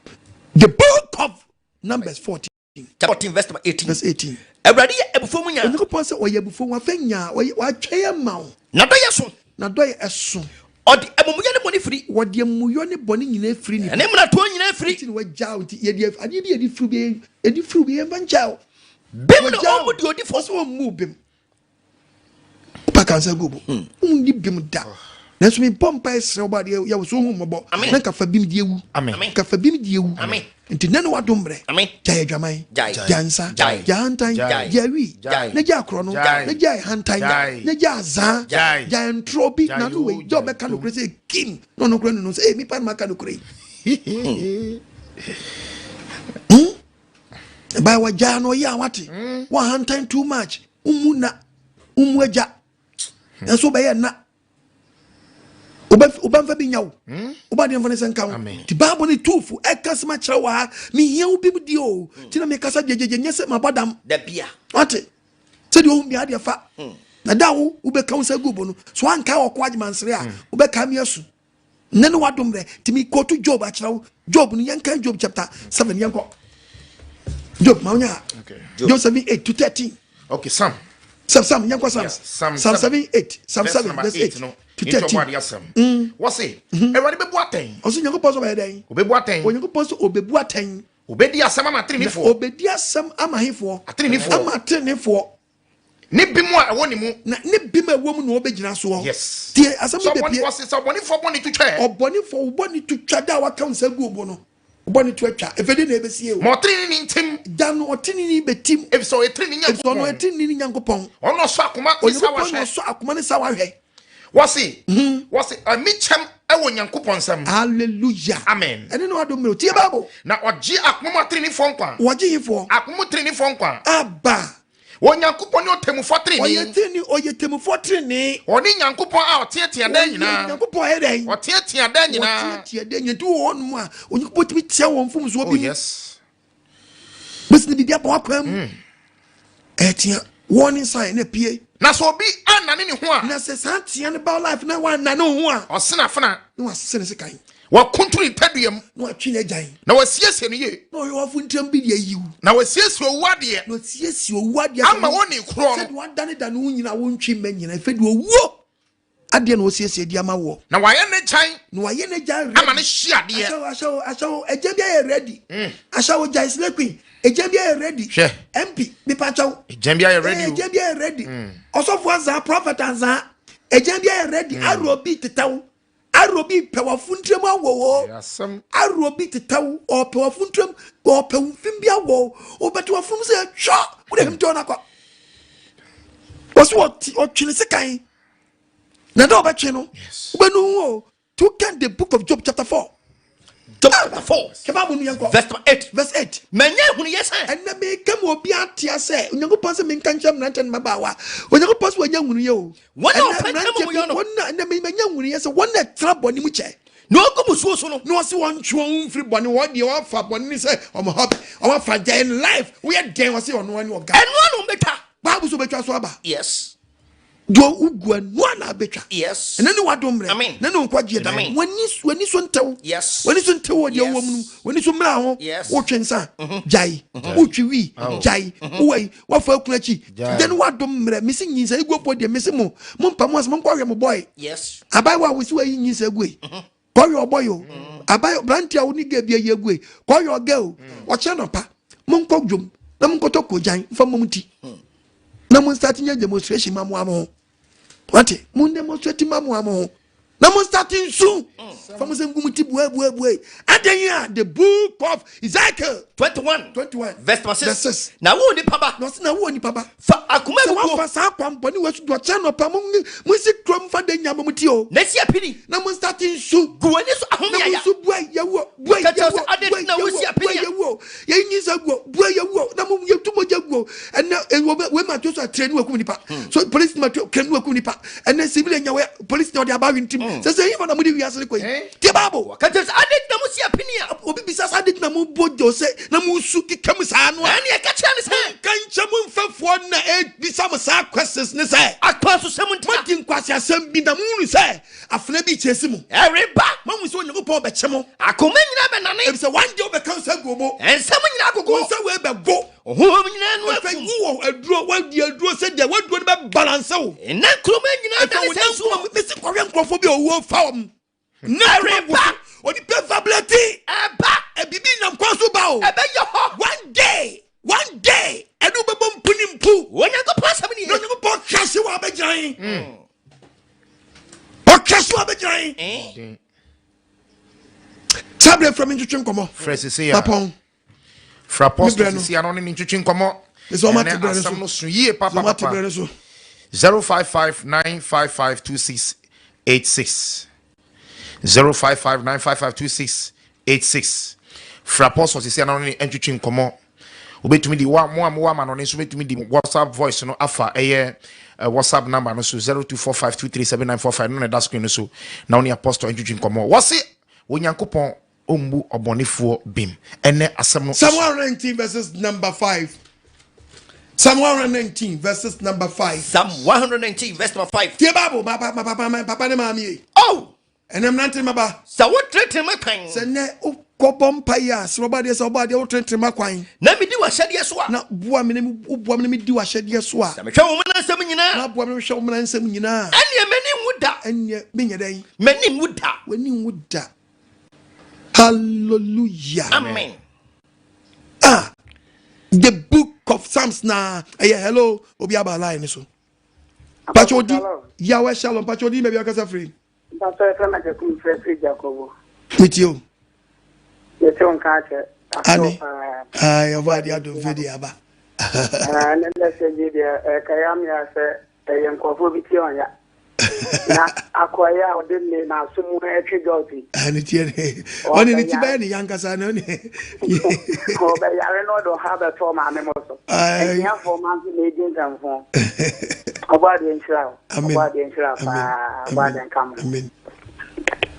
The book of Numbers 14. Chapter 14 verse number 18. Verse 18. Awurade yɛ abufuo mu nyaa. Onyankopɔn sɛ ɔyɛ abufuo mu afɛ nyaa ɔyɛ watwɛn ama wo. N'adɔyɛ so. N'adɔyɛ ɛso. Ɔde amumuyɛ ne bɔne firi. Wɔde amumuyɔ ne bɔne nyinaa firi nipa. Ɛne mmaratoɔ nyinaa firi. Nti na wagya wo nti yɛde adeɛ bi yɛde firi bi yɛde firi bi yɛmfa nkyɛ wo. Bem na ɔmmu deɛ ɔdi fɔ. Ɔsɛ ɔmmu bem. Wopa kansa gu bo. Wonni bem da. Nanso mebɔ mpae srɛ wo adeɛ yɛ wo so hu mmɔbɔ. Na nka fa bim di ewu. Nka fa bim di ewu. Nti nɛ ne wadom mmerɛ. Gyae adwaman. Gyae nsa. Gyae hantan. Gyae wi. Na gyae akorɔ no. Na gyae hantan. Na gyae azaa. Gyae ntorɔ bi. Na no wei. Gyae ɔbɛka nokorɛ sɛ kim. Na ɔno korɛ no no sɛ ee mipa no maka nokorɛ yi. Ɛbaa wagyaa no ɔyɛ a wate. Wahantan too much. Umu na umu agya. Nanso wobɛyɛ nna. Wobɛmfa bi nya wo. Woba deɛ mfa ne sɛ nka wo. Nti Bible ne tuufo ɛka sɛm akyerɛ wɔ ha. Mehia wo bi mu di o. Nti na mekasa gyegyegye nyɛ sɛ mabɔ dam. Wate? Sɛdeɛ ohu bia deɛ fa. Na da wo wobɛka wo nsa gu bo no. So anka ɔko agyemansere a wobɛka me asu. Nnɛ ne wadom rɛ. Nti me quote Job akyerɛ wo. Job no yɛnka Job chapter 7 yɛnkɔ. Job ma wonya. Job 7 8 to 13. Okay, Psalm. Psalm, Psalm, yɛnkɔ Psalm. Yeah, Psalm Psalm 7 8, Psalm 7 verse 8 no, to 13. Wɔse, Awurade bɛbu atɛn. Ɔsɛ Onyankopɔn sɛ ɔbɛyɛ dɛn? Ɔbɛbu atɛn. Onyankopɔn sɛ ɔbɛbu atɛn. Ɔbɛdi asɛm ama atenenefoɔ. Ɔbɛdi asɛm ama hefoɔ? Atenenefoɔ. Ama atenenefoɔ. Ne bi mu a ɛwɔ ne mu. Na ne bi mu a ɛwɔ mu na ɔbɛgyina soɔ. Yes. Tie asɛm bi bɛpie. Wɔse sɛ ɔbɔnefoɔ bɔne to twa. Ɔbɔnefoɔ wo bɔne to twa da a waka wo nsa gu obo no. Bɔne to atwa. Efe de na ebesie o. Ma ɔtenenee ntim. Da no ɔtenenee betim. Efisɛ ɔyɛ trenee Nyankopɔn. Efisɛ ɔno yɛ trenee Nyankopɔn. Ɔno ɔsɔ akoma ne sawa hwɛ. Onyankopɔn na ɔsɔ akoma ne sawa hwɛ. Wɔse, wɔse, ɛmi kyɛm ɛwɔ Nyankopɔn nsam. Hallelujah. Amen. Ɛne no adom mmerɛ. Tie Bible. Na ɔgye akoma mu ateneneefoɔ nkwa. Wɔgye hefoɔ? Akoma mu teneneefoɔ nkwa. Aba. Onyankopɔn ne ɔtemmufoɔ trenee. Ɔyɛ trenee, ɔyɛ temmufoɔ trenee. Ɔne Nyankopɔn a ɔteatea daa nyinaa. Onyankopɔn ayɛ dɛn? Ɔteatea daa nyinaa. Ɔteatea daa nyinaa. Nti wɔ hɔnom a, Onyankopɔn tumi tea wɔn mfomsoɔ bi mu. Oh, yes. Bɛsi ne biribi abɔ wakwan mu. Ɛtea warning sign na pie. Na sɛ obi annane ne ho a. Na sɛ saa tea no ba life na wannane ho a. Ɔsene afena. Na wasese ne sekan. Wakuntunu ne tadua mu. Na watwe n'agyan. Na wasiesie no yie. Na ɔyɛ wafo ntiram bi de ayiw. Na wasiesie owu adeɛ. Na wasiesie owu adeɛ. Ama wɔn ne korɔ no. Sɛdeɛ wadanedane wo nyinaa wontwe mma nyinaa efe de owuo adeɛ na wasiesie de ama woɔ. Na wayɛ n'agyan. Na wayɛ n'agyan ready. Ama no hye adeɛ. Ahyɛwo ahyɛwo ahyɛwo agya bi ayɛ ready. Ahyɛwo gyae slay queen agya bi ayɛ ready. Hwɛ. MP mipakyɛw. Agya bi ayɛ ready o. Agya bi ayɛ ready. Ɔsɔfo anzaa prophet anzaa agya bi ayɛ ready. Arrow bi tetɛw. Arrow bi pɛ w'afuntiram awɔ wo. Arrow bi tetɛw ɔpɛ w'afuntiram ɔpɛ wo mfim bi awɔ wo. Ɔbɛte w'afunum sɛ twɔ wode him tɔ n'akɔ. Wɔso ɔtwe ne sekan. Na dɛ ɔbɛtwe no wobɛnu ho o. To kan the book of Job chapter 4. Job chapter 4. Kɛbaabu no yɛnkɔ. Verse 8. Verse 8. Manya ehunu yɛ sɛ. Ɛnna meka ma obi ate sɛ Onyankopɔn sɛ menka nkyerɛ mmerante ne mmabaawa. Onyankopɔn sɛ wanya nhunu yɛ o. Wɔn a wɔpɛ ntɛm mu yɛ no. Wɔn a ɛnna manya nhunu yɛ sɛ wɔn a ɛtena bɔne mu kyɛ. Na wɔgu musuo so no. Na wɔsi wɔn ntwe wɔn mfiri bɔne wɔn deɛ wɔafa bɔne ne sɛ wɔn hobby wɔn afa gya life woyɛ dɛn wɔsi ɔno ani ɔga. Ɛno ano mbɛtwa. Baabu so bɛtwa so aba. Yes. Deɛ wogu ɛno a na abɛtwa. Yes. Ɛno ne wadom mmerɛ. Amen. Na ne nkwagyeɛ da. Amen. W'ani so ntew. Yes. W'ani so ntew wɔ deɛ Yes. wowɔ mu no. W'ani so mmra ho. Yes. Wotwe nsa. Gyae. Wotwe wi. Gyae. Wowɔ yi. Wafa akunu akyi. Deɛ ne wadom mmerɛ. Mesi nyinsa iguofoɔ deɛ mesi mo. Mo mpa mo ase mo nkɔhwɛ mo bɔe. Yes. Abayewa a wosi wayi nyinsa gu yi. Kɔhwɛ ɔbɔe o. Abayewa aberante a wo ne gay bi ayi agu yi. Kɔhwɛ ɔgɛ o. Ɔkyerɛ nɔpa. Monkɔ dwom na monkɔtɔ kogyan mfa mmɔ mo ti. Na mo start nyɛ demonstration ma mo amo ho. Wate? Mo demonstrate ma mo amo ho. Na mo start nsu. Fa mo sɛ ngu mo ti bue bue bue. Adan a the book of Ezekiel 21. 21 Verse number 6. Verse 6. Na wo nipa ba. Na ɔse na wo nipa ba. Fa akoma Sɛ abubuo. wafa saa kwampɔne wɔ so ɔkyɛ nɔpa mo mo si kurom fa de nya mo ti o. Na si apini. Na mo start nsu. Gu w'ani so Na mo ahome aya. nsu bue yɛwɔ bue Ka kyerɛ yɛwɔ sɛ, "Ade bue na wosi yɛwɔ apini bue a." yɛwɔ yɛnyi nsa guo bue yɛwɔ na mo yɛtu mogya guo ɛnɛ Wei ma tuo so a tire ne wakum nipa. So police ma tuo kɛm ne wakum nipa. Ɛnɛ civilian nya wɛ police na ɔde aba awi ntim. Sɛ sɛ yifa na mo de wiase ne kɔ yi. Tie Bible. Wɔka kyerɛ sɛ, Adɛn nti na mosi apini a. Obi bisa sɛ, Adɛn nti na mobɔ gye ose na mosu keka mu saa no a? Ɛnne ɛka kyerɛ no sɛ. Monka nkyerɛ mo mfɛfoɔ na ɛrebisa mo saa questions no sɛ. Akwansosɛm nti na. Moadi nkwaseasɛm bi na mohunu sɛ afena bi rekyesi mo. Ɛreba. Moahu sɛ Onyankopɔn rebɛkye mo. Akoma nyinaa bɛnane. Efisɛ one day wobɛka wo nsa agu wo bo. Nsɛm nyinaa agogo. Wo nsa wei bɛgo. Honhom nyinaa ano Afei afum. wowɔ aduro, woadi aduro sɛ deɛ w'aduro no bɛbalanse wo. Nna nkuruma nyinaa Afei dane wo sɛ nan nsuo. kuma, mesi kɔhwɛ nkurɔfoɔ bi a owuo fa wɔn. Na Ɛreba. Onipa vablɛti. Ɛba. Ebibi nam kwan so ba o. Ɛbɛyɛ hɔ. One day, one day, ɛne wobɛbɔ mpu ne mpu. Onyankopɔn asɛm nie. Na Onyankopɔn kɛse wɔ abɛgyina he. Ɔkɛse wɔ abɛgyina he. Saa berɛ frɛ me ntwetwe nkɔmmɔ. Frɛ sese ya. Mapɔn. Frɛ apostle sese ya na ɔne ne ntwetwe nkɔmmɔ. Ɛnɛ asɛm no so yie papapapa. 0559552686 0559552686 Frɛ apostle sese ya na ɔne ne ntwetwe nkɔmmɔ. Wobɛtumi de wa mo a mowɔ ama no no nso wobɛtumi de WhatsApp voice no afa ɛyɛ eh, WhatsApp number no so 0245237945 no na ɛda screen no so na wo ne apostle ntwetwe nkɔmmɔ. Wɔse Onyankopɔn Ɔmmu ɔbɔnefoɔ bem. Ɛnnɛ asɛm no Psalm so. 119 verses number 5. Psalm 119 verses number 5. Psalm 119 verse number 5. Tie Bible, ma papa, ma papa, ma papa ne maame yi. Oh! Ɛnam nante ma ba. Sɛ wotenetene me kwan. Sɛ nnɛ wokɔbɔ mpa yi a, srɛ ɔbɔ adeɛ sɛ ɔbɔ adeɛ wotenetene ma kwan. Na medi w'ahyɛdeɛ so a. Na boa me na woboa me na medi w'ahyɛdeɛ so a. Sɛ mehwɛ wo mmara nsɛm nyinaa. Na boa me na mehwɛ wo mmara nsɛm nyinaa. Ɛnneɛ m'ani nwu da. Ɛnneɛ menyɛ dɛn? M'ani nwu da. W'ani nwu da. Hallelujah. Amen. Ah, the book of Psalms na ɛyɛ hello obi aba line ne so. Pacho di Yahweh Shalom Pacho di baabi akasa firi. Pastor efra na jakum firi firi Jacobo. Meti o. Yɛte wo nka akyɛ. Ane. Ai ɔbɔ ade adom firi de aba. Ah, ne message deɛ ɛkɛyɛ amea sɛ ɛyɛ nkurɔfoɔ bi ti ɔnya. Na akoa yi a ɔde ne n'aso mu retwe dɔɔt yi. Ah, ne ti ne ɔne ne ti bɛyɛ ne yankasa na ɔne. Ɔbɛyare na ɔde ɔha bɛtɔ maame mo so. Ahiafoɔ ma nso na edi nsɛmfo. Ɔbɔ adeɛ nhyira wo. Ɔbɔ adeɛ nhyira paa. Ɔbɔ adeɛ nka mo. Amen.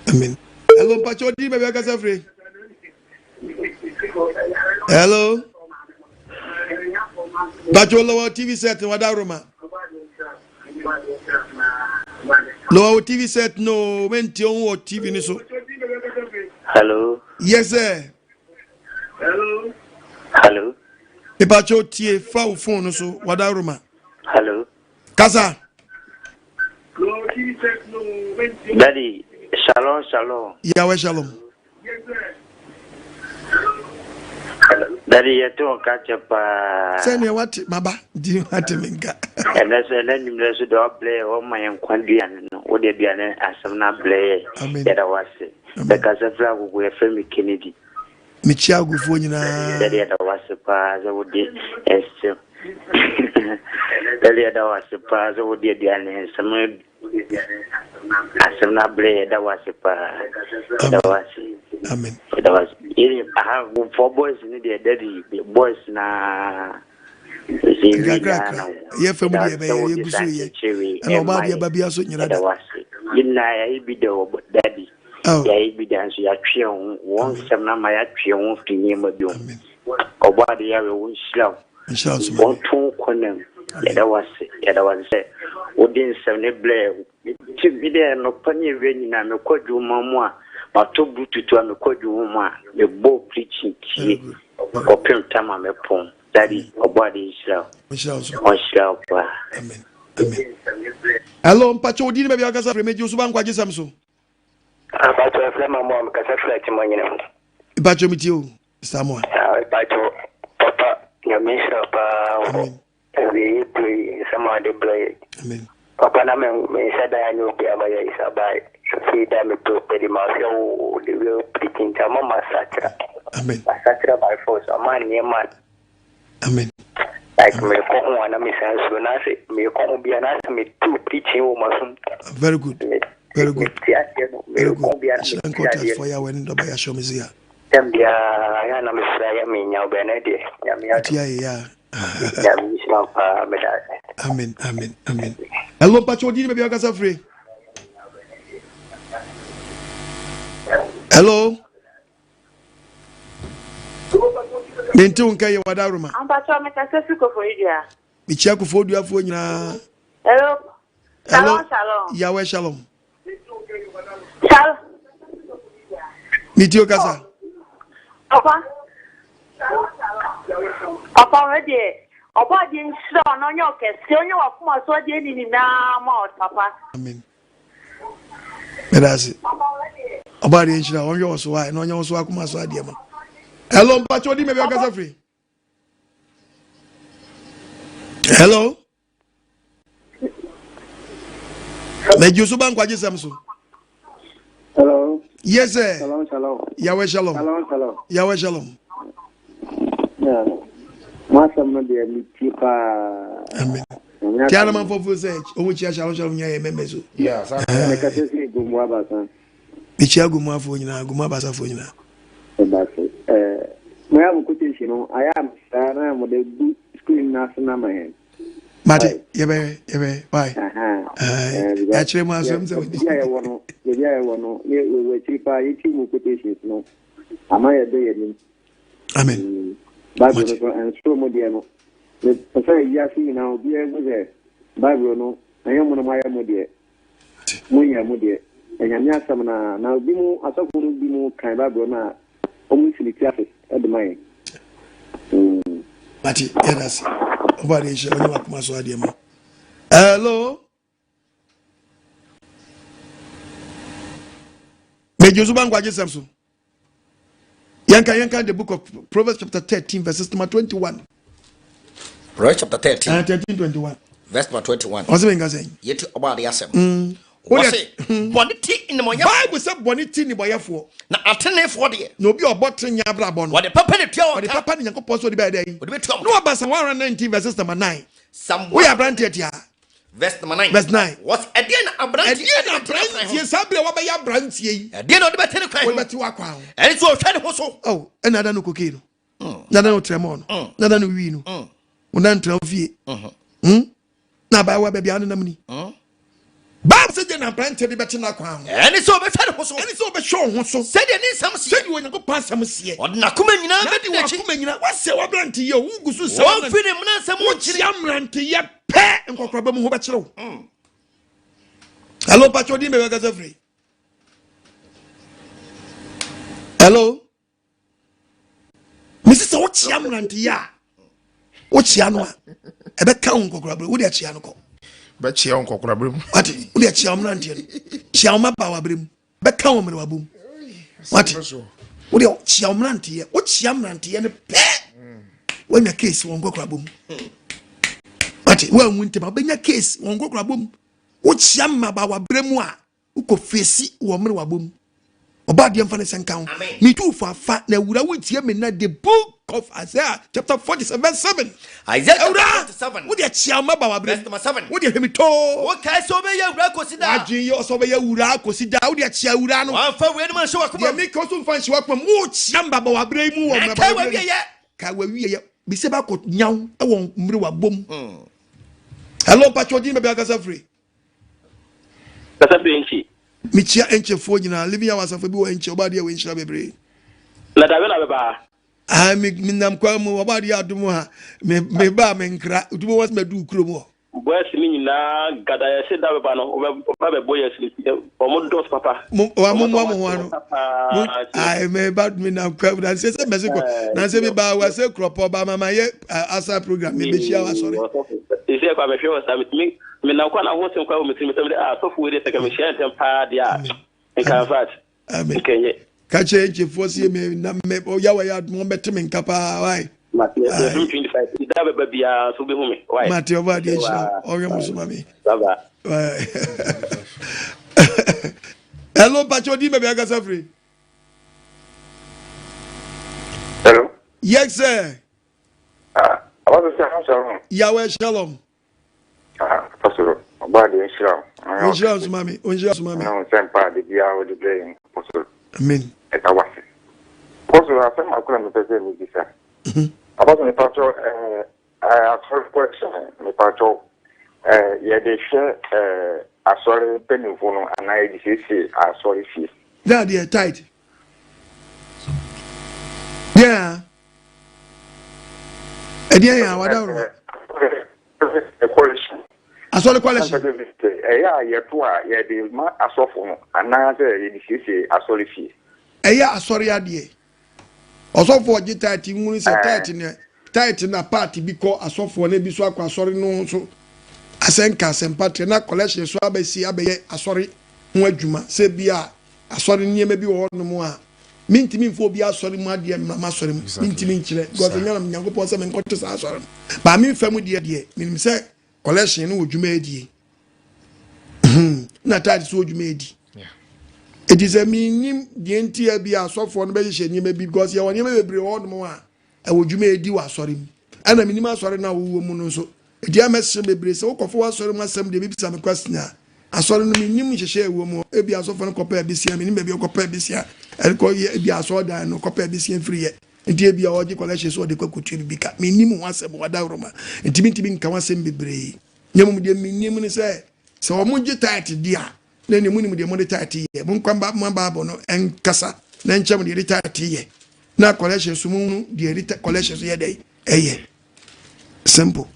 Amen. Hello, mpakyɛ ɔdi baabi akasa firi. Hello. Mpakyɛ ɔlɔwɔ TV set no wada roma. Lower wo TV set no mentie wo wɔ TV no so. Hello. Yes sir. Hello. Hello. Mepakyɛ tie fa wo phone no so wada roma. Hello. Kasa. Daddy, shalom, shalom. Yahweh shalom. Daddy, yɛte wo nka kyɛ paa. Sɛnea wate maba nti wate me nka. Ɛnɛ so ɛnɛ nwummerɛ so deɛ wabrɛ yɛ wɔma yɛn nkwa duane no wode aduane asɛm no abrɛ yɛ yɛda wase bɛkasa firi agogo yɛfrɛ me Kennedy. Mekyia agofoɔ nyinaa. Daddy yɛda wase paa sɛ wode ɛsɛm Daddy yɛda wase paa sɛ wode aduane nsɛm Asɛm no abrɛ yɛ da wase paa. Da wase. Amen. Da wase. Yɛ aha for boys ni deɛ daddy boys na. Kakrakra yɛ fam deɛ bɛyɛ yɛ gu so yɛ. Ɛna ɔbaa deɛ ba bia so nyina da. Da wase. Yɛ na yɛ bi da wɔ daddy. Yɛ bi da nso yɛatwe ho wɔn nsɛm na ma yɛatwe ho firi nneɛma bi ho. Ɔbaa de yɛ wo nhyira wo. Nhyira nso ma Wɔnto wo kɔnam. Yɛda wo ase. Yɛda wo ase sɛ wode nsɛm no brɛɛ Nti me deɛ anɔpa ne awia nyinaa mekɔ adwuma mu a matɔ bluetooth a mekɔ adwuma mu a mebɔ preaching tie kɔpem tam a mɛpɔn. Daddy ɔbɔ ade nhyira wo. Ɔnhyira wo paa. Amen. Amen. Hello, mpakyɛ wo din ne baabi a wakasa firi megye wo so ba nkwagye sɛm so. Mpakyɛ ɛfrɛ ma mo a mekasa firi akyemɔnyene ho. Mpakyɛ metie o. Samoa. Mpakyɛw papa Nyame nhyira wo paa wɔ awieɛ berɛ yi nsɛm a wode brɛ yɛn. Papa na me nhyɛ da anyɛ obi ama yɛ isa by afei da me pɛ pɛdi ma hwɛ wo the real preaching nti ama ma sakyera. Amen. Ma sakyera by force ama nneɛma. Amen. Like me kɔ ho ana me san suro na ase me kɔ ho bia na ase me tu preaching wɔ masom. Very good. Very good. Ti aseɛ no me Very kɔ good. ho bia na me Hyira ti nka adeɛ. ɔteasefoɔ Yahweh ne dɔba Yahshua Messiah. Tɛm biara yɛ a na mesrɛ yɛ menya wo bɛn ɛdeɛ Nyame adom. Wotie ayɛ yɛ a. Nyame nhyira wo paa meda ase. Amen amen amen. Hello mpakyɛ odin baabi akasa firi. Hello. Mente wo nka yɛ wada roma. Mpakyɛ mekasa fi Koforidua. Mekyia Koforidua nyinaa. Hello. Shalom shalom. Yahweh shalom. Shalom. Metie wo kasa. Papa. Papa wɔ deɛ ɔbɔ adeɛ nhyira ɔno ɔnyɛ ɔkɛse ɔnyɛ wakoma so adeɛ ne nyinaa ma ɔ papa. Amen. Meda ase. Ɔbɔ adeɛ nhyira ɔnhwɛ wɔ so a ɛna ɔnyɛ wɔ so akoma so adeɛ ma. Hello mpakyɛ odi mɛbi ɔkasa firi. Hello. Mɛgye so ba nkwagye sɛm so. Hello. Yes sir. Shalom shalom. Yahweh shalom. Shalom shalom. Yahweh shalom. Yeah. Masɛm no deɛ metie paa. Amen. Tí a nama fɔfo sɛ ɔmo kyia shalom shalom nyɛ yɛ mɛmɛ so. Mekasa fi Gomu Abasa. Mekyia Gomu afoɔ nyinaa, Gomu Abasafoɔ nyinaa. Ɛbase. Ɛɛ mo yɛ mo quotation no ayɛ a saa na mo de gu screen n'ase na ma yɛn. Mate yɛbɛyɛ yɛbɛyɛ why. Yɛakyerɛ mu asɛm sɛ wodi. Baabi a yɛwɔ no baabi a yɛwɔ no ne wɔ akyiri paa yɛti mu quotations no ama yɛdɔ yɛn anim. Amen. Mm. Bible no so ɛnsoro mu deɛ no mepɛ sɛ wiase nyinaa obiara hu sɛ Bible no ɛnyɛ mo na moayɛ mo deɛ Monyɛ mo deɛ, Anyame asɛm no ara. Na bi mo, asɔfo no bi mo kan Bible no a, wɔn si ne ti ase de ma yɛn. Mm. Mate, yɛda ase. Ɔba adeɛ nhyira ɔnyɛ wakoma so adeɛ ma. Hello. Megye so ba nkwagye sɛm so. Yɛnka yɛnka the book of Proverbs chapter 13 verses number 21. Proverbs chapter 13. 13 21. Verse number 21. Ɔsɛ menka sɛn? Yɛti ɔbɔ ade asɛm. Wɔse hmm. bɔne ti nnebɔnyɛfoɔ. Bible sɛ bɔne ti nnebɔnyɛfoɔ. Na atenefoɔ deɛ. Na obi a ɔbɔ tene abrabɔ no. Wɔde papa na tua wɔn ka. Wɔde papa ne Nyankopɔn sɛ ɔde bɛyɛ dɛn? Wɔde bɛtua wɔn ka. Na wɔba Psalm 119 verses number 9. Woyɛ aberanteɛ tia. Verse number 9. Verse 9. Wɔse ɛdeɛn na aberanteɛ Ɛdeɛn na aberanteɛ saa berɛ a wabɛyɛ aberanteɛ yi. Ɛdeɛn na ɔde bɛte ne kwan ho. Ɔde bɛte w'akwan ho. Ɛne sɛ ɔhwɛ ne ho so. Oh, ɛna ada no kokaine no. Na ada no trɛmɔɔ no. Na ada no wii no. Wo nan ntra wo fie. Hmm? Na abaayewa baabi a wonenam ni. Bible sɛ deɛ na aberanteɛ de bɛte n'akwan ho. Ɛne sɛ ɔbɛhwɛ ne ho so. Ɛne sɛ ɔbɛhwɛ wo ho so. Sɛdeɛ ne nsɛm seɛ. Sɛdeɛ Onyankopɔn asɛm seɛ. Ɔde n'akoma nyinaa bɛdi n'akyi. Na de w'akoma nyinaa. Wasɛ w'aberanteyɛ o, wogu so sɛ Wɔmfiri ne mmara nsɛm ho nkyiri. Wokyia mmeranteyɛ pɛ, nkɔkoraba mu ho bɛkyerɛ wo. Hello, Pacho, din bɛbɛ kasa firi. Hello. Mesi sɛ wokyia mmeranteyɛ a, wokyia no a, ɛbɛka wo nkɔkorabere, wode akyia no kɔ. Bɛkyia wo nkɔkorabere mu. Wate, wode akyia wo mmeranteɛ no, kyia wo mmabaawa bere mu, bɛka wo mmerewabɔ mu. Wate, wode kyia wo mmeranteɛ, wokyia mmeranteɛ no pɛ, woanya case wɔ nkɔkorabɔ mu. Wate, woanwu ntɛm a, wobɛnya case wɔ nkɔkorabɔ mu. Wokyia mmabaawa bere mu a, wokɔ fesi wɔ mmere wabɔ mu. Ɔba adeɛ mfa ne nsa nka ho. Metu fo afa na awura wotie me na the book of Isaiah chapter 47 verse 7. Isaiah chapter Awura, 47. wo deɛ kyea wo mmabaawa Verse berɛ. number 7. Wo deɛ hwɛ me too. Wokae sɛ wobɛyɛ awura kɔsi daa. W'adwene yɛ sɛ wobɛyɛ awura kɔsi daa. Wo deɛ kyea awura no. Wamfa weinom anhyɛ w'akoma Deɛ mu. meka wo so mfa nhyɛ w'akoma mu. Wokyea mmabaawa berɛ yi mu wɔ Na kae mmabaawa berɛ mu. w'awieɛ. Kae w'awieɛ. Bisa bɛakɔ nyaw wɔ mmere w'abom. Hello, mpakyɛ odin baabi akasa firi. Kasa firi Enchi. Mekyia Enchefoɔ nyinaa. Living Hour asafo bi wɔ Enche. Ɔbaa adeɛ wɔ nhyira bebree. Na dabe na bɛba. Ah, me me nam kwan mu. Ɔbaa adeɛ adum ha. Me me ba me nkra. Utubo wɔn sɛ du kurom hɔ. Boys ni nyinaa gada yɛ se da bɛba no ɔba bɛbɔ yɛ sini wɔn dɔs papa. Mo wa mo mo mo ho ano. Mo ai me ba me nam kwan mu. Na se se mɛsi kɔ. Na se me ba wa se krɔpɔ ba mama yɛ asa program me bɛhyia wa sɔre. Sisi ɛkɔ abɛhwɛ wɔ saa metumi menam kwan na ho nsɛm koraa wɔ me tirim sɛ mede ah sɔfo wei deɛ sɛ nka mehyia ntɛm paa deɛ a nka in fact nka ɛnyɛ. Ka kyerɛ nkyefoɔ sɛ me na me yawa yɛ adom wɔn bɛte me nka paa wai. Mate yɛfiri 25 da bɛba biara nso wobɛhu me wai. Mate ɔbɔ adeɛ nhyira ɔhwɛ mo so ma me. Bye bye. Hello mpakyɛ odi baabi akasa firi. Hello. Yes sir. Ah, shalom. Yahweh shalom. Ah, Apostle, ɔbaa deɛ nhyira wo. Nhyira nso ma me, nhyira nso ma me. Na wo nsɛm pa de biara wode brɛ yɛn, Apostle. Amen. Ɛda wase. Apostle, asɛm baako na mepɛ sɛ mebisa. Apostle, mepa kyɛw, ɛɛ, Asɔre question, mepakyɛw, yɛde hwɛ asɔre mpanyimfo no anaa yɛde siesie asɔre fie? Dɛ adeɛ tight. Deɛ ɛdeɛ yɛ awadaworo. Asɔre kɔlɛhye. Ɛyɛ a yɛto a yɛde ma asɔfo no anaasɛ yɛde siesie asɔre fie. Ɛyɛ asɔre adeɛ. Ɔsɔfo ɔgye taate nwunu sɛ taate ne taate na paati bi kɔ asɔfoɔ na ebi so akɔ asɔre no so asɛnka asɛmpa trɛ na kɔlɛhye so abɛsi abɛyɛ asɔre ho adwuma sɛ bi a Asɔre nneɛma bi wɔ hɔnom a mentumi mfa obi asɔre mu adeɛ mmra m'asɔre mu. Mentumi nkyerɛ because ɛnyɛ nam Nyankopɔn sɛ menkɔte saa asɔre no. Baa me mfa mu deɛ deɛ menim sɛ collection no wɔ dwuma adie. Hmm, na tithe so wɔ dwuma adi. Eti sɛ menim deɛ nti a bi asɔfoɔ no bɛhyehyɛ nneɛma bi because yɛwɔ nneɛma bebree wɔ hɔnom a Ɛwɔ dwuma a edi wɔ asɔre mu. Ɛna menim asɔre no a wowɔ mu no nso. Enti a mɛsrɛ bebree sɛ wokɔfa w'asɔre mu asɛm deɛ bɛbisa me question a, asɔre no mennim nhyehyɛɛ a ɛwɔ mu. Ebia asɔfoɔ no kɔpɛɛ besia, mennim baabi a wɔkɔpɛɛ besia ɛde kɔ yɛ, ebia asɔredan no kɔpɛɛ besia firi yɛ. Nti ebia ɔgye collection sɛ ɔde kɔ akɔtua biribi ka. Mennim ho asɛm, wadaworoma. Nti mentumi nka ho asɛm bebree. Na mmom deɛ menim ne sɛ, sɛ wɔgye tithe di a, na ɛnneɛ monim deɛ mode tithe yɛ. Monkɔ mma Bible no nkasa na nkyerɛ mo deɛ yɛde tithe yɛ. Na collection so mohunu deɛ yɛde collection so yɛ dɛn ɛyɛ. Simple.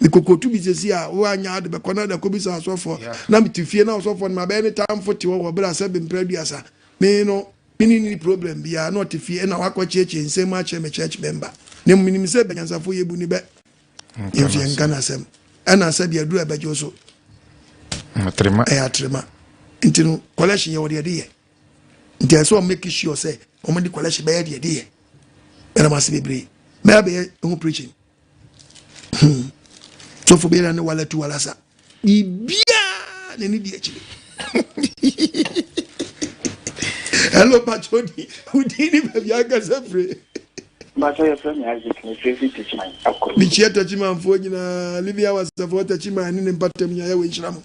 Mekokotu bi sɛsi a woanya ade bɛkɔ na de akɔbisa asɔfoɔ. Na mete fie na ɔsɔfoɔ no mabɛyɛ ne tamfo te hɔ wɔ berɛ a sɛ bemprɛ aduasa. Me no, me ne nni problem biara na ɔte fie ɛna wakɔkyeakyea nsɛm mu akyerɛ me church member. Na mmom menim sɛ anyansafoɔ yɛbu ne bɛ. Yɛnso yɛnka n'asɛm. Ɛna sɛ deɛ aduru a ɛbɛgye wo so. Ɛyɛ atrema. Nti no collection yɛ wɔ deɛ ɛde yɛ. Nti ɛsɛ wɔn make sure sɛ wɔn de collection bɛyɛ deɛ ɛde yɛ. Ɛna mo ase bebree. Mɛyɛ bɛyɛ ho preaching. Hmm. Sɔfo bi na ne wala tu wala sa. Biribiara n'ani di akyire. Hello, Pacho di. Wudi ni baabi ankasa firi. Mpacho yɛfrɛ me Isaac mefrɛ fi Techiman Akoro. Mekyia Techimanfoɔ nyinaa, Living Hours foɔ Techiman ne ne mpatam nyinaa Yahweh nhyira mo.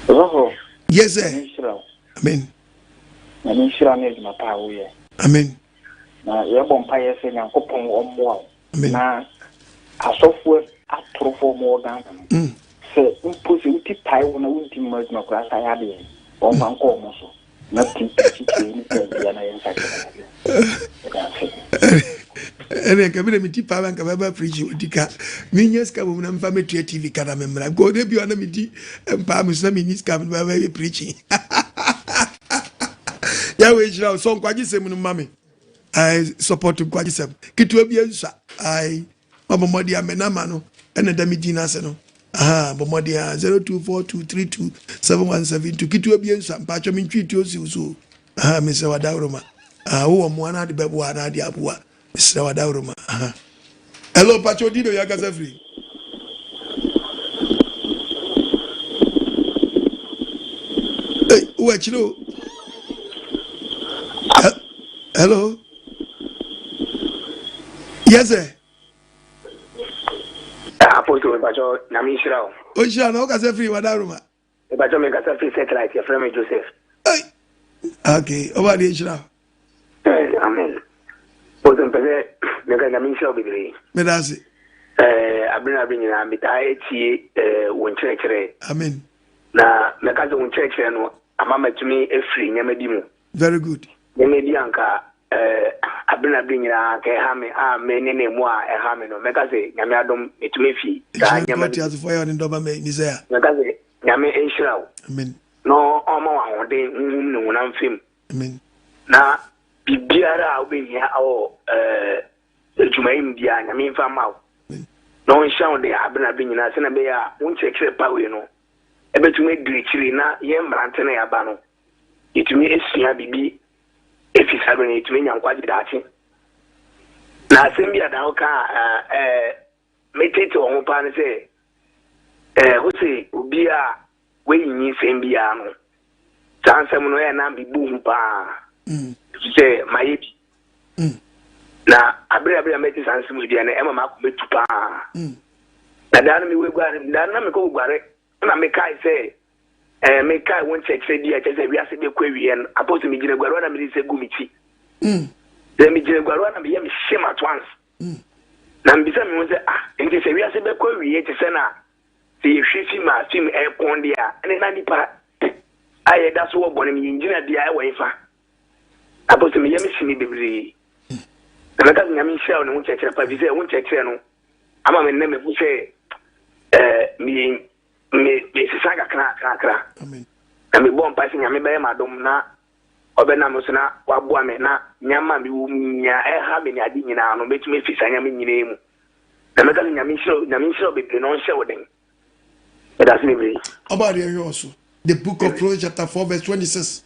Ɔsɔfo. Yes sir. Nyame nhyira wo. Amen. Nyame nhyira ne adwuma pa a woyɛ. Amen. Na yɛbɔ mpaeɛ sɛ Nyankopɔn ɔmmoa wo. Na asɔfoɔ atorofoɔ wɔn wɔ Ghana no, mm. sɛ mpo sɛ woti pae wo na wonti mma adwuma koraa saa yɛ adeɛ wɔmfa nkɔ wɔn so na ti kyikyiri ne pɛ bia na yɛnsa kyerɛ yɛda ase. Ɛnna nka mi na mi ti paa nka bɛba preaching odi ka mi nya sika bɔ mu na nfa mi tua tv ka na mi mmra nka ɔde bi ɔna mi di mpaa mi so na mi nyi sika mi bɛba yɛ preaching yàwó ehyira o sɔ nkwagye sɛm no ma mi. I support nkwagyesɛm ketewa bi nsua I mabɔ mmɔden a me nama no ɛna da me din ase no aha bɔ mmɔden a 0242327172 ketewa bi nsua mpakyɛ me ntwi tuo siw so aha mesrɛ wadaworoma aha wowɔ mmoa na ade bɛboa na ade aboa mesrɛ wadaworoma aha hello mpakyɛ odi baabi akasa firi Hey, wowɔ akyire o hello yes sir Apostle mepakyɛ nyame nhyira wo. Ɔnhyira na wokasa firi wadaroma. Mepakyɛ mekasa firi satellite yɛfrɛ me Joseph. Hey. Okay, ɔba deɛ nhyira wo. Eh, amen. Apostle mpɛ sɛ meka nyame nhyira wo bebree. Meda ase. Eh, abere na abere nyinaa metaa atie eh, wo nkyerɛkyerɛ. Amen. Na mɛka sɛ wo nkyerɛkyerɛ no ama matumi afiri nneɛma bi mu. Very good. Nneɛma bi anka eh, abere na abere nyinaa anka ɛha me a me ne ne mu a ɛha me no mɛka sɛ nyame adom metumi afi saa nneɛma no. Ɔteasefoɔ yɛ ɔne dɔba mɛ ni sɛ a. Mɛka sɛ nyame nhyira wo. Amen. Na ɔma wo ahoɔden honhom ne honam fam. Amen. Na biribiara a wobɛhia wɔ eh, adwuma yi mu biara nyame mfa mma wo. Na ɔnhyira wo de abere na abere nyinaa sɛnea ɛbɛyɛ a wo nkyerɛkyerɛ pa wei no ɛbɛtumi aduru akyiri na yɛn mmerante no yɛaba no yɛtumi asua biribi efi saa bere no yɛtumi anya nkwagye daakye. Na asɛm bi a daa woka a ɛɛ metete wɔ ho paa ne sɛ ɛɛ wose obi a wayi nyinsɛn biara no saa nsɛm no ɛyɛ na mebu ho paa ɛfiri sɛ mayɛ bi na abere abere a mɛte saa nsɛm yi deɛ no ɛma m'akoma tu paa na daa no mewɔ aguare daa no na mekɔ guare na mekae sɛ ɛɛ mekae wo nkyerɛkyerɛ bi a kyerɛ sɛ wiase bɛkɔ awieɛ no apɔso megyina guare na mede sɛ gu me ti sɛ megyina guare na meyɛ me shame at once. Na mebisa me ho sɛ, ah, nti sɛ wiase bɛkɔ awieɛ te sɛ na sɛ yɛhwɛ fim a fim ɛkɔn deɛ a, ɛne na nipa a yɛda so wɔ bɔne mu yɛn gyinabea ɛwɔ hefa? Apostle, me yam si me bebree. Na mɛka sɛ Nyame nhyira wo ne wo nkyerɛkyerɛ pa, efisɛ wo nkyerɛkyerɛ no ama me nnɛ mehu sɛ eh, me me mesesa kakra kakra. Na mebɔ mpae sɛ Nyame bɛyɛ m'adom na ɔbɛnam me so na waboa me na nneɛma a mewɔ mu nyinaa ɛha me ne ade nyinaa no mɛtumi afi saa nneɛma nyinaa mu. Na mɛka sɛ Nyame nhyira Nyame nhyira wo bebree na ɔnhyɛ wo den. Meda ase bebree. Ɔba adeɛ hwɛ ɔso. The book of Proverbs chapter 4 verse 26.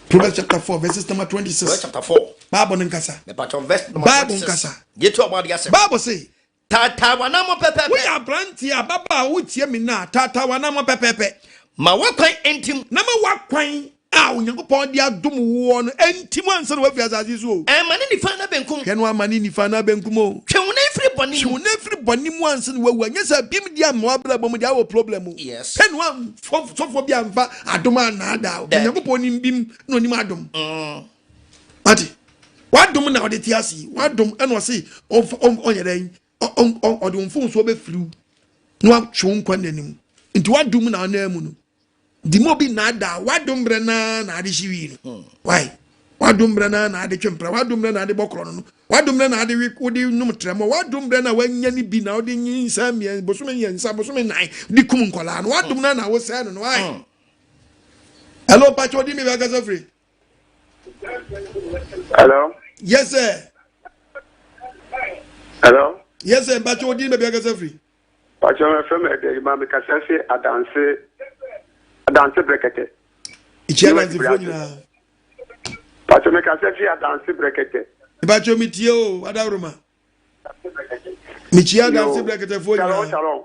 Proverbs chapter 4 verses number 26. Proverbs chapter 4. Bible no nkasa. Verse number Bible 26. nkasa. Yɛtu ɔbɔ adeɛ asɛm. Bible say. Taataa w'anammɔn pɛpɛɛpɛ. Woyɛ aberanteɛ, ababaa, wotie me nnɛ a, taataa w'anammɔn pɛpɛɛpɛ. Ma w'akwan ntim. Na ma w'akwan a Onyankopɔn de adom woɔ no ntim ansa na woafiri asase yi so o. Ɛmmane nifa anaa benkum. Hwɛ na woammane nifa anaa benkum o. Twe wo nan firi bɔne mu. Twe wo nan firi bɔne mu ansa na woawu, anyɛ saa bim deɛ amma w'abrabɔ mu deɛ awɔ problem o. Yes. Hwɛ na woamfa sɔfoɔ bi amfa adom annaadaa wo. Daabi. Onyankopɔn nim bim na ɔnim adom. Wate? W'adom na ɔde te ase yi. W'adom ɛna ɔse ɔnyɛ dɛn? Ɔde wo mfomsoɔ bɛfiri wo na watwe wo nkwa nna no mu. Nti w'adom na ɔnam mu no. Di ma obi nnaadaa. W'adom berɛ naa na ade hye wii no. Why? W'adom berɛ naa na ade twe mpra. W'adom berɛ na ade bɔ korɔ no no. W'adom berɛ na ade we wode nom trɛmɔ. W'adom berɛ na wanya ne bi na wode nyinsɛn mmiɛn bosome mmiɛnsa bosome nnan de kum nkɔlaa no. W'adom naa na wosɛe no no. Why? Hello, Pacho, di mi bɛ kasa firi. Hello. Yes sir. Hello. Yes sir. Mpatsɛ odi baabi akasa firi. Mpatsɛ mi fɛn mi ɛdɛ ma mi kasa fi adanse adanse brɛkɛtɛ. Ìkyɛ adanse fo nyinaa. Mpatsɛ mi kasa fi adanse brɛkɛtɛ. Mpatsɛ mi tie o adaworoma. Mi kyia adanse brɛkɛtɛ fo nyinaa. Shalom shalom.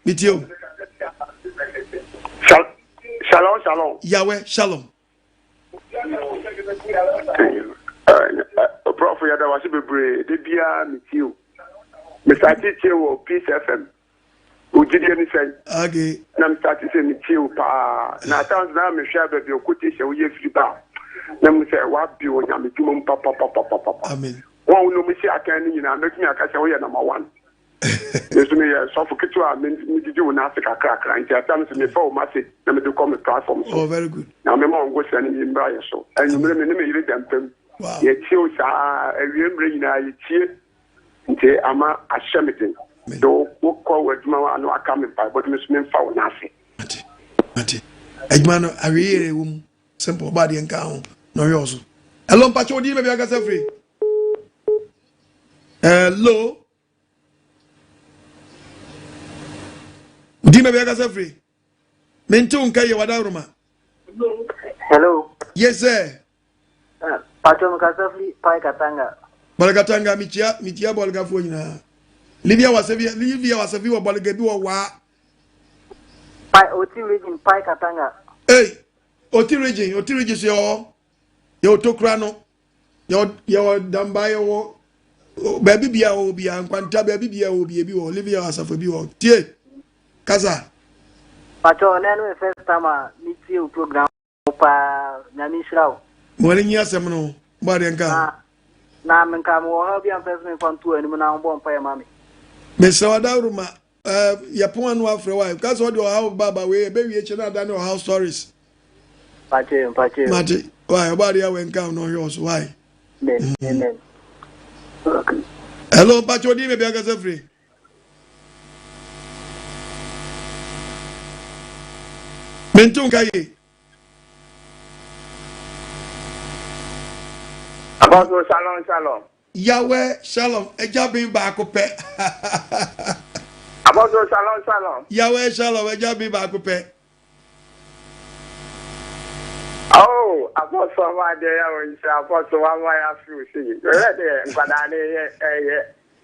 Mi tie o. Shalom shalom. Yahweh shalom. Prɔfo yɛda wase bebree de biara metie o mesate tie wɔ Peace FM wogyidie ne sɛn na mesate sɛ metie o paa na atans na mehwɛ baabi ɔkote hyɛ woyɛ firi ba na mu sɛ wabi wɔ nyame dwuma mu papapapapapa wɔn a wonom si akan no nyinaa mɛtumi aka sɛ woyɛ number one Me nso meyɛ sɔfo ketewa a megyigye wo nan ase kakrakra nti ɛda no sɛ mefa wo message na mede kɔ me platform so. Oh, very good. Na mema wo ngosra no yi mmra yɛ so. Anwummere me ne me yere da mpam. Yɛtie wo saa awie mmerɛ nyinaa yɛtie nti ama ahyɛ me den. So wokɔ w'adwuma hɔ a na waka me mpaebɔ de me nso memfa wo nan ase. Mate, mate. Adwuma no awie yere wɔ mu. Simple, ɔba adeɛ nka ho na ɔhwɛ wo so. Hello, mpakyɛ odin baabi akasa firi. Hello. Di baabi akasa firi. Mente wo nka yɛ wadaworoma. Hello. Yes sir. Uh, Pacho mkasa firi Pai Katanga. Bɔlga Katanga mekyia mekyia bɔlgafoɔ nyinaa. Livia wasabi Livia wasabi wɔ bɔlga bi wɔ waa. Pai Oti region Pai Katanga. Hey, Oti region Oti region so yɛ wɔ yɛ otokura no. Yɛwɔ damba yɛwɔ baabi bia wɔ bia nkwanta baabi bia wɔ bia bi wɔ Olivia asafo bi wɔ tie kasa. Pacho ɔnɛ no yɛ first time a me tie wo program paa nyame nhyira wo. Mo ani nyi asɛm no bɔ adeɛ nka. Na na menka mewɔ ha bi a mpɛ sɛ memfa nto anim na wobɔ mpaeɛ ma me. Mesrɛ wo adaworo ma yɛpon ano afrɛ wo a ka sɛ ɔde ɔhaw ba ba wei ɛbɛwie kyɛ na ada ne ɔhaw stories. Mpakyɛ mpakyɛ. Mate why ɔbɔ adeɛ awɛ nka na ɔhwɛ ɔso why. Amen amen. Okay. Hello mpakyɛ odi baabi akasa firi. Mente wo nka yie. Apostle shalom shalom. Yahweh shalom agya ben baako pɛ. Apostle shalom shalom. Yahweh shalom agya ben baako pɛ. Oh, Apostle wa de ya wo nhyira Apostle wa ma ya feel see. Wɛrɛ de nkwadaa ne yɛ ɛyɛ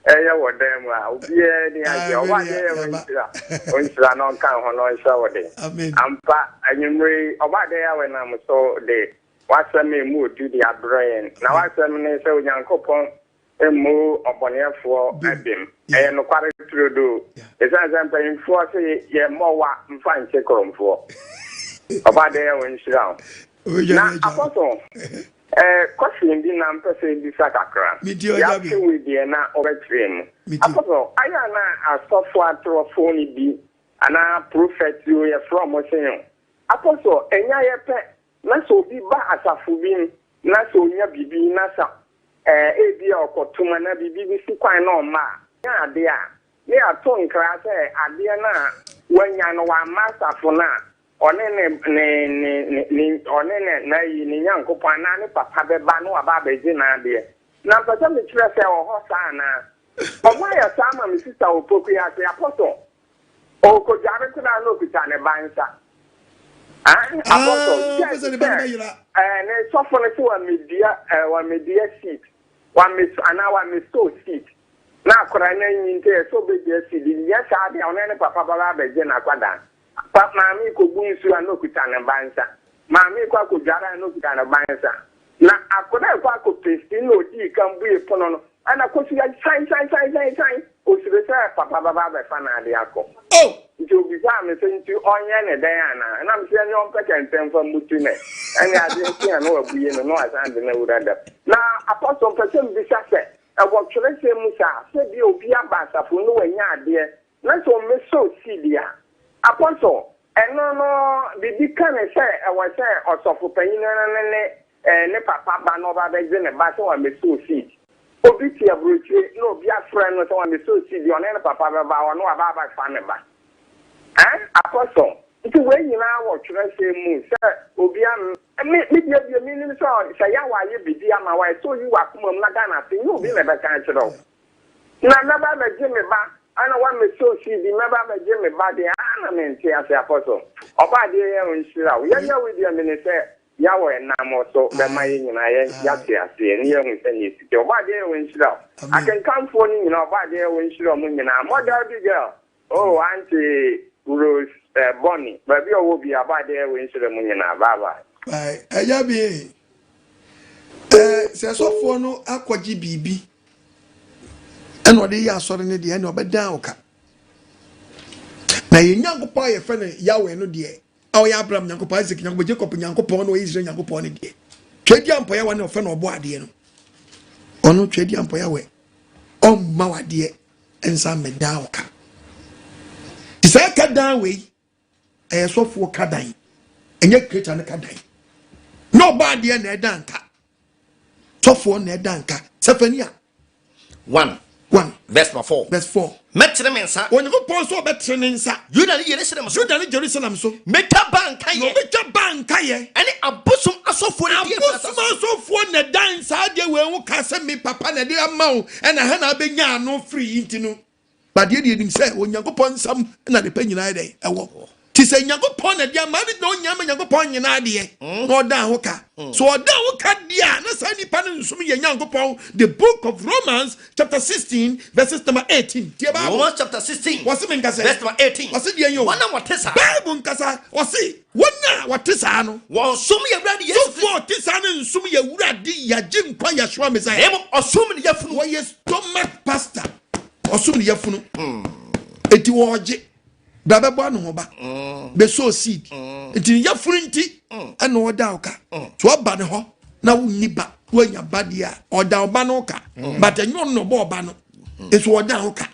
ɛyɛ wɔ dan mu a obiara ni agye ɔwa de yɛ wo nhyira. Wo nhyira na ɔnka ho na ɔnhyɛ wo den. Ampa anwummere yi ɔba de ya wɔ nam so de W'asɛm a emu odu de abrɛ yɛn. Na w'asɛm ne sɛ Onyankopɔn mmu ɔbɔneɛfoɔ bem. Ɛyɛ nokware turodoo. Esiane sɛ mpanyimfoɔ se yɛmmɔ wa mfa nkye korɔmfoɔ. Ɔbɔadeɛ wo nhyira wo. Na Apostle, Eh, question bi na mpɛ sɛ ebisa kakra. Metie ɔgya bi. Yɛate wei deɛ na ɔbɛkyerɛ mu. Metie. Apostle, ayɛ a na asɔfo atorɔfoɔ no bi anaa prophet o yɛfrɛ ɔmo sɛn o. Apostle, ɛnyɛ ayɛ pɛ na sɛ obi ba asafo bi mu na sɛ onya biribi na sɛ eh, ebi a ɔkɔtom anaa biribi bi si kwan na ɔmma a, nya adeɛ a, ne yɛato nkra sɛ adeɛ no a wanya no wamma asafo no a, Ɔne ne ne ne ne ne ɔne ne n'ayi ne Nyankopɔn anaa ne papa bɛba na waba abɛgye n'adeɛ. Na mpɛ sɛ mekyerɛ sɛ ɛwɔ hɔ saa anaa? Ɔmo ayɛ saa ma me sista wɔ Pokuya ase, Apostle. Ɔɔkɔdware koraa na ɔkuta ne ba nsa. Aane, Apostle, Ah, just ɔpɛ sɛ ne ba no sɛ bɛyera. ɛɛ ne sɔfo no sɛ wamedua ɛɛ wamedua seed, wameso anaa wamesow seed na akwadaa no anyin nti ɛsɛ sɛ ɔbɛdua seed, nyɛ saa deɛ ɔne ne papa bɛba abɛgye n'akwadaa. Pa maame rekɔbu nsuo a na ɔkuta ne ba nsa. Maame rekɔ akɔdware a na ɔkuta ne ba nsa. Na akwadaa rekɔ akɔpesti na ɔdii kan bue pono no, ɛna kosua san san san san san. Ɔsuro sɛ papa bɛba abɛfa n'adeɛ akɔ. Nti ɔbisaa me sɛ nti ɔnyɛ ne dɛn anaa? Ɛna mese ɛneɛ ɔmpɛ kɛntɛn mfa mmutu no ɛ. Ɛneɛ adeɛ kye a na wabue no na wasan de no awura dɛm. Na Apostle mpɛ sɛ mebisa sɛ ɛwɔ twerɛsɛm mu saa sɛ bia obi aba asafo mu na wanya adeɛ Na sɛ ɔmmɛsɔ seed a, Apostle, ɛno no biribi ka no sɛ ɛwɔ sɛ ɔsɔfo panyin no ne ne ne papa ba na ɔba bɛgye ne ba sɛ wammɛsɔ seed. Obi te aburokyire na obi afrɛ no sɛ wammɛsɔ seed, ɔne ne papa bɛba hɔ na waba abɛfa ne ba. Eh, Apostle, nti wei nyinaa wɔ twerɛsɛm mu sɛ obi am me me deɛ deɛ menim sɛ sɛ Yahweh ayɛ biribi ama wo a, ɛsɛ oyi w'akoma mu na Ghana ase nyɛ obi na ɛbɛka akyerɛ wo. Na mɛba abɛgye me ba ana woamɛsɔ seed mɛba abɛgye me ba deɛ aa na mente ase apostle ɔba adeɛ yɛ ɔnhyira wo yɛnyɛ wo deɛ mene sɛ Yahweh nam wo so bɛma yɛ nyinaa yɛ yɛate aseɛ ne yɛahu sɛdeɛ ɛsi teɛ ɔba adeɛ yɛ ɔnhyira wo akenkanfoɔ no nyinaa ɔba adeɛ yɛ ɔnhyira ɔmo nyinaa mother bi girl oh auntie Rose eh, Bonnie baabi a ɔwɔ biara ɔba adeɛ yɛ ɔnhyira mu nyinaa bye bye. Bye. Ɛyɛ bi eh, sɛ sɔfoɔ no akɔgye biribi ɛna ɔde yɛ asɔre no deɛ ɛna ɔbɛdan wo ka na yɛn nyankopɔn a yɛfrɛ no yahweh no deɛ a ɔyɛ abraham nyankopɔn isaac nyankopɔn jacob nyankopɔn na ɔyɛ israel nyankopɔn no deɛ twɛdi ampɔ yahweh na ɔfrɛ no ɔbɔ adeɛ no ɔno twɛdi ampɔ yahweh ɔmma wadeɛ nsa mmɛdan wo ka te sɛ ɛka dan wei ɛyɛ sɔfoɔ ka dan ɛnyɛ kreta no ka dan na ɔbɔ adeɛ na ɛda nka sɔfoɔ na ɛda nka sɛfɛnia 1 1 verse number 4 verse 4 mɛtene me nsa Onyankopɔn nso ɔbɛtene ne nsa Yuda ne Yerusalem so Yuda ne Jerusalem so mɛtwa ba nkayɛ na ɔbɛtwa ba nkayɛ ɛne abosom asɔfoɔ no die abosom asɔfoɔ na ɛda nsa adeɛ wei ho ka sɛ me papa na ɛde ama wo ɛna ha na abɛnya ano firi yi nti no But deɛ deɛ nim sɛ Onyankopɔn nsam na adepa nyinaa yɛ dɛn ɛwɔ. Ti sɛ Nyankopɔn na ɛde ama ne na ɔnya ma Nyankopɔn nyinaa deɛ mm. na ɔdan ho ka. Mm. So ɔdan ho ka deɛ a na saa nipa no nsom yɛ Nyankopɔn. The book of Romans chapter 16 verses number 18. Tie Bible. Romans chapter 16. Wɔsi mi nkasa. Verse number 18. Wɔsi deɛ yɛ o. Wɔn a wɔte saa. Bible nkasa wɔsi wɔn a wɔte saa no. Wɔn som yɛ wura de Yesu. Sɔfo a ɔte saa no nsom yɛ wura de yagye nkwa Yeshua Messiah. Emu ɔsom ne yafunu. Wɔyɛ stomach pastor. Ɔsom ne yafunu. Eti wɔgye. Bra bɛbɔ ano ho ba. Bɛsɔ seed. Eti ne yafunu nti ɛna ɔda ɔka. So ɔba ne hɔ na wonni ba woanya ba deɛ a ɔda ɔba no ka. But ɛnyɛ ɔno na ɔbɔ ɔba no. Nso ɔda ho ka.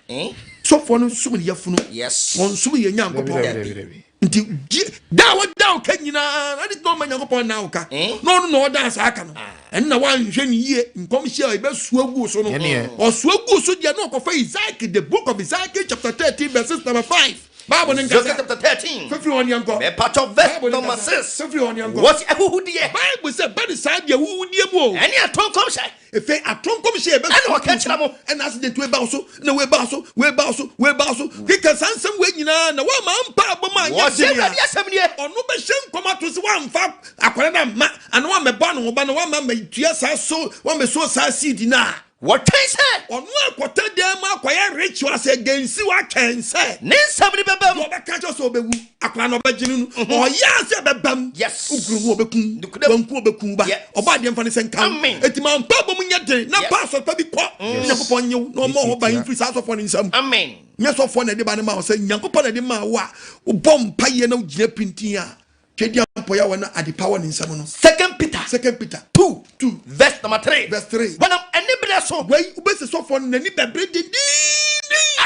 Sɔfoɔ no som ne yafunu. Wɔn som yɛ Nyankopɔn. Nti gye da a wɔda wo ka nyinaa na de na ɔma Nyankopɔn na wo ka. Na ɔno na ɔda saa ka no. Ɛno na wanhwɛ no yie nkɔmhyɛ a ɛbɛsoa gu so no. Ɔsoa gu so deɛ na ɔkɔfa Ezekiel the book of Ezekiel chapter 13 verses number 5. Bible ne nkasa. Ezekiel chapter 13. Fefiri hɔ neɛ nkɔ. Mepatɔ verse number 6. Fefiri hɔ neɛ nkɔ. Wɔsi ahuhudeɛ. Bible sɛ ba ne saa deɛ ahuhudeɛ mu o. Ɛne atɔ nkɔmhyɛ. Efe atɔ nkɔmhyɛ ɛbɛ Ɛna ɔka kyerɛ mo. Ɛna accident wei ba wo so na wei ba wo so wei ba wo so wei ba wo so. Keka saa nsɛm wei nyinaa na woamma ampa abɔ mu anyɛ den a. Wɔse Awurade asɛm nie. Ɔno bɛhyɛ nkɔm ato sɛ woamfa akwadaa no amma anaa woammɛbɔ ano ho ba na woamma ammɛtua saa so woammɛsow saa seed no a. Wɔtwɛn sɛ. Ɔno akɔtɛ dan mu akɔyɛ rituals against wo atwɛn sɛ. Ne nsɛm no bɛba mu. Deɛ ɔbɛka kyerɛ sɛ ɔbɛwu akwadaa no ɔbɛgye no no. Ɔyɛ a sɛ ɛbɛba mu. Yes. Wo kunu wu ɔbɛku wo. Wanku ɔbɛku wo ba. Ɔbɔ adeɛ mfa ne sɛ nka wo. Enti ma mpaebɔ mu nyɛ den na pa asɔre pa bi kɔ. Nyankopɔn nye wo na ɔmmɔ wo ho ban mfiri saa asɔfoɔ no nsam. Amen. Nyɛ sɔfoɔ na ɛde ba no ma wo sɛ Nyankopɔn na ɛde maa wo a wobɔ mpaeɛ na wogyina pintinn a Tweaduampɔ Yahweh no adepa wɔ ne nsam no. Second Peter. Second Peter. 2. 2. Verse number 3. Verse 3. Wɔnam aniberɛ so. Wei wobɛsi sɔfoɔ no n'ani bɛbere dendenden.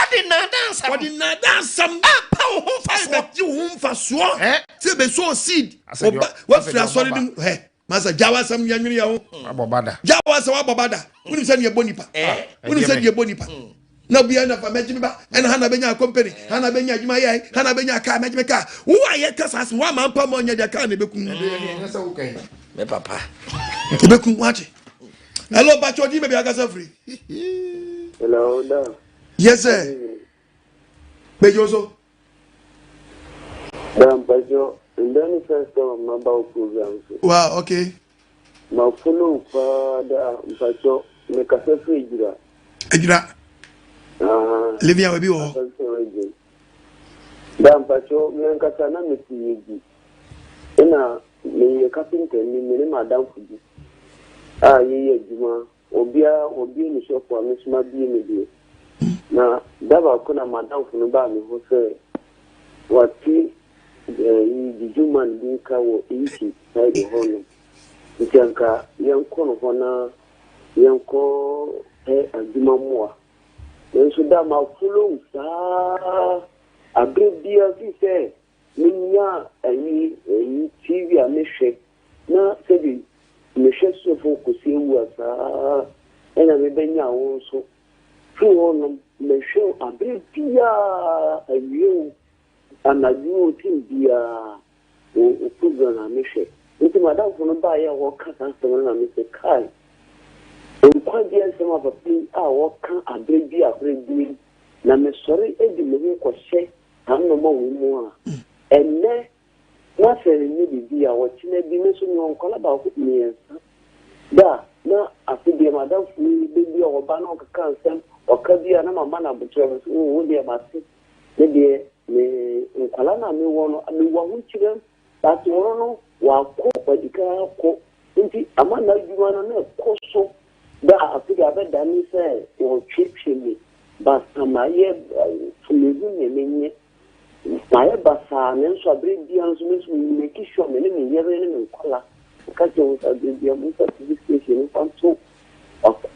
Ade nnaadaa nsɛm. Wɔde nnaadaa nsɛm. Ɛpɛ wo ho mfasoɔ. Ɛbɛgye wo ho mfasoɔ. Sɛ bɛsɔɔ seed. Asɛ deɛ- Ɔba wafiri asɛ deɛ asɔre ɔbɔ no mu. Hɛ masa gya w'asɛm yɛnwene yɛ ho. Abɔ bada. Gya w'asɛm wabɔ bada. Wonim sɛ neɛ bɔ nipa. Wonim sɛ ɛdeɛ neɛ bɔ nipa. Na obiara na fa mɛgye me ba ɛna ha na bɛnya company ha na bɛnya adwuma yɛ ha na bɛnya kaa mɛgye me kaa. Wo a yɛka saa asɛm woama mpa ma ɔnyɛ deɛ kaa na ɛbɛkum. Ɛnyɛ sɛ woka yi. Me papa. Ɛbɛkum wate. Hello, Bacho, di baabi akasa firi. Hello, da. Yes, sir. Bɛgye so. Da mpacho, ndɛ ne first time a maba wo program so. Wow, okay. Ma follow wo paa da mpacho, me kasa firi Adwira. Adwira. Ah. Living hour bi wɔ hɔ. Kasa firi Adwira. Da mpacho, me ankasa na me te Yeji. Ɛna meyɛ carpenter ni, me ne m'adamfo bi a yɛyɛ adwuma. Obiara wɔbue ne shop a me nso mabue me deɛ. Na da baako na m'adamfo no baa me hɔ sɛ wate ɛyi juju man bi nka wɔ Inchi side hɔ nom. Nti anka yɛnkɔ no hɔ na yɛnkɔ pɛ adwuma mmoa. Nanso da ma follow saa abere biara firi sɛ menya ɛyi ɛyi TV a mehwɛ na sɛbi mehwɛ sofo kɔsi awu a saa ɛna mebɛnya wo nso. Firi hɔ nom mehwɛ abere biara awie o anadwo o tim biara wo program na mehwɛ. Nti madamfo no baeɛ a wɔka saa asɛm no na mesɛ kai nkwagyeɛ nsɛm a papa yi a wɔka abere bi abere bi na mesɔre de me ho kɔhyɛ saa nnɔma wɔ mu a ɛnnɛ na sɛ nyɛ biribi a wɔkyena bi me nso mewɔ nkɔla baako mmiɛnsa da na afe deɛ madamfo yi bɛbi a ɔba na ɔkeka nsɛm ɔka bi a na mama no abotrɛ me so wo deɛ mate me deɛ me nkɔla no a mewɔ no mewɔ ahokyerɛm but wɔno no wakɔ wadi kan akɔ nti ama n'adwuma no na ɛkɔ so da afe deɛ abɛdane sɛ wɔtwetwe me basa mayɛ mehu nea menyɛ mayɛ basaa nanso abere biara nso me nso me make sure me ne me yere ne me nkɔla nka kyerɛ wɔn sɛ abere biara mo nfa tv station no fa nto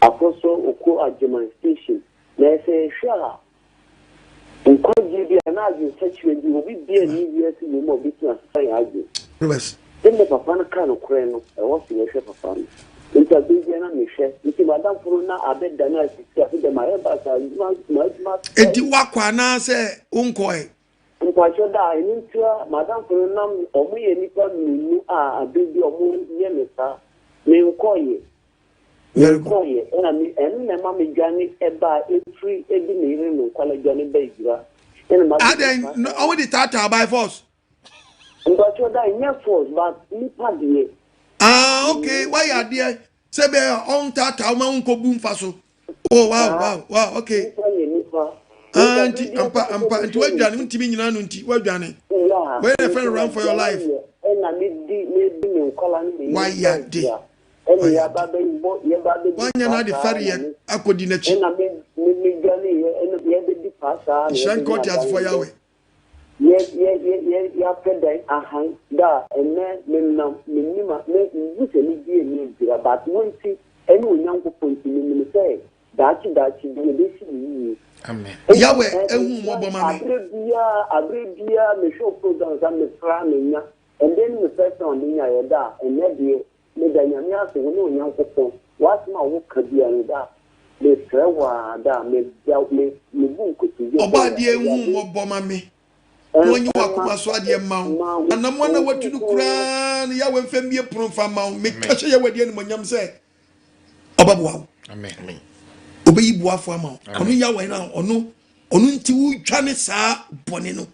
akɔsɔ oko agyeman station na ɛsɛ ɛhwɛ a nkwagyeɛ bi a na adwensakyeɛ bi obi bia ni wiase wɔ mu a obɛtumi asesa yɛn adwene. Rivers. Sɛdeɛ papa no ka nokorɛ no ɛwɔ sɛ yɛhwɛ papa no nti abere biara na mehwɛ nti madamfo no na abɛdane asisi afe dɛ mayɛ basaa adwuma m'adwuma Enti woakɔ anaasɛ wonkɔɛ? Mpakyɛ da a ɛno ntia madamfo no nam ɔmo yɛ nnipa mmienu a abere bi ɔmo yɛ me saa menkɔyɛ Very good. menkɔyɛ ɛna me ɛno na ɛma me dwane ɛbaa efiri ebi me yere me nkwala dwane ba adwira ɛna ma Adɛn no ɔmo de taataa by force. Mpakyɛ da nyɛ force but nipa deɛ. Ah okay wayɛ adeɛ sɛ bɛyɛ ɔntaataa wo ma wonkɔbu mfa so. Oh wow wow wow okay. Nipa yɛ nipa. Ah nti ampa ampa nti woadwane wontumi nyina no nti woadwane. Wei na ɛfrɛ no run for your life. Ɛna me di me di me nkwala ne me yere Wayɛ ade. ba adwira ɛna yɛaba bɛbɔ yɛba bɛdi Wanyɛ no paa ade saa na fɛreɛ me akɔdi n'akyi. ɛna me me me dwane yɛ ɛna yɛbɛdi paa saa na Nhyira nka yɛbɛnya ɔteasefoɔ dan Yahweh. yɛ yɛ yɛ yɛ yɛapɛ dan ahan da a ɛnɛ menam menim a me nhu sɛ me die me dwira but wo nti ɛne Onyankopɔn nti menim sɛ daakye daakye bi yɛbɛsi ne yie. Amen. Yahweh ehu mmɔbɔ ma me. Abere biara abere biara mehwɛ wo program sa mefra menya ɛndɛ ne me first time menya yɛ da a ɛnɛ deɛ meda Nyame ase wo ne Onyankopɔn w'asɛm a woka biara no da mesrɛ wo a da meda me mebu nkotodwe Ɔbɔ adeɛ ehu mmɔbɔ ma me. Na ɔnyi w'akoma so adeɛ mma wo. Anamoa na watu no koraa no Yahweh mfa mmie pono mfa mma wo. Meka hyɛ Yahweh de animuonyam sɛ ɔbɛboa wo. Amen. Ɔbɛyi boafo ama wo. Ɔno Yahweh no a ɔno ɔno nti wotwa ne saa bɔne no.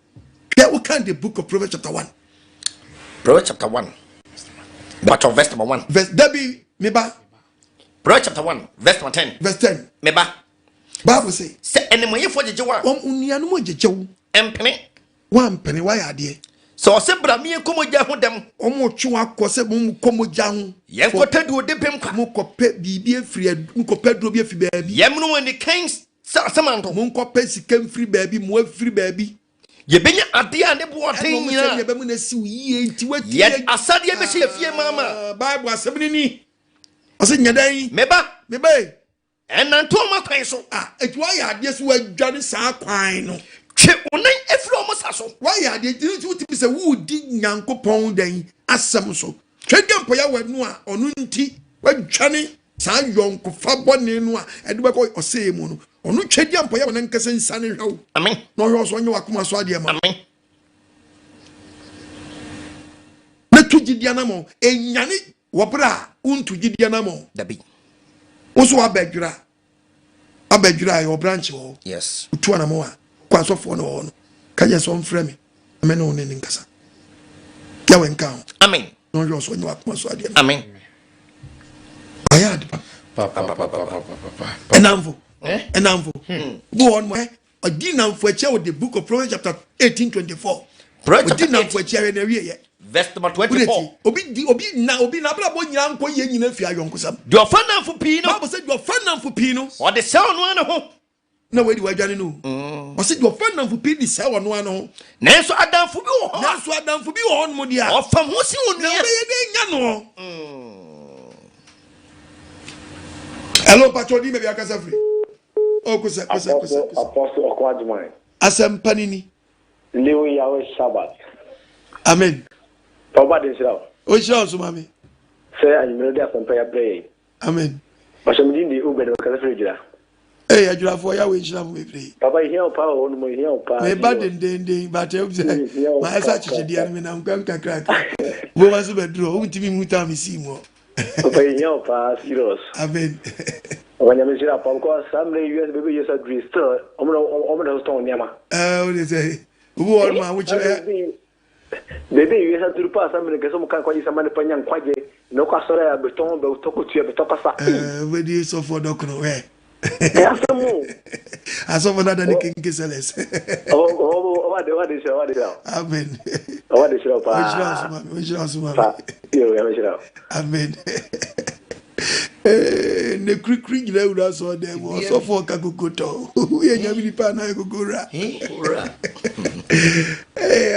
Hwɛ wokan the book of Proverbs chapter 1. Proverbs chapter 1. But of verse number 1. Verse Dabi meba. Proverbs chapter 1, verse number 10. Verse 10. Meba. Bible say. Sɛ animuonyamfoɔ gyegye wo a. Wɔn nuanom gyegye wo. Mpene. Wampene wayɛ adeɛ. Sɛ ɔsɛ bra mi nkɔ mogya ho dɛm. Wɔn retwe wɔn akɔ sɛ wɔn kɔ mogya ho. Yɛn kɔ tɛ duo de pem kwa. Mo kɔ pɛ biribi efiri mo kɔ pɛ duro bi efiri baabi. Yɛn mu wɔn ni kɛn sɛ asamanto. Mo nkɔ pɛ sika nfiri baabi mo afiri baabi. Yɛbɛnya adeɛ a ne boɔ den Ɛna wɔn nyinaa. sɛdeɛ ɛbɛma no asi wo yie nti woatumi Yɛde asadeɛ bɛhyɛ yɛn fie mama. Ah, Bible asɛm no ni. Ɔsɛ nyɛ dɛn? Me ba. Me ba e. Ɛnante wɔn akwan so. Ah, eti woayɛ adeɛ so woadwane saa kwan no. Twe wo nan firi wɔn sa so. Woayɛ adeɛ nti nti wotumi sɛ woredi Nyankopɔn dɛn asɛm so. Twɛdeɛ mpɔyawɛ no a ɔno nti woadwane saa yɔnkofa bɔne no a ɛde bɛkɔ ɔsɛeɛ mu no. Ɔno twɛdeɛ mpɔyawɛ no ankasa nsiane nhwɛ wo. Amen. Na ɔhwɛ wo so ɔnyɛ w'akoma so adeɛ ma wo. Amen. Na tu gyidie anammɔn. Ɛnyane Wɔ berɛ a wontu gyidie anammɔn. Dabi. Wo nso wabɛdwira. Wabɛdwira a yɛwɔ branch wɔ hɔ. Yes. Wotu anammɔn a, kɔ asɔfoɔ no wɔ hɔ no. Ka kyerɛ sɛ ɔmfrɛ me na me ne wo ne no nkasa. Yahweh nka ho. Amen. Na ɔnhwɛ wo so ɔnyɛ w'akoma so adeɛ. Amen. Wayɛ ade pa. Ɛnamfo. Ɛnamfo. Bi wɔ hɔ nom Ɔdi nnamfo akyi wɔ the book of Proverbs chapter 18 24. Proverbs Ɔdi chapter nnamfo 8 akyi ahwɛ na awie yɛ. verse number Wode 24. ti obi di obi na obi n'abrabɔ nyinaa nkɔ yie nyinaa fi ayɔnkosɛm. Deɛ ɔfa nnamfo pii no. Bible sɛ deɛ ɔfa nnamfo pii no. Ɔde sɛe ɔno ara ne ho. Na wei de wadwane no. Ɔsɛ deɛ ɔfa nnamfo pii de sɛe ɔno ara ne ho. Nanso adamfo bi wɔ hɔ a. Nanso adamfo bi wɔ hɔ nom deɛ a. Ɔfam ho sen onua. Na ɔbɛyɛ dɛ nya noɔ. Hello, Pacho, di baabi akasa firi. Oh, kosɛ, kosɛ, kosɛ, kosɛ. Apostle Ɔko Agyeman. Asɛmpa ni ni. Living Yahweh Sabbath. Amen. Papa de nhyira wo. Ɔnhyira wo so maame. Sɛ anwummerɛ de asɛmpa yi abrɛ yɛn. Amen. Ɔhyɛ me din de Obed mekasa firi Adwira. Ee adwirafoɔ Yahweh nhyira mo bebree. Papa yɛhia wo paa wɔ hɔ nom yɛhia wo paa. Meba dendenden but ɛm sɛ mayɛ sɛ akyekyedeɛ no menam kwam kakrakra. Wobɛma so bɛduru hɔ wontumi nhu time mesii mu hɔ. Papa yɛhia wo paa serious. Amen. Papa nyame nhyira paa because saa mmerɛ yi wiase baabi a Yesu aduru yi still ɔmo na ɔmo na tɔn nneɛma. Ɛɛ o de sɛ obi wɔ hɔ nom a wokyerɛ. Baabi a wiase aduru paa saa mmerɛ nkɛsɛ ɔmo ka nkwagye sɛ ma nipa nya nkwagye na ɔkɔ asɔre a bɛtɔn bɛtɔ kotua bɛtɔ kasa. Ɛɛ wobɛdi sɔfoɔ dɔkono wɛ. Ɛyɛ asɛm o. Asɔfo no ada ne kenke sɛlɛs. Ɔba de hyira ɔba de hyira. Amen. Ɔba de hyira paa. Ɔnhyira wo so ma me ɔnhyira wo so ma me. Pa yo nyame hyira wo. Amen. Eh, ne kurikuri nyina wura sɔɔ dɛm mu ɔsɔfo ɔka koko tɔ woyɛ nyame nipa anaa koko wura ee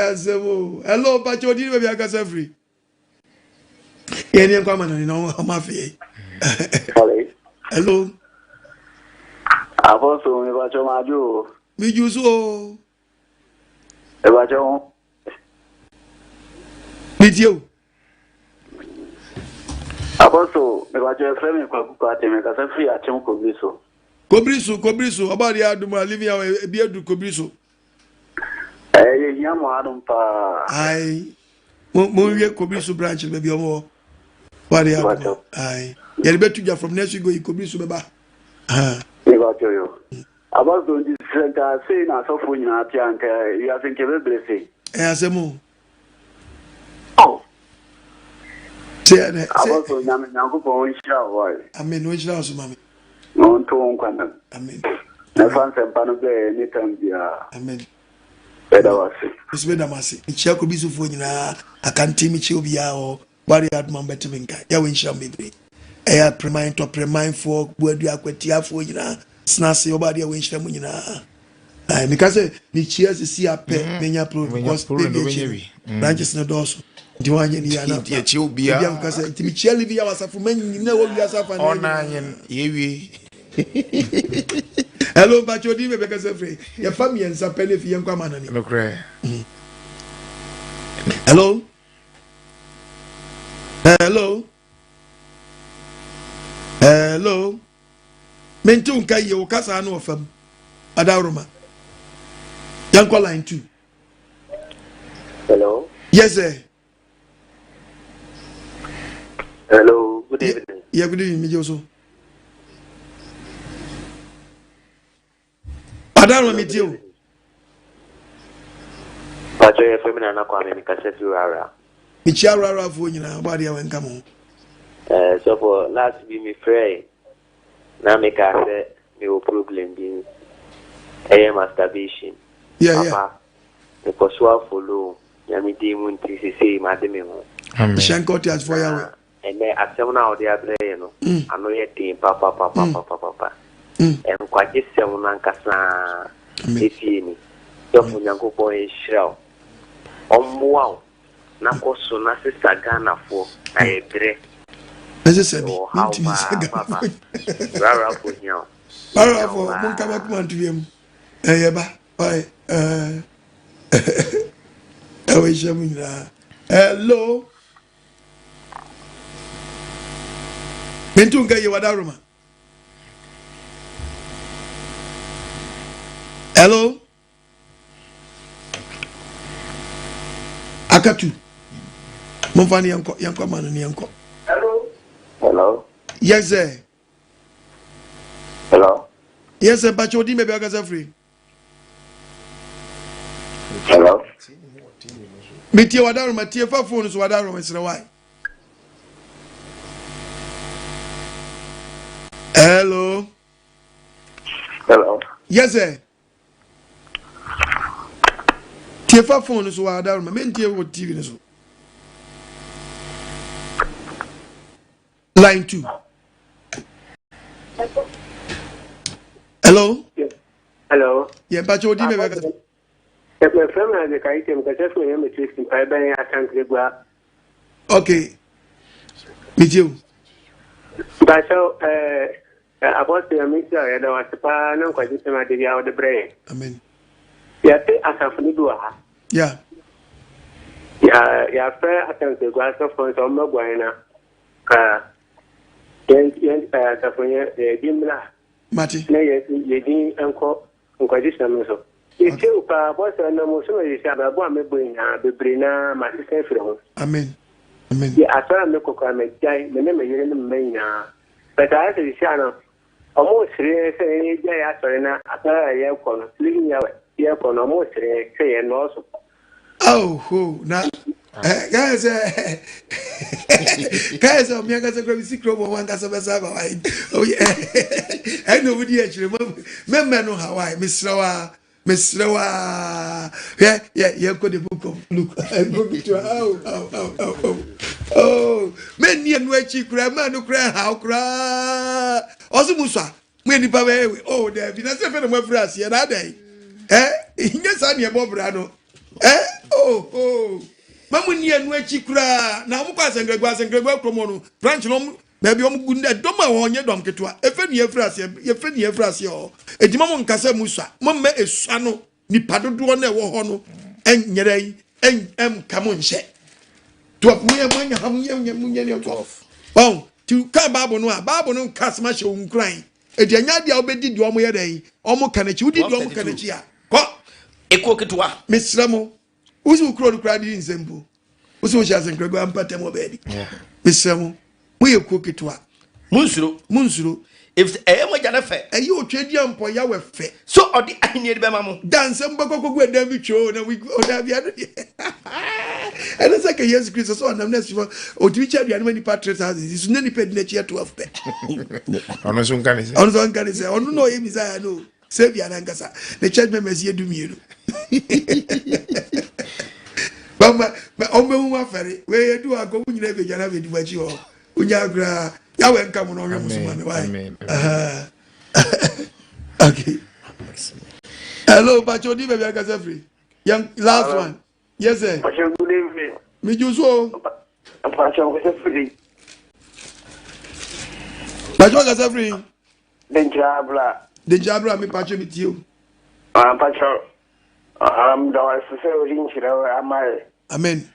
asɛm o hello mpakyɛ ɔdi ne baabi akasa firi yɛn ne nkɔ amanɔne na ɔma afei hello Apostle, mepakyɛ madwo o. Medwo so o. Mepakyɛ ho. Metie o. Apostle, mepakyɛ ɛfrɛ me Kwaku Kwate, mekasa firi Akyem Kobiri so. Kobiri so, Kobiri so, ɔba adeɛ adum a living hour ebi adu Kobiri so. Ɛɛ yɛhia mo hanom paa. Ayi, mo mo nwie Kobiri so branch no baabi ɔmo wɔ. Ɔba adeɛ adum a, ayi, yɛde bɛtu dwa from next week going Kobiri so bɛba. Mepakyɛ yo. Apostle nti sɛ nka sei na asɔfoɔ nyinaa te a nka wiase nka ɛbɛbrɛ sei. Ɛyɛ asɛm o. Oh. Sɛ ɛnɛ. Apostle nyame nyankopɔn ɔnhyira wo wae. Amen ɔnhyira wo so ma me. Na ɔnto wo nkwa nam. Amen. Na ɛfa nsɛmpa no brɛ yɛn ne tam biara. Amen. Yɛda wo ase. Nso meda mo ase. Mekyia Kobisufoɔ nyinaa, Akante mekyia obiara wɔ hɔ. Wari adom a mobɛte me nka. Yahweh nhyira mo bebree. Ɛyɛ Apreman, Tɔpremanfoɔ, Boadua, Akwatiafoɔ nyinaa. Tena ase, ɔba adeɛ a nhyira mo nyinaa. Ayi, meka sɛ mekyia sisi apɛ mm. menya pro because baby akyi no mm. branches no dɔɔso nti wɔn anyɛ ne yie ana nti akyi obiara ebi amka sɛ nti mekyia livi yɛ wasafo ma nyina wɔ wiase afa na ɔna anyen yɛwie hello mpakyɛ odi bɛbɛ kasa firi yɛfa mmiɛnsa pɛ ne fi yɛnkɔ ama nani nokorɛ mm. hello hello hello mente wo nka yie wo kasa no wɔ fam adaworoma yɛnkɔ line 2 hello yes sir hello good evening yeah good evening megye wo so Adaroma me tie o. Pacho yɛ fɛ mi nana kwame mi kasa fi rara. Me kyia rara foɔ nyinaa ɔbɔ adeɛ wɔ nka mo ho. Eh, sɔfo last bi mi frɛ na mi ka sɛ mi wɔ problem bi ɛyɛ masturbation. Yeah, yeah. Papa, mi kɔ so afolo nyame din mu nti sesei ma de me ho. Amen. Hyɛ nka ɔte asefoɔ yawɛ. Ɛnnɛ, asɛm no a wode abrɛ yɛn no, ano yɛ den papapapapapapa. Nkwagyesɛm no ankasa ara fie ni. Sɔfo Nyankopɔn nhyira wo. Ɔmmoa wo na kɔ so na sesa Ghanafoɔ na yɛbrɛ. Mɛsesa bi, Yɛwɔ haw mentumi nsa paa papa. Ghanafoɔ. Rarafo hia wo. Yɛhia wo Rarafo, paa. monka makoma nto yam. Ɛyɛ ba, ɔyɛ ɛɛ ɛwɔ nhyira mu nyinaa. Hello. Mentu nka yie wada Roma. Hello. Akatu. Momfa ne yɛnkɔ yɛnkɔ ma no ne yɛnkɔ. Hello. Hello. Yes sir. Hello. Yes sir, mpakyɛ odi baabi akasa firi. Hello. Metie wada Roma tie fa phone so wada Roma mesrɛ wae. Hello. Hello. Yes sir. Tie fa phone so wada Roma mentie wɔ TV no so. Line 2. Hello. Hello. Yeah, mpakyɛ odi baabi akasa. Yɛfrɛ me Isaac Ayitem, kasa firi Onyame Kristo mpaebɛn Asankragua. Okay. Metie o. Mpakyɛw ɛɛ Apostle Nyame nhyira wo, yɛda wo ase paa ne nkwagye sɛm ade biara wode brɛ yɛn. Amen. Yɛte asafo no bi wɔ ha. Yeah. Ya yɛafrɛ Asankragua asɔfoɔ nso ɔmmɛboa yɛn na ka yɛn yɛn asafo yɛn yɛdi mmra. Mate. Na yɛn yɛdin nkɔ Nkwagyesɛm no so. Metie wo paa, Apostle, ɛnam wo so na seesei abrabɔ a mebɔ yi nyinaa, bebree no ara masesa afiri ho. Amen. Amen. Yɛ asɔre a mekɔ koraa magyae, me ne me yere ne me mma nyinaa. But ayɛ sɛ seesei ano, wɔresere yɛn sɛ yɛn yɛgyae asɔre na asɔre a yɛrekɔ no, Living Yahweh, yɛrekɔ no, wɔresere yɛn sɛ yɛnnɔɔso. Oh, ho, na kae sɛ kae sɛ ɔme ankasa kora mesi kurom ɔmo ankasa bɛsa aba wae ɛne ɔmo di akyire mɛmmɛ no hawaii mesrɛ wa mesrɛ wa hwɛ yɛ yɛnkɔ the book of Luke ɛnkɔ ketewa aw aw aw aw aw oh mɛnni ɛno akyi koraa mmaa no koraa haw koraa ɔso mu sua Mo yɛ nipa bɛyɛ we oh daabi na sɛ fɛ na mo afiri aseɛ na adɛn ɛ nyɛ saa neɛ ɛbɔ bra no ɛ oh oh ma mo ni ɛno akyi koraa na wɔn kɔ asɛnkrɛgua asɛnkrɛgua kurom hɔ no branch no wɔn baabi wɔn gu ndɛ dɔm a wɔn nyɛ dɔm ketewa efe ne afiri aseɛ yɛfɛ ne afiri aseɛ hɔ eti ma mo nkasa mu sua mo mmɛ esua no nipa dodoɔ no ɛwɔ hɔ no ɛnyɛrɛ yi ɛnka mo nhyɛ 12 mo yɛ mo anya ha mo yɛ mo nyɛ ne 12 ɔn ti ka baabo no a baabo no nka asɛm ahyɛ wɔn nkuran eti ɛnyɛ adeɛ a wobɛdi deɛ wɔn yɛ dɛn wɔn ka n'akyi wodi deɛ wɔn ka n'akyi a kɔ ekuo ketewa mesrɛ mo wosi wo kuro no koraa de nsɛm mpo wosi wo hyɛ asenkragua mpatam wɔ baabi mesrɛ mo moyɛ kuo ketewa Monsuro. Monsuro. Efisɛ ɛyɛ mo agya no fɛ. Ɛyɛ otwa dua mpɔ Yahweh fɛ. So ɔde ahenni no bɛma mo. Da nsɛm bɛkɔ kɔgu ɛdan bi twɛ o na wi o dabi ɛno deɛ ɛno sɛ kɛ Yesu Kristo sɛ ɔnam n'asuma ɔtumi kyɛ aduane ma nipa 3000 so na nipa di n'akyi yɛ 12 pɛ. Ɔno nso nka ne sɛ. Ɔno nso nka ne sɛ ɔno na ɔyɛ Messiah no Savior nankasa ne church members yɛ 12. Bama ɔmbɛhu mu afɛre wei yɛ du akɔ mu nyina bɛdwane abɛdi mu akyi hɔ. Onya koraa Yahweh nka mo na ɔhwɛ mo so ma me why okay hello bakyɛ odi baabi akasa firi yɛn last one yes sir Pacho, good evening. meju so Pacho, kasa firi. bakyɛ ɔkasa firi Denkyira abla. Denkyira abla me pakyɛ me tie o Ah, Pacho, um, da wase sɛ wode nhyira ama yɛ. Amen.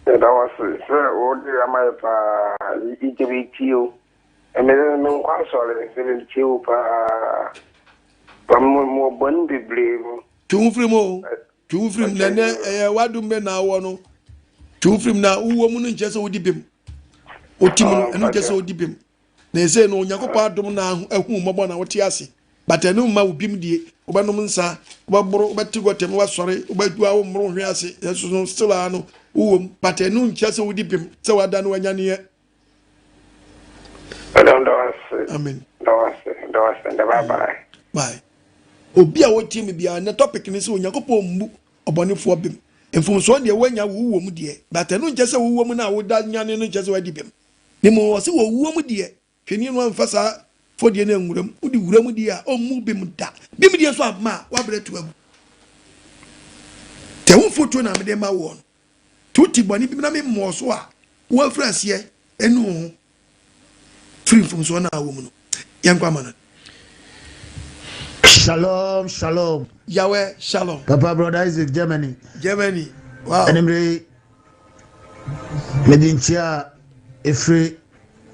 Yɛda wase sɛ wode ama yɛ paa. Yɛgye bɛtie o. Ɛmɛ menkɔ asɔre sɛ bɛtie o paa. Mewɔ bɔne bebree mu. Twe wo firi mu o. Twe wo firi mu na ɛnɛ ɛyɛ w'adom bɛ na awɔ no. Twe wo firi mu na wowɔ mu no nkyerɛ sɛ wodi bem. Woti mu no ɛno nkyerɛ sɛ wodi bem. Na ɛsei no Onyankopɔn adom na ahu mmɔbɔ na wote ase. But ɛno mma wo bim die. Wobɛnom nsa, wobɛboro, wobɛte gɔtɛm, wobɛsɔre, wobɛdua wo mmoro hwe ase. Nanso no still ara no wowɔ mu. But ɛno nkyerɛ sɛ wodi bem sɛ wada no wanyaneɛ. Madam da wase. Amen. Da wase, da wase, da bye bye. Bye. Obi a wotie me biara, ne topic ne sɛ Onyankopɔn mmu ɔbɔnefoɔ bem. Mfomsoɔ deɛ woanya wo wɔ mu deɛ, but ɛno nkyerɛ sɛ wowɔ mu no a woda nyane no nkyerɛ sɛ woadi bem. Na mmom ɔse wɔ wuo mu deɛ, hwɛ no amfa saa fɔdie no anwura mu, wode wura mu deɛ a, ɔmmu bem da. Bem deɛ nso amma a, woabrɛ to agu. Nti ɛho mfotuo na mede ma woɔ no. Nti wote bɔne bi na memmɔɔ so a, woafiri aseɛ anu wo ho firi mfomsoɔ no a wɔ mu no. Yɛnkɔ ama no. Shalom, shalom. Yahweh, shalom. Papa, brother Isaac, Germany. Germany, wow. Anwummere yi, mede nkyia a ɛfiri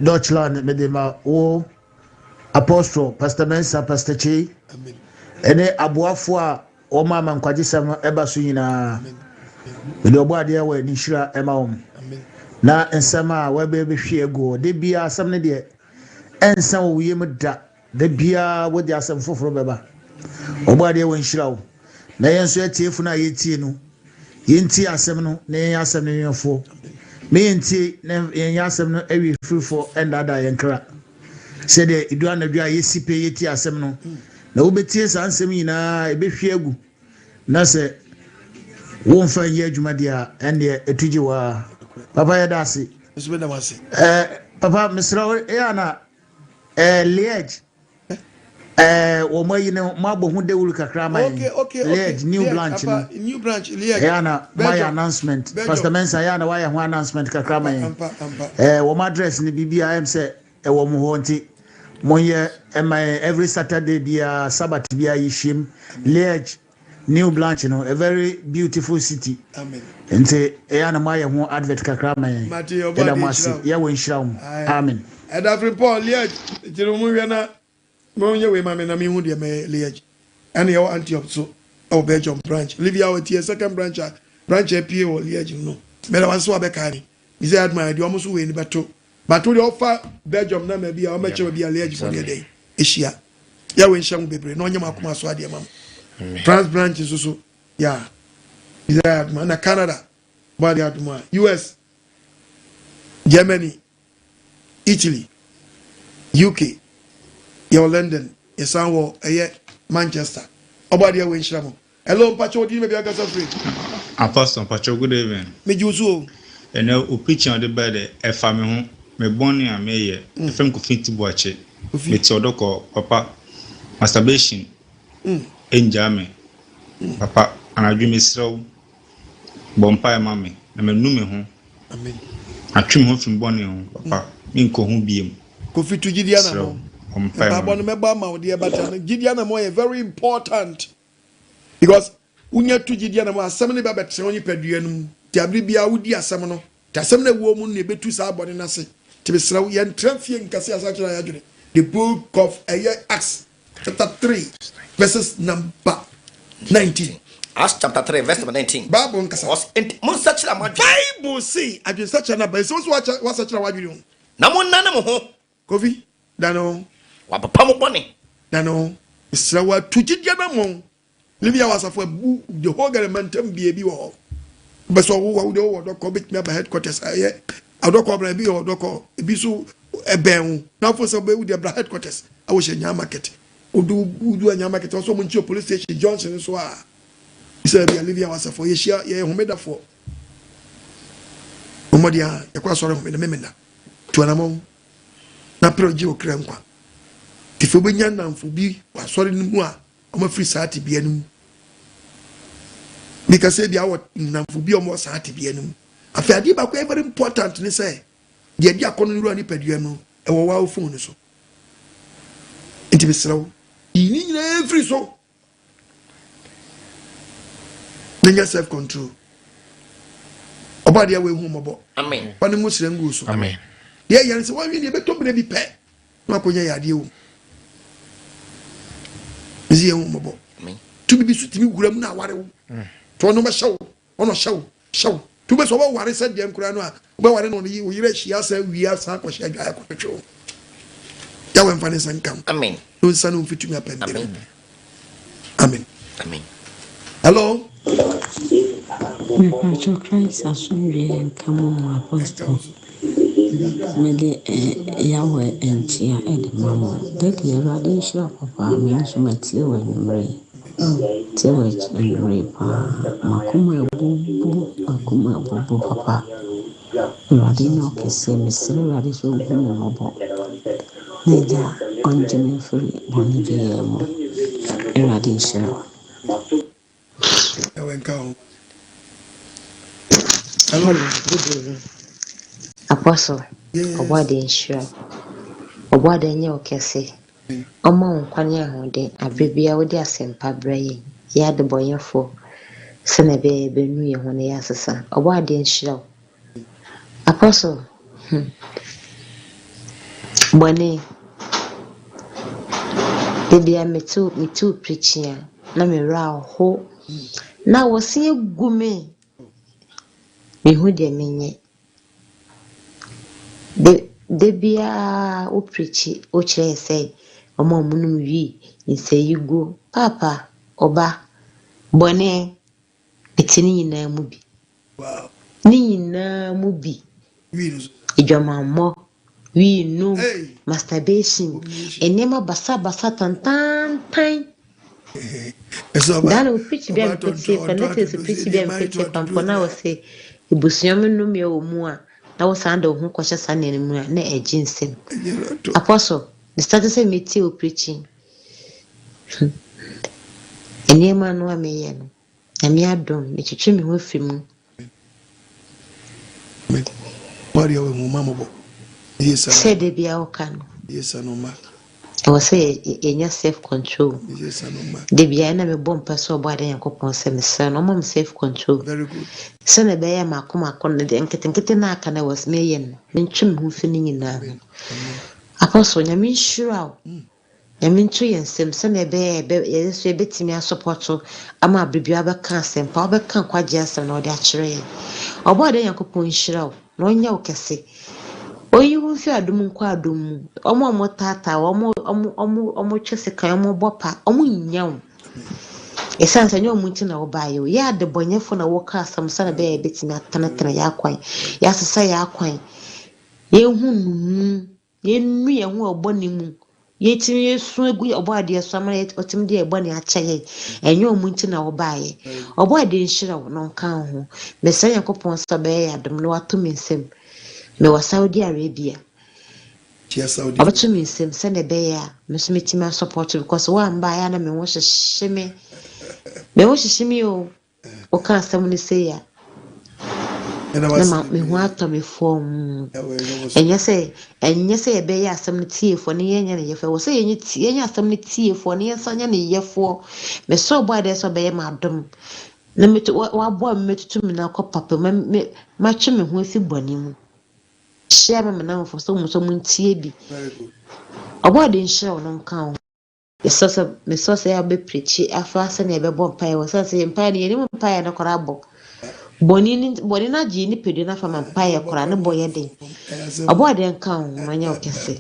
Deutschland mede ma wo Apostle, Pastor Mensah, Pastor Kyei, ɛne aboafoɔ a wɔma ama nkwagyesɛm ɛba so nyinaa. Mede ɔbɔ adeɛ wɔ ani nhyira ɛma wɔn. Na nsɛm a wɔbɛbɛhwie agu hɔ, da biara asɛm no deɛ ɛnsa wɔ wo yam da. Da biara wode asɛm foforo bɛba. Ɔbɔadeɛ wɔ nhyira wo. Na yɛn nso atiefo no a yɛtie no, yɛntie asɛm no na yɛnyɛ asɛm no nwɛfoɔ. Ma yɛntie na yɛnyɛ asɛm no awiefirifoɔ ɛnnaadaa yɛn kra. Sɛdeɛ ɛdu anadwo a yɛsi pɛ yɛtie asɛm no, na wobɛtie saa nsɛm nyinaa ɛbɛhwie agu. Na sɛ womfa nyɛ adwuma deɛ a, ɛndeɛ ɛtu gye wo ara. Papa yɛda ase. Eh, papa mesrɛ wo, ɛyɛ ana Eh, Liège. Eh, wɔn ayi no mo abɔ ho dawuru kakra ama yɛn. Okay, okay, okay. Liège new Liège, branch no. apa, new branch Liège. Ɛyɛ ana mo ayɛ Belgium. announcement. Belgium. Pastor Mensah ɛyɛ ana wayɛ ho announcement kakra ama yɛn. Ampa, ampa. Eh, wɔn address no biribi a ɛm sɛ ɛwɔ mo hɔ nti monyɛ ɛma yɛn every Saturday biara Sabbath biara yɛhyiam Liège New Blanche no a very beautiful city. Amen. Nti ɛyɛ na moayɛ ho advert kakra ama yɛn. Mate ɔbɔ Yɛda adeɛ mo ase. nhyira wo. Yahweh nhyira wo. Aye. Amen. Ɛda Frimpong Liège nti no monhwɛ na monyɛ wei ma me na menhu deɛ mɛyɛ Liège ɛne yɛwɔ Antioch so ɛwɔ Belgium branch Livia ɔti yɛ second branch a branch a apue wɔ Liège no mɛda wase sɛ wabɛkae me mesɛ adma deɛ ɔmo so wei no bɛto but wo deɛ ɔfa Belgium na ma bi a ɔmɛkyɛ baabi a Liège fo deɛ dɛn ɛhyia Yahweh nhyɛ mo bebree na ɔnyɛ mo akoma so adeɛ ma mo. France branch nso so yeah. Desire adoma na Canada bɔ adeɛ adom a US Germany Italy UK yɛwɔ London yɛsan wɔ ɛyɛ Manchester ɔbɔ adeɛ wɔ nhyira mo. Hello mpakyɛ wo din baabi akasa firi. Apostle mpakyɛw good evening. Megye wo so o. Ɛnɛ wo preaching a wode bae de ɛfa me ho, me bɔne a meyɛ, yɛfrɛ me Kofi Tiboakye, mete Ɔdɔkɔɔ, papa masturbation ɛngyaa me, papa anadwo mesrɛ wo bɔ mpaeɛ ma me na manu me ho, matwe me ho afiri me bɔne ho, papa menkɔ ho biom, Kofi tu gyidi mesrɛ wo anamɔ. bɔ mpaeɛ ma Mpaebɔ me. no mɛbɔ ama wo deɛ but ano gyidi anamɔ yɛ very important because Wonya tu gyidi anam a, asɛm no ba bɛtena wo nipadua no mu. Nti abere biara wodi asɛm no, nti asɛm no a ɛwɔ mu no na ɛbɛtu saa bɔne no ase. Nti mesrɛ wo, yɛntra fie nka sɛ yɛasakyera yɛn adwene. The book of ɛyɛ Acts chapter 3 verses number 19. Acts chapter 3 verse number 19. Bible nkasa. Ɔse, Enti monsakyera mo adwene. Bible se adwensakyera no aba. Ɛsɛ wo sɛ woasakyera w'adwene o. Na monnane mo ho. Kofi, dane wo ho. Wɔapopa mo bɔne. Dane wo ho. Mesrɛ wo, atu gyidi anammɔn. Livia wɔ asafo abu the whole Ghana mantam bea bi wɔ hɔ. Wopɛ sɛ ɔwo wo de wowɔ dɔkɔ wobɛtumi aba headquarters ɛyɛ adɔkɔ bra ebi wɔ dɔkɔ ebi so ɛbɛn wo na afo sɛ wobɛwu deɛ bra headquarters ɛwɔ hyɛ nyaa market wodu wodu anyaa market ɔsɛ ɔmo nkyerɛ police station junction so a sɛ bia Livia wɔ asafo yɛhyia yɛyɛ homedafoɔ ɔmɔden a yɛkɔ asɔre homeda memenda tu anamɔn na pere gye wo kra nkwa efi wobɛnya nnamfo bi wɔ asɔre no mu a wɔafiri saa tebea no mu. Meka sɛ bi awɔ nnamfo bi a wɔwɔ saa tebea no mu. Afei adeɛ baako yɛ very important ne sɛ deɛ ɛde akɔnnɔ no wura nipadua mu ɛwɔ wo phone no so. Nti mesrɛ wo, yi ne nyinaa firi so na nya self control. Ɔbɔ adeɛ a wɔahu mmɔbɔ. Amen. Fa ne ngo srɛ ngu so. Amen. Deɛ ɛyɛ no sɛ wɔnwe deɛ ɛbɛtɔ berɛ bi pɛ. na wakɔnya yadeɛ wɔ mu ɛsɛ yɛn ho mmɔbɔ tumi bi so tumi wura mu na aware wo to ɔno bɛhyɛ wo ɔno hyɛ wo hyɛ wo to bɛ sɛ ɔbɛware sɛ deɛ nkora no a wobɛware no ɔno wo yerɛ ahyia sɛ wie asan akɔhyɛ adwaeɛ akɔtwetwe wo yɛwɔ mfa ne nsa nka wo amen na ɔnsa ne ɔmfitumi apɛ mbere amen amen hello Mepakyɛw Christ asomdwee nka mo mo apostle. Mede Yahweh nkyea de ma mo. Daddy Awurade nhyira wo papa me nso matie wo anwumerɛ yi. Tie wo anwumerɛ yi paa. Makoma abubu, makoma abubu papa. Awurade nyɛ ɔkɛseɛ mesrɛ Awurade sɛ ɔnhu me mmɔbɔ. Na agya ɔngye me mfiri bɔne biara mu. Awurade nhyira wo. Yahweh nka ho. Hello. Hello, good evening. Apostle, Ɔbɔadeɛ nhyira wo. Ɔbɔadeɛ nyɛ wo kɛse. Ɔmma wo nkwa ne ahoɔden aberɛ biara wode asɛmpa brɛ yɛn, yɛn adebɔnyɛfoɔ, sɛnea ɛbɛyɛ a yɛbɛnu yɛn ho na yɛasesa. Ɔbɔadeɛ nhyira wo. Apostle, hmm, bɔne. Da biara mete wo, mete wo preaching a, na me werɛ aho. Na wɔse agu me. Mehu deɛ menyɛ. Da da biara wo preachi, wokyerɛ yɛn sɛ wɔn a wɔnom wii, nsɛyiguo, paapa, ɔba, bɔne, mete ne nyinaa mu bi. Ne nyinaa mu bi. Adwamammɔ, wii nom, masturbation, nneɛma basabasa tantaantan. Daa na preach bi a mekɔtie pa, Netflix preach bi a mekɔtie pa mpo na wɔse ebusua mu nnome wɔ mu a na wosan de wo ho kɔhyɛ saa nneɛma no mu a na ɛgye nsam. Apostle, me start sɛ metie wo preaching. Nneɛma no a meyɛ no, Nyame adom, metwetwe me ho afiri mu. Sɛ da biara woka no, ɛwɔ sɛ yɛnya self control. Da biara na mebɔ mpa sɛ ɔbɔ ade Nyankopɔn sɛ mesrɛ no ɔma me self control. Sɛnea ɛbɛyɛ mako mako no deɛ nketenkete no aka no ɛwɔ sɛ meyɛ no, mentwe me ho fi ne nyinaa ho. Apostle, Nyame nhyira wo. Nyame nto yɛn nsam sɛnea ɛbɛyɛ a yɛbɛ yɛn nso yɛbɛtumi asɔpɔto ama aber biara wobɛka asɛmpa, wobɛka nkwagye asɛm na wɔde akyerɛ yɛn. Ɔbɔadeɛ Nyankopɔn nhyira wo na ɔnyɛ wo kɛse. Ɔnyi wo mfi adom nkɔ adom mu. Wɔn a wɔtaataa wo, wɔn wɔn wɔn wɔtwe sekan, wɔbɔ pa, wɔnnya wo. Ɛsiane sɛ ɛnyɛ wɔn nti na wobaeɛ o. Yɛ adebɔnyɛfo na woka asɛm sɛnea ɛbɛyɛ a yɛbɛtumi atenetene yɛn akwan, yɛasesa yɛn akwan, yɛahu nnumu. Yɛnnu yɛn ho wɔ bɔne mu. Yɛtumi yɛsu agu Ɔbɔadeɛ so ama ɔtumi de yɛn bɔne akyɛ yɛn. Ɛnyɛ wɔn nti na wobaeɛ. Ɔbɔadeɛ nhyira wo na ɔnka wo ho. Mesrɛ Nyankopɔn sɛ ɔbɛyɛ yɛn adom na wato me nsam. Mewɔ Saudi Arabia. Ɔbɛto me nsam sɛdeɛ ɛbɛyɛ a me nso mɛtumi asɔpɔto because woamba a ɛyɛ a na me ho hyehye me. Me ho hyehye me o. Woka asɛm no sei a, na ma me ho atɔ me fam. Ɛnyɛ sɛ ɛnyɛ sɛ yɛbɛyɛ asɛm no tiefoɔ ne yɛnyɛ ne yɛfoɔ. Ɛwɔ sɛ yɛnyɛ yɛnyɛ asɛm no tiefoɔ ne yɛnsa nyɛ ne yɛfoɔ. Mesrɛ ɔbɔ adeɛ sɛ ɔbɛyɛ me adom na metu waboa me mɛtutu me nan akɔ papa mu me matwe me ho afi bɔne mu. Hyia me me namfo sɛ wɔn nso wɔntie bi. Ɔbɔ adeɛ nhyira wo no nka wo ho. Mesrɛ sɛ mesrɛ sɛ yɛabɛ preachi afa sɛnea yɛbɛbɔ mpaeɛ wɔ sɛ sɛ yɛ mpaeɛ no yɛnim mpaeɛ no koraa bɔ. Bɔne no bɔne no agye yɛ nipadua no afa ma mpaeɛ koraa ne bɔ yɛ den. Ɔbɔ adeɛ nka wo ho na ɔnyɛ wo kɛse.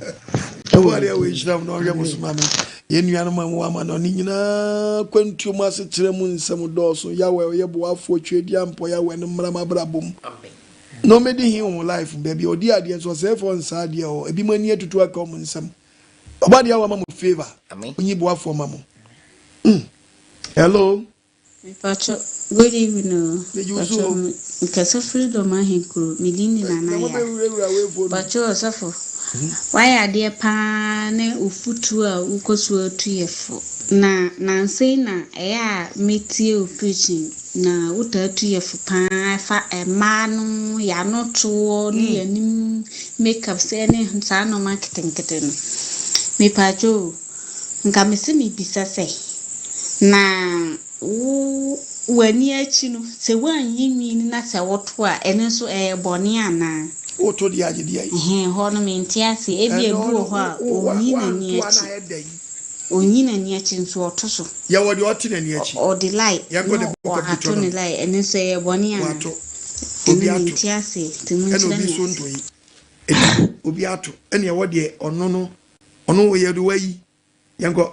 Ɛwɔ Ɔbɔ adeɛ ne wɔ din nhyira mu na ɔhwɛ mo mu. so ma me. Yɛn nuanom a mowɔ amanɔne nyinaa akwantuo mu asekyerɛ mu nsɛm dɔɔso. Yahweh ɔyɛ boafoɔ Tweaduampɔ Yahweh no mmra m'abrabɔ mu na ɔmmɛdi he wɔ mo life mu. Baabi a ɔdi adeɛ nso ɔsɛefoɔ nsa adeɛ hɔ. Ebinom ani atutu aka wɔn nsam. Ɔba deɛ wama mo favour. Onyi boafoɔ ma mo. Mm. Hello. Mepacho good evening o. Megye wo so Pacho o. mekasa firi dɔm ahenkuro me din de Nana Na Yaa. mobɛwurawura weifoɔ no. Pacho ɔsɔfo wayɛ adeɛ paa ne wo futuo a wokɔ so atu yɛ fo na nansa yi na ɛyɛ a metie wo preaching na wotaa tu yɛ fo paa fa mmaa no yɛ ano toɔ ne yɛ anim make up sɛ ne saa nnoɔma nketenkete no. Mepacho o nka mese mebisa sɛ na wo w'ani akyi no sɛ woanyi nwi no na sɛ woto a ɛno nso ɛyɛ bɔne anaa? Woto deɛ agye deɛ yi. Ɛhɛn hɔ no mente ase. Ebia Ɛno ebi no wɔ hɔ a wo wo ɔnyi n'ani wanto a na akyi. ayɛ dɛn? Ɔnyi n'ani akyi nso ɔto so. Yɛwɔ deɛ ɔte n'ani akyi. Ɔde lie Yɛnkɔ na the book of ato ne Deuteronomy. lie ɛno nso ɛyɛ bɔne anaa? Wato. Ɛno Obi ato. mente ase nti Ɛna monkyerɛ obi me nso ase. nto yi. Eti obi ato. Ɛna ɛwɔ deɛ ɔno no ɔno yɛ de wayi. Yɛnkɔ.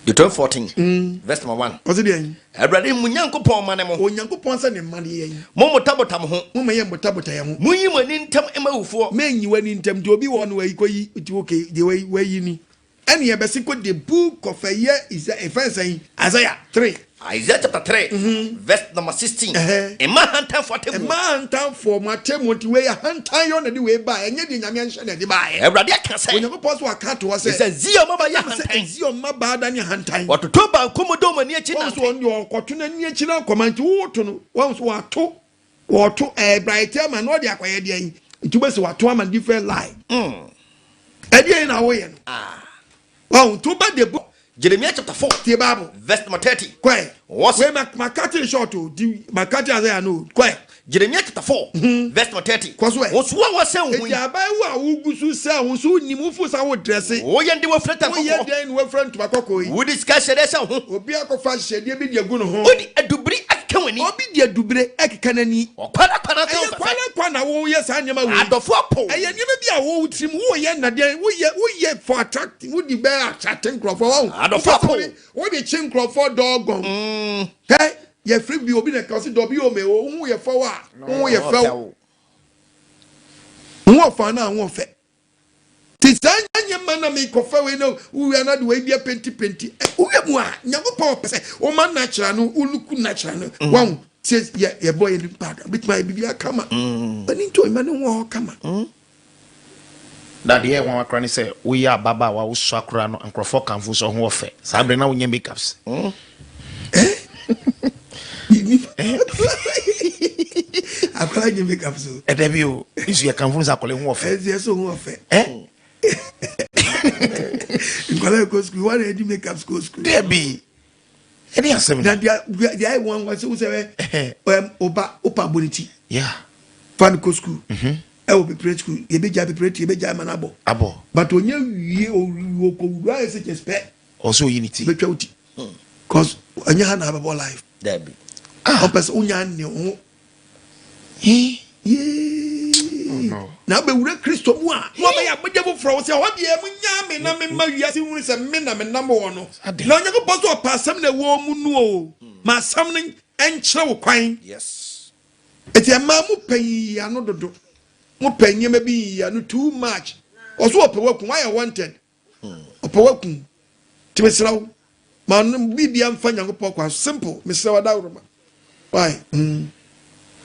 Deuteronomy 14, verse number 1. Ɔsi deɛ yi. Awurade mo Nyankopɔn ma ne mo. Onyankopɔn sɛ ne mma de yɛn. Mo mmotabota mo ho. Mo ma yɛ mmotabota yɛn ho. Monyi mo ani ntam mma awufoɔ. Menyi w'ani ntam nti obi wɔ no wayi kɔ yi nti okay deɛ wayi wayi ni. Ɛne yɛbɛsi kɔ the book of ɛyɛ Isa ɛfɛn sɛn Isaiah 3. Isaiah chapter 3, verse number 16. Mma ahantanfoɔ atemmuo. Mma ahantanfoɔ mo atemmuo nti wei ahantan yɔ na de wei baa ɛnyɛ deɛ Nyame anhyɛ na ɛde baeɛ. Awurade aka sɛ. Onyankopɔn so aka ato hɔ sɛ. Ɛsɛ Zion mmabaa yɛ Ɛnam sɛ ahantan. Zion mmabaa da ne ahantan. Wɔtoto banku mu de wɔn ani akyi Wɔn nante. so wɔn deɛ ɔkɔto n'ani akyi na akɔma nti woto no wɔn so wɔato. Wɔto ɛɛ bright ama na ɔde akɔyɛ deɛ nti wobɛsɛ wato ama different line. Ɛdeɛ na woyɛ no. Wɔn to ba de book. Jeremiah chapter 4. Tie Bible. Verse number 30. Kɔɛ. Wɔsi. Wei ma ma cut it short o. Di ma cut it asɛ ano. Kɔɛ. Jeremiah chapter 4. Verse number 30. Kɔ so ɛ. Wɔn so a wɔsɛn ho yi. Eti aban wo a wogu so sɛ ho so nim wofo sa wo drɛse. Woyɛ nde wɔfira ntoma kɔkɔɔ. Woyɛ dɛn na wɔfira ntoma kɔkɔɔ yi. Wodi sika hyɛdeɛ hyɛ ho. Obi akɔfa hyɛdeɛ bi de agu ne ho. Wodi adubiri akeka w'ani. Obi de adubire ɛkeka n'ani. Ɔkwana kwana sɛ Ɛyɛ ɔfɛfɛ. kwana kwana na woyɛ saa nneɛma wei. Adɔfo apo. Ɛyɛ nneɛma bi a wo tirim woyɛ nnadeɛ woyɛ woyɛ for attract wodi bɛyɛ attract nkurɔfoɔ wɔn. Adɔfo apo. Wode kye nkurɔfoɔ dɔɔgɔn. Hɛ yɛfrɛ bi obi na ɛka ɔsi dɔbi ome o ho yɛ fɛw a ho yɛ fɛw. Ho ɔfa na ho ɔfɛ. Ti saa nneɛma na mekɔfa wei na wowia na de wei bi apenti penti. Wowia mu a Nyankopɔn ɔpɛ sɛ woma natural no woluku natural no. Wɔn sɛ yɛ yɛbɔ yɛ nipa ada bituma yɛ biribi akama. Ɛni nti ɔma ne ho wɔ kama. Na deɛ ɛyɛ nwanwa koraa ne sɛ woyɛ ababaawa wosua koraa no nkurɔfoɔ kamfo sɛ ɔho ɔfɛ saa berɛ na wonyɛ makeups. Akwadaa nye makeup so. Ɛdɛ bi o nso yɛ kamfo sɛ akwadaa ho ɔfɛ. Ɛnso yɛ sɛ ho ɔfɛ. Nkwadaa kɔ sukuu wɔn na yɛ di makeup kɔ sukuu. Dɛbi ɛne asɛm na deɛ deɛ ayɛ wɔn wɔn sɛ wosɛ ɛ ɔba ɔpa abɔ ne ti. Yeah. Fa no kɔ sukuu. Ɛwɔ pepere sukuu yɛbɛgya pepere ti yɛbɛgya ama no abɔ. Abɔ. But onye wie ɔkɔ wura ayɛ sɛ kyɛ pɛ. Ɔsɛ oyi ne ti. Bɛtwa wo ti. Cause ɛnyɛ ha na abɛbɔ life. Dabi. Ɔpɛ sɛ wonya ne ho. Yee. Na abɛwura Kristo mu a na wabɛyɛ abɔdeɛ foforɔ wo sɛ hɔ deɛ monyaa me na mema wiase hunu sɛ me na menam wɔ no. Na Onyankopɔn sɛ ɔpɛ asɛm na ɛwɔ mu no o. Ma asɛm no nkyerɛ wo kwan. Yes. Eti ɛmaa mo pɛ yiyi ano dodo. Mo pɛ nneɛma bi yiyi ano too much. Ɔso ɔpɛ wakum wayɛ wanted. Ɔpɛ wakum. Nti mesrɛ wo ma no biribia mfa Nyankopɔn kwan so simple mesrɛ wo adaworoma. Why? Mm.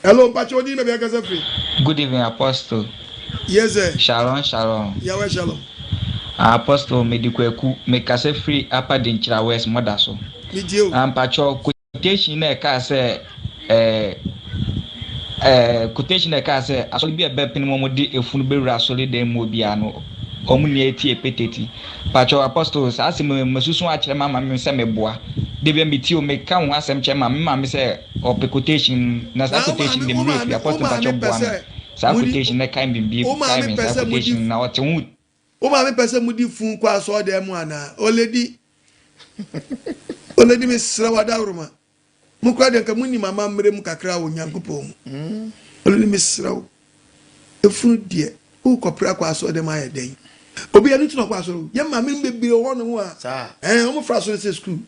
Hello, mpakyɛ odin baabi akasa firi. Good evening Apostle. Yes sir. Shalom shalom. Yahweh shalom. Apostle mede kwaku mekasa firi Upper Denkyira West Moda so. Metie o. Mpakyɛw quotation na ɛkaa sɛ ɛɛ ɛɛ quotation na ɛkaa sɛ asɔre bi a ɛbɛpene wɔn de efunu bɛwura asɔre dan mu obiara no wɔn nyinaa ti epeteti. Pakyɛw Apostle saa asɛm yi masusu akyerɛ m'ama me sɛ meboa. Da bia metie o meka wo ho asɛm kyerɛ maame me maame sɛ ɔpɛ quotation na saa Na wo quotation maame de wo me werɛ fi maame wo Apostle maame mpakyɛw pɛ boa me sɛ saa mudi quotation na kae me bie wo kae maame me pɛ saa sɛ mudi quotation na ɔte ho wo maame pɛ sɛ mudi fun kɔ asɔɔdan mu anaa? Oledi Oledi mesrɛ wo adaworoma mo koraa deɛ nka monim amammerɛ mu kakra wɔ Nyankopɔn mu. Oledi mesrɛ wo efunu deɛ wokɔpere akɔ asɔɔdan mu ayɛ dɛn? Obi ɛno nti na ɔkɔ asɔre o. Yɛn maame no bebree wɔ hɔ nom a ɛɛ wɔn fra asɔre sɛ sukuu.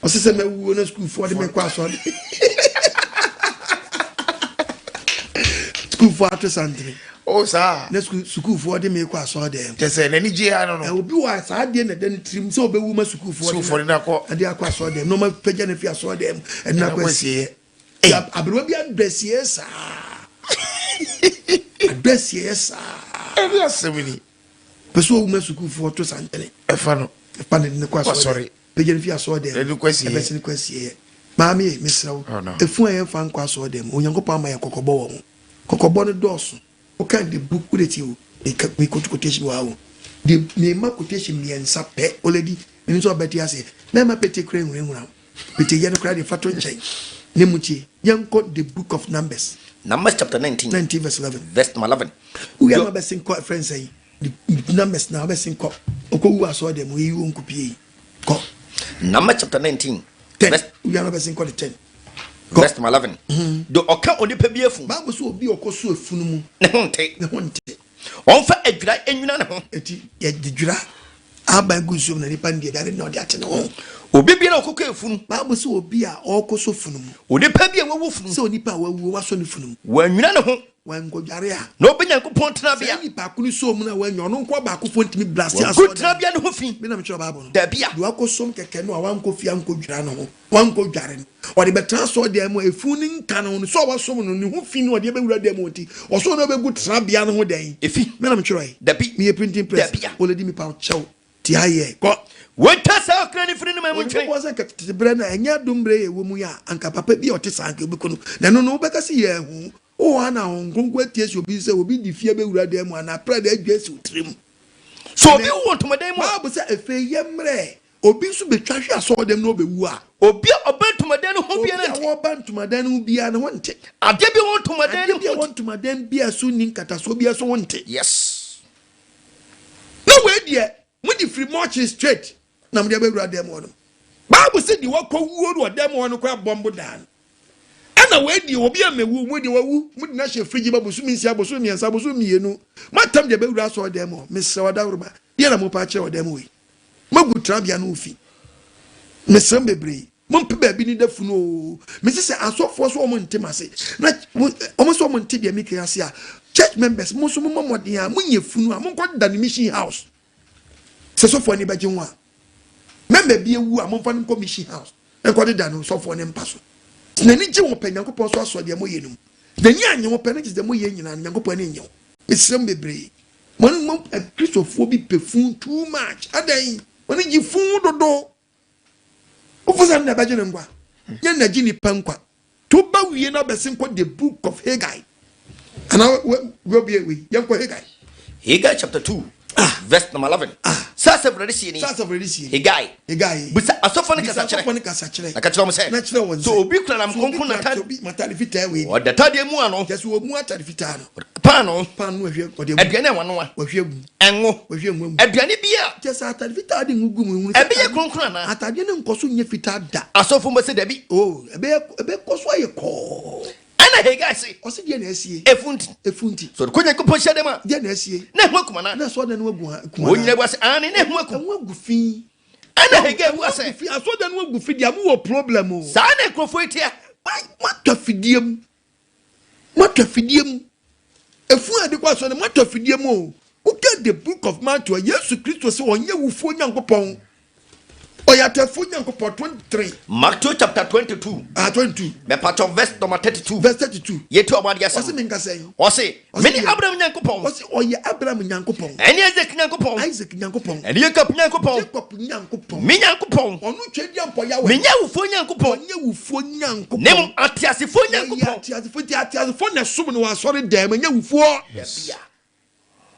Ɔsɛ sɛ mɛwuo na sukuufoɔ de me kɔ asɔre. Sukuufoɔ ato santene. O saa. Na sukuufoɔ de me kɔ asɔre dɛm. Kyɛ sɛ n'ani gye ara no. Obi wɔ saa adeɛ na ɛda ne tirim sɛ ɔbɛwu ma sukuufoɔ sukuufoɔ de no akɔ ɛde akɔ asɔre dɛm na ɔma pagya no fi asɔre dɛm ɛde no akɔ asieɛ. Aberewa bi adɔ asieɛ saa. Adɔ asieɛ saa. Ɛne asɛm ni. Pɛ sɛ ɔwu ma sukuufoɔ to santene. Ɛfa no. Ɛfa no de no kɔ asɔre dɛm. Pagya no fi asɔɔdɛm Ɛde kɔ asieɛ. ɛbɛsene kɔ asieɛ. Maame ei, mesrɛ wo, Oh no. efunu a yɛmfa nkɔ asɔɔdɛm, Onyankopɔn ama yɛn kɔkɔbɔ wɔ ho. Kɔkɔbɔ no dɔɔso. Wokan the book, wode tie o, meka, me quote quotation wɔ ha o. De, mema quotation mmiɛnsa pɛ, olady, menim sɛ ɔbɛte aseɛ. Mɛmma pete koraa nhunahuna wo. Pete yɛ no koraa deɛ, fa to nkyɛn. Na mu tie. Yɛnkɔ the book of Numbers. Numbers chapter 19. 19 verse 11. Verse number 11. Wowie a na wabɛsen kɔ, ɛfrɛ no sɛn? Numbers na wabɛsen kɔ ɔkɔwu asɔre dɛm oyi wo nkopie yi kɔ. Numbers chapter 19. 10. Wia na wabɛsen kɔ de 10. Verse 11. De ɔka onipa bi afunu. Bible sɛ obi a ɔkɔ so afunu mu. Ne ho nte. Ne ho nte. Ɔmfa adwira nwina ne ho. Eti yɛde dwira aban gu nsuom na nipa no deɛ dade na ɔde ate ne ho. Obi biara a ɔkɔkɔ efunu. Bible sɛ obi a ɔkɔ so funu mu. Onipa bi a wawu funu. Sɛ onipa a wawu wasɔ ne funu mu. Wanwina ne ho. Wankɔdware a. Na ɔbɛ Nyankopɔn tenabea. Saa nipa ko no sɔɔ mu no a wannya ɔno nkoa baakofoɔ ntumi brase asɔɔdan. Wagu tenabea no ho fi. Me na mekyerɛ Bible no. Dabi a. Deɛ wakɔsom kɛkɛ no a wankɔ fie ankɔdwira ne ho, wankɔdware no, ɔde bɛtena asɔɔdan mu a efunu no nka ne ho no, sɛ ɔwasom no, ne ho fi no ɔde bɛwura dan mu nti, ɔsɔɔ no bɛgu tenabea no ho dɛn? Efi. Me na metwerɛe. Dabi. Meyɛ printing press. Dabi a. Oledi mepa wo kyɛw. Ti ha yɛ. Kɔ. Wɔntwa saa ɔkra no mfiri ne man mu ntwene. Onyankopɔn sɛ anka tete berɛ no a ɛnyɛ adom berɛ yɛ wɔ mu yi a, anka papa bi a ɔte saa anka ɔbɛku no. Na ɛno no wobɛka sɛ yɛahu. Wowɔ ha na Honhom Kronkron atie si obi sɛ obi de fie bɛwura dan mu anaa prɛ de adwa asi wo tirim. Sɛ obi wu wɔ ntomadan mu a. Bible sɛ afei yɛmmrɛ obi nso bɛtwa hwe asɔredan mu na ɔbɛwu a. Obi a ɔba ntomadan no ho biara nte. Obi a ɔba ntomadan no ho biara ne ho nte. Adeɛ bi a ɛwɔ ntomadan no ho nte. Adeɛ bi a ɛwɔ ntomadan bi a ɛso nni nkatasoɔ biara so ho nte. Yes. Na wei deɛ mode firi mortuary straight na mode abɛwura dan mu hɔ nom. Bible sɛ deɛ wakɔwuo no wɔ dan mu hɔ no koraa bɔmbo daa no. Ɛna wei deɛ obi ammɛwu, mo deɛ wawu, mode no ahyɛ fridge mu abosome nsia, bosome mmiɛnsa, bosome mmienu, moatam deɛ abɛwura asɔredan mu hɔ. Mesrɛ wo adaworoma, deɛ na mopɛ akyerɛ wɔ dan mu wei? Moagu tenabea no ho fi. Mesrɛ mo bebree, mompɛ baabi ne da funu oo. Mese sɛ asɔfoɔ so wɔn nte m'ase, na wɔn nso wɔn nte deɛ meka yi ase a, church members mo nso mommɔ mmɔden a monyɛ funu a monkɔ da no mission house. Sɛ sɔfoɔ ani bɛgye ho a, member bi awu a momfa no nkɔ mission house nkɔdeda no sɔfoɔ no mpa so. Sɛ n'ani gye ho pɛ, Nyankopɔn nso asɔ deɛ moyɛ no mu. Sɛ n'ani annye ho pɛ, na kyerɛ sɛ deɛ moyɛ nyinaa no, Nyankopɔn ani nnye ho. Mesrɛ mo bebree, mo mo Kristofoɔ bi pɛ fun too much. Adɛn? Mo ani gye fun dodo. Wofo sɛ no na ɛbɛgye no nkwa? Nyɛ na gye nipa nkwa. To ba wie na bɛsen kɔ the book of Haggai. Ana wobie wei, yɛnkɔ Haggai. Haggai chapter 2 ah. verse number 11. Ah. Sɛ asafo Awurade sie ni. Sɛ asafo Awurade sie ni. Haggai. Haggai. Bisa asɔfo no kasa kyerɛ. Bisa asɔfo no kasa kyerɛ. Na ka kyerɛ wɔn sɛ. Na kyerɛ wɔn sɛ. Sɛ obi kura nam kronkron na atade. Obi matade fitaa wei. Ɔda tadeɛ mu ano. Kyɛ sɛ wɔn mu atade fitaa no. Paano. Paano wɔhwɛ ɔde agu. Aduane a wɔanoa. Wɔhwɛ agu. Ɛngo. Wɔhwɛ ngo agu. Aduane bi a. Kyɛ sɛ atade fitaa de ngo gu mu. Ehunu sɛ. Ɛbɛyɛ kronkron anaa? Atadeɛ no nkɔ so nyɛ fitaa da. Asɔfo mbɔ sɛ dabi. Oh, ɛbɛyɛ ɛbɛkɔ so ayɛ kɔɔ. Ɛna Hagai se. Ɔse deɛ na asie. Efu nti. Efu nti. Sɛ ɔde kɔ Nyankopɔn hyiadan mu a. Deɛ na asie. Na ɛho aku anaa? Na asɔredan no agu ha ku anaa? Wɔn nyinaa bua sɛ, Aane, na ɛho aku. Ɛho agu fi. Ɛna Hagai bua sɛ. Ɛho agu fi, asɔredan no agu fi deɛ, mowɔ problem o. Saa na nkurɔfoɔ yi teɛ. Moatɔ afidie mu. Moatɔ afidie mu. Efu a yɛde kɔ asɔre no, moatɔ afidie mu o. Woka the book of Matthew a, Yesu Kristo sɛ ɔnyɛ wufoɔ Nyankopɔn. Ɔyɛ atɛfoɔ Nyankopɔn 23. Matthew chapter 22. Ah, 22. Mɛpatɔ verse number 32. Verse 32. Yɛtu ɔbɔ adeɛ asɛm. Ɔse menka sɛn? Ɔse, mene Abraham Nyankopɔn. Ɔse ɔyɛ Abraham Nyankopɔn. Ɛne Isaac Nyankopɔn. Isaac Nyankopɔn. Ɛne Jacob Nyankopɔn. Jacob Nyankopɔn. Me Nyankopɔn. Ɔno Tweaduampɔ Yahweh. Menyɛ awufoɔ Nyankopɔn. Ɔnyɛ awufoɔ Nyankopɔn. Na mmom ateasefoɔ Nyankopɔn. Ɔyɛ ateasefoɔ nti ateasefoɔ na ɛsom no wɔ asɔre dan mu, ɛnyɛ awufoɔ. Yes.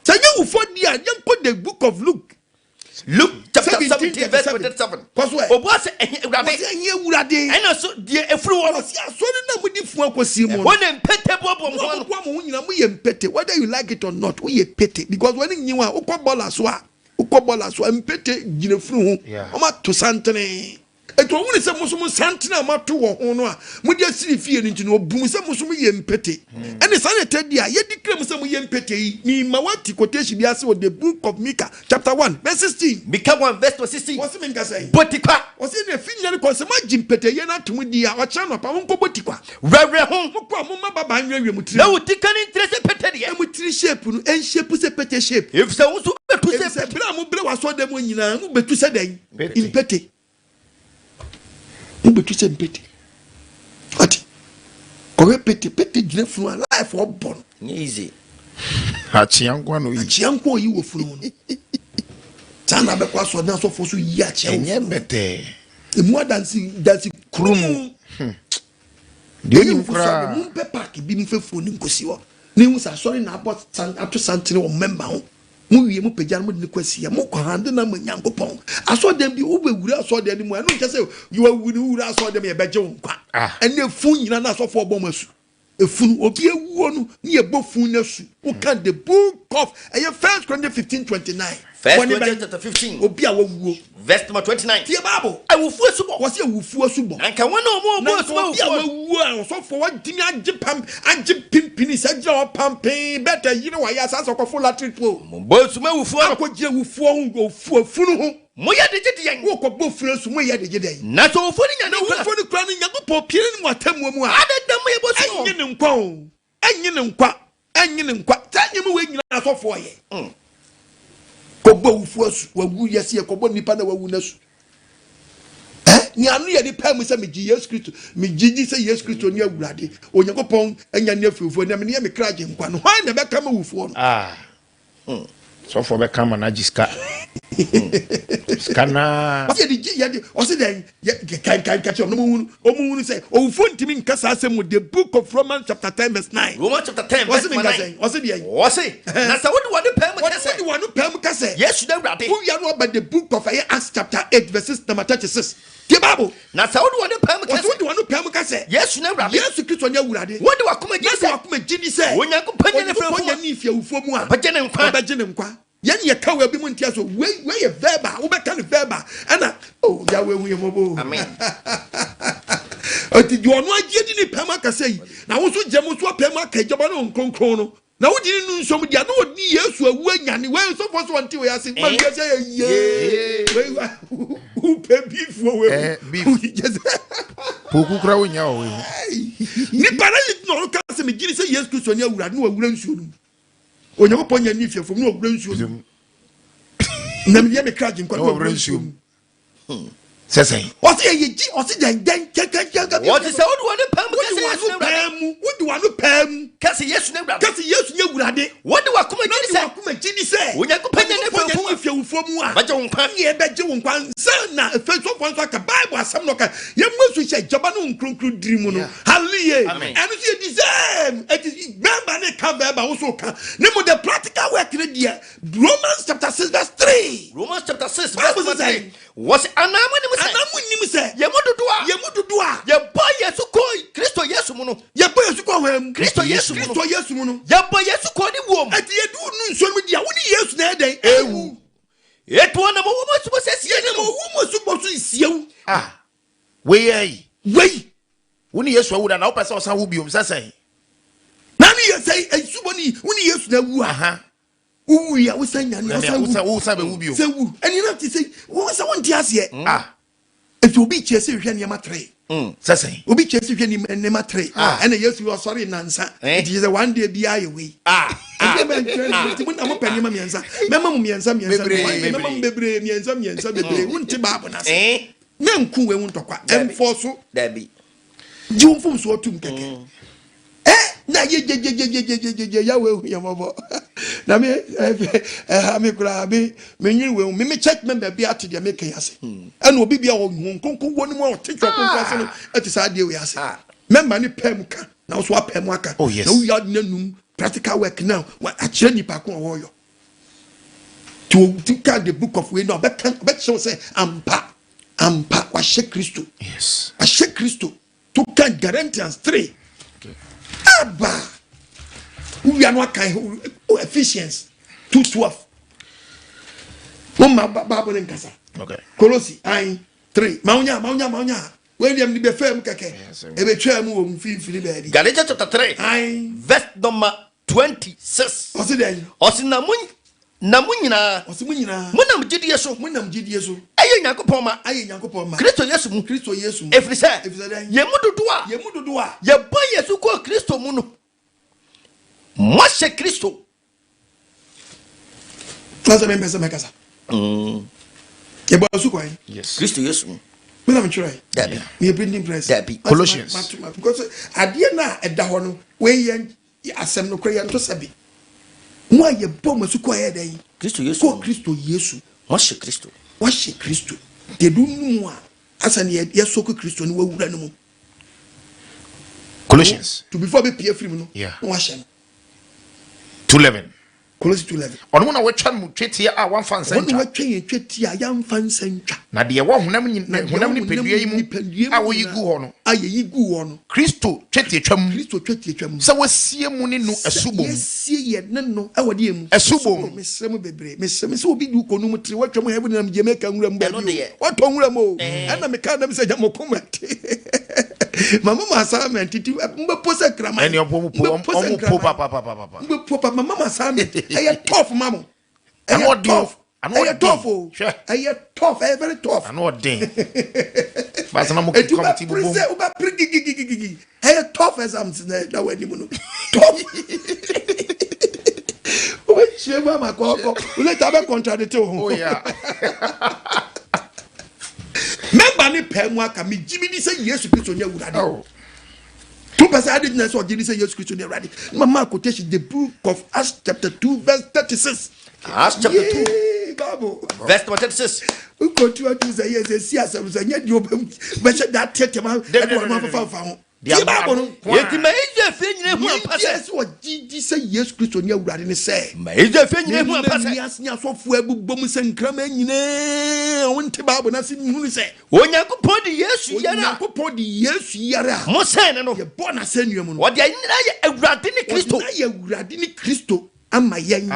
Sɛ ɛnyɛ awufoɔ deɛ a, yɛnkɔ the book of Luke. Luke chapter 17 verse 27. Kɔ so ɛ. Obua sɛ, Ɛhe Awurade. Wɔsi ɛhe Awurade. Ɛna so deɛ efiri wɔ no. Wɔsi asɔre no a mode funu akɔsie mu no. Ɛhɔ na mpete boaboa mo ho ano. Mo a moboa mo ho nyinaa moyɛ mpete whether you like it or not woyɛ pete because w'ani nnye ho a wokɔ bɔɔla so a Wokɔ bɔɔla so a, mpete gyina funu ho. Wɔato santene. Enti ɔhunu sɛ mo nso mo santene a moato wɔ ho no a mode asi ne fie no nti no, ɔbu mo sɛ mo nso moyɛ mpete. Ɛnne saa na ɛtɛ di a yɛdi kra mu sɛ moyɛ mpete yi. Merema woate quotation bi ase wɔ The Book of Micah chapter 1 verse 16. Micah 1 verse 16. Wɔse menka sɛn? Bɔ tikwa. Ɔse ɛnna ɛfi nyina rekɔ sɛ moagye mpeteyɛ no atom di a, ɔkyena anɔpa monkɔbɔ tikwa. Werɛwerɛ ho. Mokɔ a, momma babaa nwerɛwerɛ mo tiri Na mu. wo ti ka ne ntire sɛ pete deɛ. Na mo tiri shape no nshape sɛ pete shape. Efisɛ wo nso wobɛtu sɛ Efisɛ pete. berɛ a mobrɛ wɔ asɔredan mu nyinaa, mobɛtu sɛ dɛn? Mpete. Mobɛtu sɛ mpete. Ate? Kɔhwɛ pete. Pete gyina funu a life ɔbɔ no. Nyɛ easy. Akyea nko na oyi. Akyea nko oyi wɔ funu mu no. Saa na abɛkɔ asɔredan asɔfoɔ so yi akyea wɔ funu mu. Ɛnyɛ bɛtɛɛ. Emu adansi dansi kurum. Hmm. Deɛ onim koraa. Mo mpɛ paaki bi mfɛ fuo ne nkosi hɔ. Ne hu sɛ asɔre na abɔ san ato santene wɔ mɛmba ho. Mo wie mo pagya no mo de ne kɔ asia. Mo kɔ hande na mo Nyankopɔn. Asɔredan bi wo bɛ wura asɔredan no mu a ɛno nkyɛ sɛ wawu ne wura asɔredan mu yɛ bɛgye wo nkwa. Ah. Ɛne fun nyina na asɔfoɔ bɔ mo asu. Efunu, obi awuo no ne yɛbɔ funu no asu. Woka the book of ɛyɛ First Corinthians 15 29. First Bɔne Corinthians bɛn? chapter 15. Obi a wawuo. Verse number 29. Tie Bible. Awufoɔ asubɔ. Wɔsi awufoɔ asubɔ. Na nka wɔn a wɔn Na bɔ nka asu obi a awufoɔ. wawuo a ɔsɔfoɔ watumi agye pam agye pimpini sɛ gyina hɔ pampee bɛtɛ yere wayɛ asase ɔkɔfo lateral pole. Mobɔ asu ma awufoɔ no. Akɔgye awufoɔ ho ofu afunu ho. Moyɛ de gye deɛn? Wokɔbɔ funu asu, moyɛ de gye dɛn? Na sɛ owufoɔ no nya ne Na nkwa. owufoɔ no kura no Nyankopɔn pie no mu atemmuo mu a. Adɛn nti na moyɛ bɔ asu ma wɔn? Ɛnnye ne nkwa o, ɛnnye ne nkwa, ɛnnye ne nkwa. Saa nneɛma wei nyinaa asɔfoɔ yɛ. Kɔbɔ awufoɔ asu, wawu yɛse yɛkɔbɔ nipa na wawu no asu. Eh, nea ano yɛ de paa mu sɛ megye Yesu Kristo, megye di sɛ Yesu Kristo ne Awurade, Onyankopɔn anya ne afiewufoɔ, na mene yɛ me kra gye nkwa no, hwan na ɛbɛka ma wufoɔ no? Ah. Hmm. Sɔfoɔ bɛka ama no agye sika. Sika naa. Ɔsi yɛde gye yɛde ɔsi dɛn yɛ kan kan kakyɛ ɔmo hunu ɔmo hunu sɛ owufoɔ ntumi nka saa asɛm wɔ the book of Romans chapter 10 verse 9. Romans chapter 10 verse Ɔsi mi number nka 9. sɛn ɔsi deɛn. Ɔse, na sɛ wode w'ano pae mu ka sɛ. Wode w'ano pae mu ka sɛ. Yesu ne Awurade. Wowia no aba the book of ɛyɛ Acts chapter 8 verses number 36. Tie Bible. Na sɛ wode w'ano pae mu ka Ɔsi sɛ. wode w'ano pae mu ka sɛ. Yesu ne Awurade. Yesu Kristo ne Awurade. Wode w'akoma gye di Na sɛ. wode w'akoma gye di sɛ. Onyankopɔn nyan no firi Onyankopɔn awufoɔ mu a. nyan no firi awufoɔ mu a. Ɔbɛgye ne nkwa. Ɔbɛgye ne nkwa. Yɛn yɛ ka wei bi mu ntia so wei wei yɛ verbal wobɛka no verbal ɛna oh Yahweh hu yɛ mmɔbɔ o. Amen. Ɔti deɛ ɔno agye di ne pɛm akasa yi na wo nso gyam nso apɛm aka agyaba ne nkronkron no na wogye ne nu nsom deɛ na ɔdi Yesu awu anyane wei nsɔfoɔ so ɔnte wei ase ma wiase yɛ yie wei wopɛ beef wɔ wei Eh, beef. Poku kura wonya wɔ wei ho. Nipa na yɛ na ɔno ka sɛ megye di sɛ Yesu Kristo ne awurade na wawura nsuo no mu. Onyankopɔn nya ne fiafo mu na ɔwura nsuo mu. Na meyɛ me kra gyenkwa na ɔwura nsuo mu. Sɛ sɛn? Ɔse yɛ yɛ gyi ɔse dɛn dɛn kɛkɛkɛkɛ. Wɔte sɛ wode w'ano paa mu kɛsɛ Yesu ne Awurade. Mu wode w'ano paa mu. Kɛsɛ Yesu ne Awurade. Kɛsɛ Yesu ne Awurade. Wode w'akoma gyi di sɛ. Wode w'akoma gyi di sɛ. Onyankopɔn nya ne fi awufoɔ mu a. Ɔbɛgye wo nkwa. Yɛ bɛgye wo nkwa nsa na Efesofoɔ nso aka Bible asɛm na ɔka yɛn mu nso hyɛ gyaba ne nkronkron diri mu no. Hallelujah. Ɛno nso yɛ the same. Ɛti bɛɛma ne ka bɛɛma wo so ka. Ne mu the practical work ne deɛ Romans chapter 6 verse 3. Romans chapter 6 verse 3. Wɔsi anaa mo nim sɛ. Anaa mo nim sɛ. Yɛn mu dodoɔ a. Yɛn mu dodoɔ a. Yɛbɔ Yesu kɔ Kristo Yesu mu no. Yɛbɔ Yesu kɔ hɔn mu. Kristo Yesu mu no. Kristo Yesu mu no. Yɛbɔ Yesu kɔ ne wuo mu. Ɛti yɛdu nu nsuo no mu di a wo ne Yesu na ɛyɛ dɛn? Ewu. Etu wɔn na mo wu mo asubɔ sɛ sie ne no. Yɛn wu mo asubɔ so nsie wo. Ah. Wei yɛ yi. Wei. Wo ne Yesu awu da na wopɛ sɛ ɔsan wo biom sɛ sɛn? Na ne yɛ sɛ asubɔ ne wo ne Yesu na awu a. Wowu a wosan nyane a wosan wu. Wosan bɛwu bio. Sɛ wu. Ɛne na te sɛ wo sɛ wonte aseɛ. Ah. Nti obi kyerɛ sɛ hwɛ nneɛma tere. Sɛ sɛn? Obi kyerɛ sɛ hwɛ nneɛma tere. Ɛna Yesu ɔsɔre nansa. Nti kyerɛ sɛ one day biara yɛ wei. Ɛdeɛ bɛ nkyerɛ no nti mo na mopɛ nneɛma mmiɛnsa. Mɛma mo mmiɛnsa mmiɛnsa. Mɛma mo bebree mmiɛnsa mmiɛnsa bebree. Wonte Bible no ase. Mɛnku wei ho ntɔkwa. Ɛmfɔ so. Dabi. Gye wo mfomsoɔ tom kɛkɛ. Ɛ na yɛ gyegyegyegyegyegye Yahweh hu yɛn mmɔbɔ. Na me ɛha me koraa me me nwene wei ho. Me me church member bi ate deɛ meka yi ase. Ɛna obi bi a ɔho nkonko wɔ ne mu a ɔte twerɛ kronkron ase no ɛte saa adeɛ wei ase. Member ne pɛɛ mu ka na wo so apɛɛ mu aka. Oh, yes. Na woyɛ ade n'anum practical work now akyerɛ nipa ko a wɔyɔ. Ti o ti ka the book of wei na ɔbɛka ɔbɛkyerɛw sɛ ampa ampa wahyɛ Kristo. Yes. Wahyɛ Kristo. To kan Galatians 3. Aba. Wowia no akan Ephesians 2:12. Mo ma Bible ne nkasa. Okay. Kolosi ayi 3. Ma wonya ma wonya ma wonya. Wei deɛ mede bɛfaa mu kɛkɛ. Ɛbɛtwaa mu wɔ mfimfini baabi. Galatians chapter 3. Ayi. Verse number 26. Ɔse dɛn? Ɔse na mo na mo nyinaa. Ɔse mo nyinaa. Mo nam gyidie so. Mo nam gyidie so. Ɛyɛ Nyankopɔn ma. Ayɛ Nyankopɔn ma. Kristo Yesu mu. Kristo Yesu mu. Ɛfiri sɛ. Ɛfiri sɛ dɛn? Yɛn mu dodoɔ a. Yɛn mu dodoɔ a. Yɛbɔ Yesu kɔɔ Kristo mu no. Moahyɛ Kristo. Na sɛ mempɛ sɛ mɛkasa. Yɛbɔ asu kwan. Yes. Kristo Yesu mu. Me na metwerɛ. Dabi. Meyɛ printing press. Dabi. Colossians. Because adeɛ no a ɛda hɔ no, wei yɛ asɛm no korɛ yɛnto sɛ bi. Mo a yɛbɔ mo asu kɔ ɛyɛ dɛn? Kristo Yesu. Kɔ Kristo Yesu. Moahyɛ Kristo. Wahyɛ Kristo. Deɛ du no mu a, asa ne yɛsɔ kɔ Kristo ne wawura no mu. Colossians. To before bɛpie afiri mu no, Yeah. na wahyɛ no. 2:11. Colossians 2:11. Ɔno mu na wɔatwa no mu twetia a wɔamfa nsa Ɔno ntwa. watwa yɛn twetia a yɛamfa nsa ntwa. Na deɛ ɛwɔ honam nyi- Na deɛ honam ɛwɔ nipadua yi mu nipadua a wɔyi nyinaa gu hɔ no. A yɛyi gu hɔ no. Kristo twetiatwa mu. Kristo twetiatwa mu. Sɛ wɔasie mu ne no asubɔ mu. Yɛsie yɛn ne no ɛwɔ deɛ mu. Asubɔ mu. Mesrɛ mo bebree. Mesrɛ me sɛ obi di kɔ no mu tiri watwa mu heaven nam Jamaica nwura mu Ɛno baabi deɛ. o. Watɔ nwura mu o. Ɛna meka nam sɛ gya mo kɔma te. Mama mo assignment titi mbɛpo sɛ kraman. Ɛne ɔmo po Mbɛpo sɛ ɔmo po nkraman. papapapapa. Mbɛpo pa mama mo assignment. Ɛyɛ tough ma mo. Ano Ɛyɛ ɔden o. tough. Ano Ɛyɛ ɔden. tough o. Hwɛ. Ɛyɛ tough. Ɛyɛ very tough. Ano ɔden. Baasa na mo Eti keka mo ti wobɛpere bobom. sɛ wobɛpere gigigigigi. Ɛyɛ tough exams na ɛda w'anim no. Tough. Wobɛhyia mu ama kɔɔkɔ. Later wobɛ contradict wo ho. Oh yeah. Mɛmba ne pɛɛ mu aka megye me di sɛ Yesu Kristo nyɛ Awurade. Oh. To Wopɛ sɛ ade gyina sɛ ɔgye di sɛ Yesu Kristo ne Awurade. Na mama quotation the book of Acts chapter 2 verse 36. Acts chapter 2. Yee, Bible. Verse number 36. Wokɔtu atu sɛ yɛ sɛ si asɛm sɛ nyɛ deɛ wobɛhyɛ da teateam ɛde wɔn afafa mfa ho. Tie Bible no. Enti ma Israel fie nyinaa hu ampa sɛ. Nea sɛ ɔgye di sɛ Yesu Kristo ne Awurade ne sɛ. Ma Israel fie nyinaa hu ampa sɛ. Wiase ne asɔfoɔ abobɔ mu sɛ nkraman nyinaa a wɔnte Bible no ase nhunu sɛ. Onyankopɔn de Yesu yi ara. Onyankopɔn de Yesu yi ara a. Mosɛn no no. Yɛbɔɔ no asɛnnua mu no. Ɔde ayɛ nyinaa yɛ Awurade ne Kristo. Ɔde no ayɛ Awurade ne Kristo ama yɛn.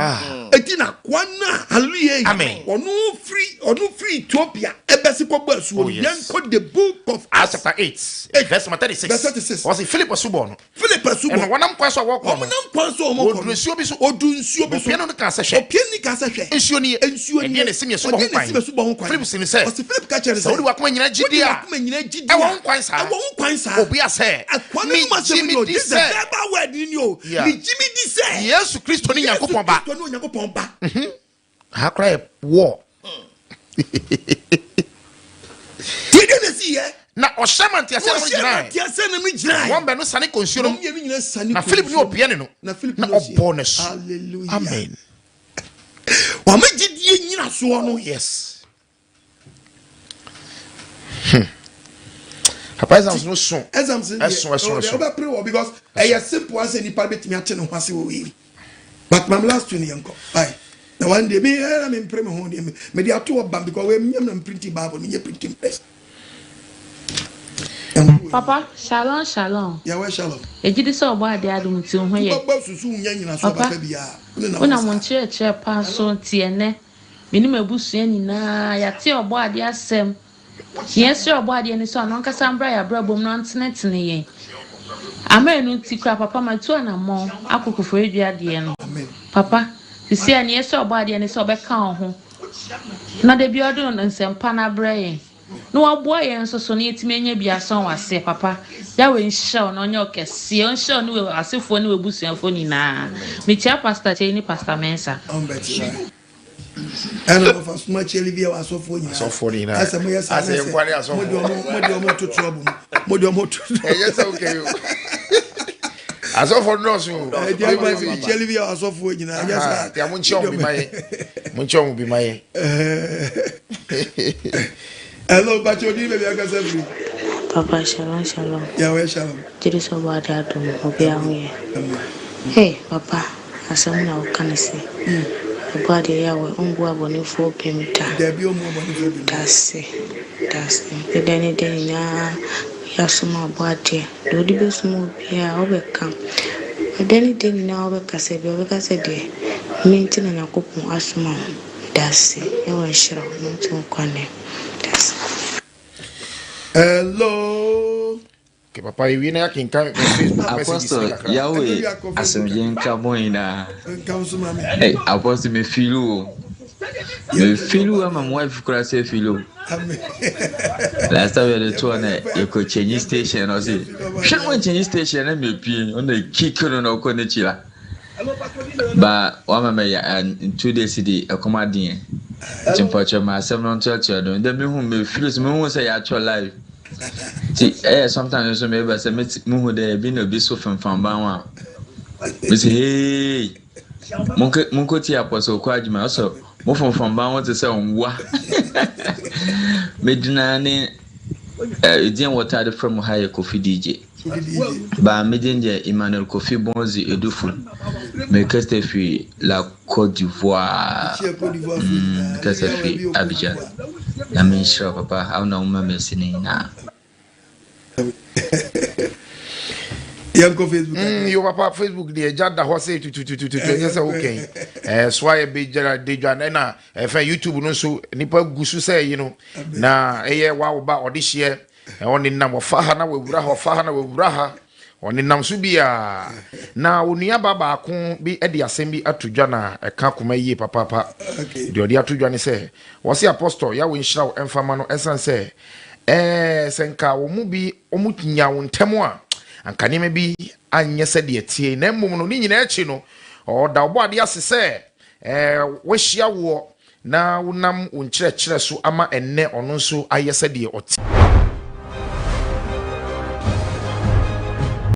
Eti na akoa no a hallelujah. Amen. Ɔno firi ɔno firi Ethiopia ɛbɛsi kɔbɔ asuo no. Oh, yes. Yɛnkɔ the book of Acts chapter 8 verse number 36. Verse 36. Ɔse Philip asubɔ no. Philip asubɔ. Ɛna wɔnam kwan so a wɔkɔ no. Wɔnam kwan so a wɔkɔ no. Wɔduru nsuo bi so. Wɔduru nsuo bi so. Opiani no kaa sɛ, Hwɛ. Opiani kaa sɛ, Hwɛ. Nsuo nie. Nsuo nie. Ɛdeɛn na ɛsi me asubɔ ho Ɛdeɛn na kwan? ɛsi me asubɔ ho kwan? Philip see no sɛ. Ɔse Philip ka kyerɛɛ no Sɛ sɛ. wode w'akoma nyinaa gye di a. Wode w'akoma nyinaa gye di a. Ɛwɔ ho kwan saa. Ɛwɔ ho kwan saa. Obua sɛ. Akoa no nom asɛm Megye ni o. medi This is the sɛ. verbal word ni o. Yeah. Megye medi sɛ. Yesu Kristo ne Nyankopɔn ba. Yesu Kristo ne Onyankopɔn ba. Ha koraa yɛ war. Tie deɛ na ɛsi yɛ. Na ɔhyɛ ma nteaseɛnam no gyinae. Ɔhyɛ ma nteaseɛnam no gyinae. Wɔn baanu sane kɔ nsuo no mu. Wɔn mmienu nyinaa sane kɔ nsuo mu. Na Philip ne opiani no. Na Philip na ne opiani. ɔbɔɔ no asu. Hallelujah. Amen. Wɔn gyidie nyinasoɔ no. Oh yes. Hmm. Papa exams no so. Exams no deɛ. Ɛso ɛso ɛso. Ɔbɛpere wɔ because ɛyɛ simple asɛ nipa betumi ate ne ho ase wɔ wei. But mam last two no yɛn kɔ. Bye. Na one day me ɛna me mpere me ho deɛ me de ato hɔ bam because wei me nyɛ na me printing bible me nyɛ printing press. Papa, shalom shalom. Yahweh shalom. Yɛgye di sɛ ɔbɔ adeɛ adom nti wo ho yɛ. Wobɛbɔ susu nya nyinasoɔ Papa, papa biara. Wo nenam wonam hɔ wo saa. nkyerɛkyerɛ pa so nti ɛnnɛ me ne m'abusua nyinaa yɛate ɔbɔadeɛ asɛm. Yɛsrɛ Ɔbɔadeɛ no sɛ ɔno ankasa mbra yɛn abrabɔ mu na ɔntenetene yɛn. Ama ɛno nti koraa papa matu anammɔn akɔ Koforidua deɛ no. Papa, sisi a nea yɛsrɛ Ɔbɔadeɛ ne sɛ ɔbɛka wo ho na da biara ɔde nsɛmpa no abrɛ yɛn na waboa yɛn nso so na yɛatumi anya bi asɔn w'aseɛ. Papa, Yahweh nhyira wo na ɔnyɛ wo kɛseɛ, ɔnhyira wo ne w'asefoɔ ne w'abusuafoɔ nyinaa. Mekyia Pastor Kyei ne Pastor Mensah. Ɛna wɔfa soma kyɛli bi a asɔfoɔ nyinaa. Asɔfoɔ nyinaa. Asɛ mo yɛ saa Asɛ yɛn nkoa ne asɔfoɔ. Mo de ɔmo mo de ɔmo to trouble mu. Mo de ɔmo to. Ɛyɛ sɛ okɛ yi o. Asɔfoɔ dɔɔso o. Ɛdi ɛgba si kyɛli bi a asɔfoɔ nyinaa. Ɛyɛ saa. Tia mo nkyɛn ɔmo bi ma yɛ. Mo nkyɛn ɔmo bi ma yɛ. Hello, Bacho Odi, baby, akasa firi. Papa shalom shalom. Yahweh shalom. Gyedi sɛ ɔbɔ ade adom obiara ho yɛ. Hey papa asɛm na woka no se ɔbɔ adeɛ Yahweh ɔmbu abɔnefoɔ bem da. Dabi ɔmmu abɔnefoɔ bem da. Dase dase ɛdɛ ne dɛ nyinaa yɛasom abɔ adeɛ deɛ wode bɛsom obiara wobɛka ɛdɛ ne dɛ nyinaa wobɛkasa biara wobɛka sɛ deɛ me nti na Nyankopɔn asoma wo dase Yahweh nhyira wo na ɔnto wo nkwa nɛ dase. Hello. Okay, papa ewie na yɛakenkan Facebook messages Apostle ne kakra. Yahweh asomdwe nka mo nyinaa. Hey, Apostle me feel o. Me feel o ama mo wife kura sɛ feel o. Last time yɛde toɔ na yɛkɔ change station na ɔse hwɛ mo change station na mepie ɔna kick no na ɔkɔ n'akyi la. Ba wama me ya 2 days di ɛkɔm adeɛ. Nti mpɔkyɛ ma asɛm no ntoatoa do. Ndɛ mehu me feel so mehu sɛ yɛatwerɛ live. Nti ɛyɛ sometimes nso meba sɛ mehu dɛ ebi na obi so femfam ban ho a mese hey monkɔtie Apostle kɔ adwuma ɔsɛ mo femfam ban ho te sɛ nwa megyina ne ɛdin wɔtaa de frɛ mo ha yɛ Kofi DJ baa me din deɛ Emmanuel Kofi Bonzi Edufu mekasa firi La Côte d'Ivoire mekasa firi Abidjan Nyame nhyira wo papa awo na woma mesi ne nyinaa. Yɛnkɔ Facebook. Yo papa Facebook deɛ gya da hɔ sɛ tututututu ɛnyɛ sɛ wokɛn ɛɛ so ayɛ bɛgyara dedwa ɛna ɛfɛ YouTube no nso nipa gu so sɛ ɛyi no na ɛyɛ wawo ba ɔde hyeɛ ɔnenam ɔfa ha na wawura ha ɔfa ha na wawura ha ɔnenam so bi a na onuaba baako bi de asɛm bi ato dwa na ɛka koma yie papaapa. Deɛ ɔde ato dwa ne sɛ wɔse Apostle Yahweh nhyira wo ɛmfa ma no ɛsiane sɛ ɛɛ sɛ nka wɔn mu bi wɔn nya wo ntɛm a anka nneɛma bi anyɛ sɛdeɛ ɛteɛ na mmom no ne nyinaa akyi no ɔda ɔbɔ adeɛ ase sɛ ɛɛ wahyia woɔ na wonam wo nkyerɛkyerɛ so ama ɛnnɛ ɔno nso ayɛ sɛdeɛ ɔte.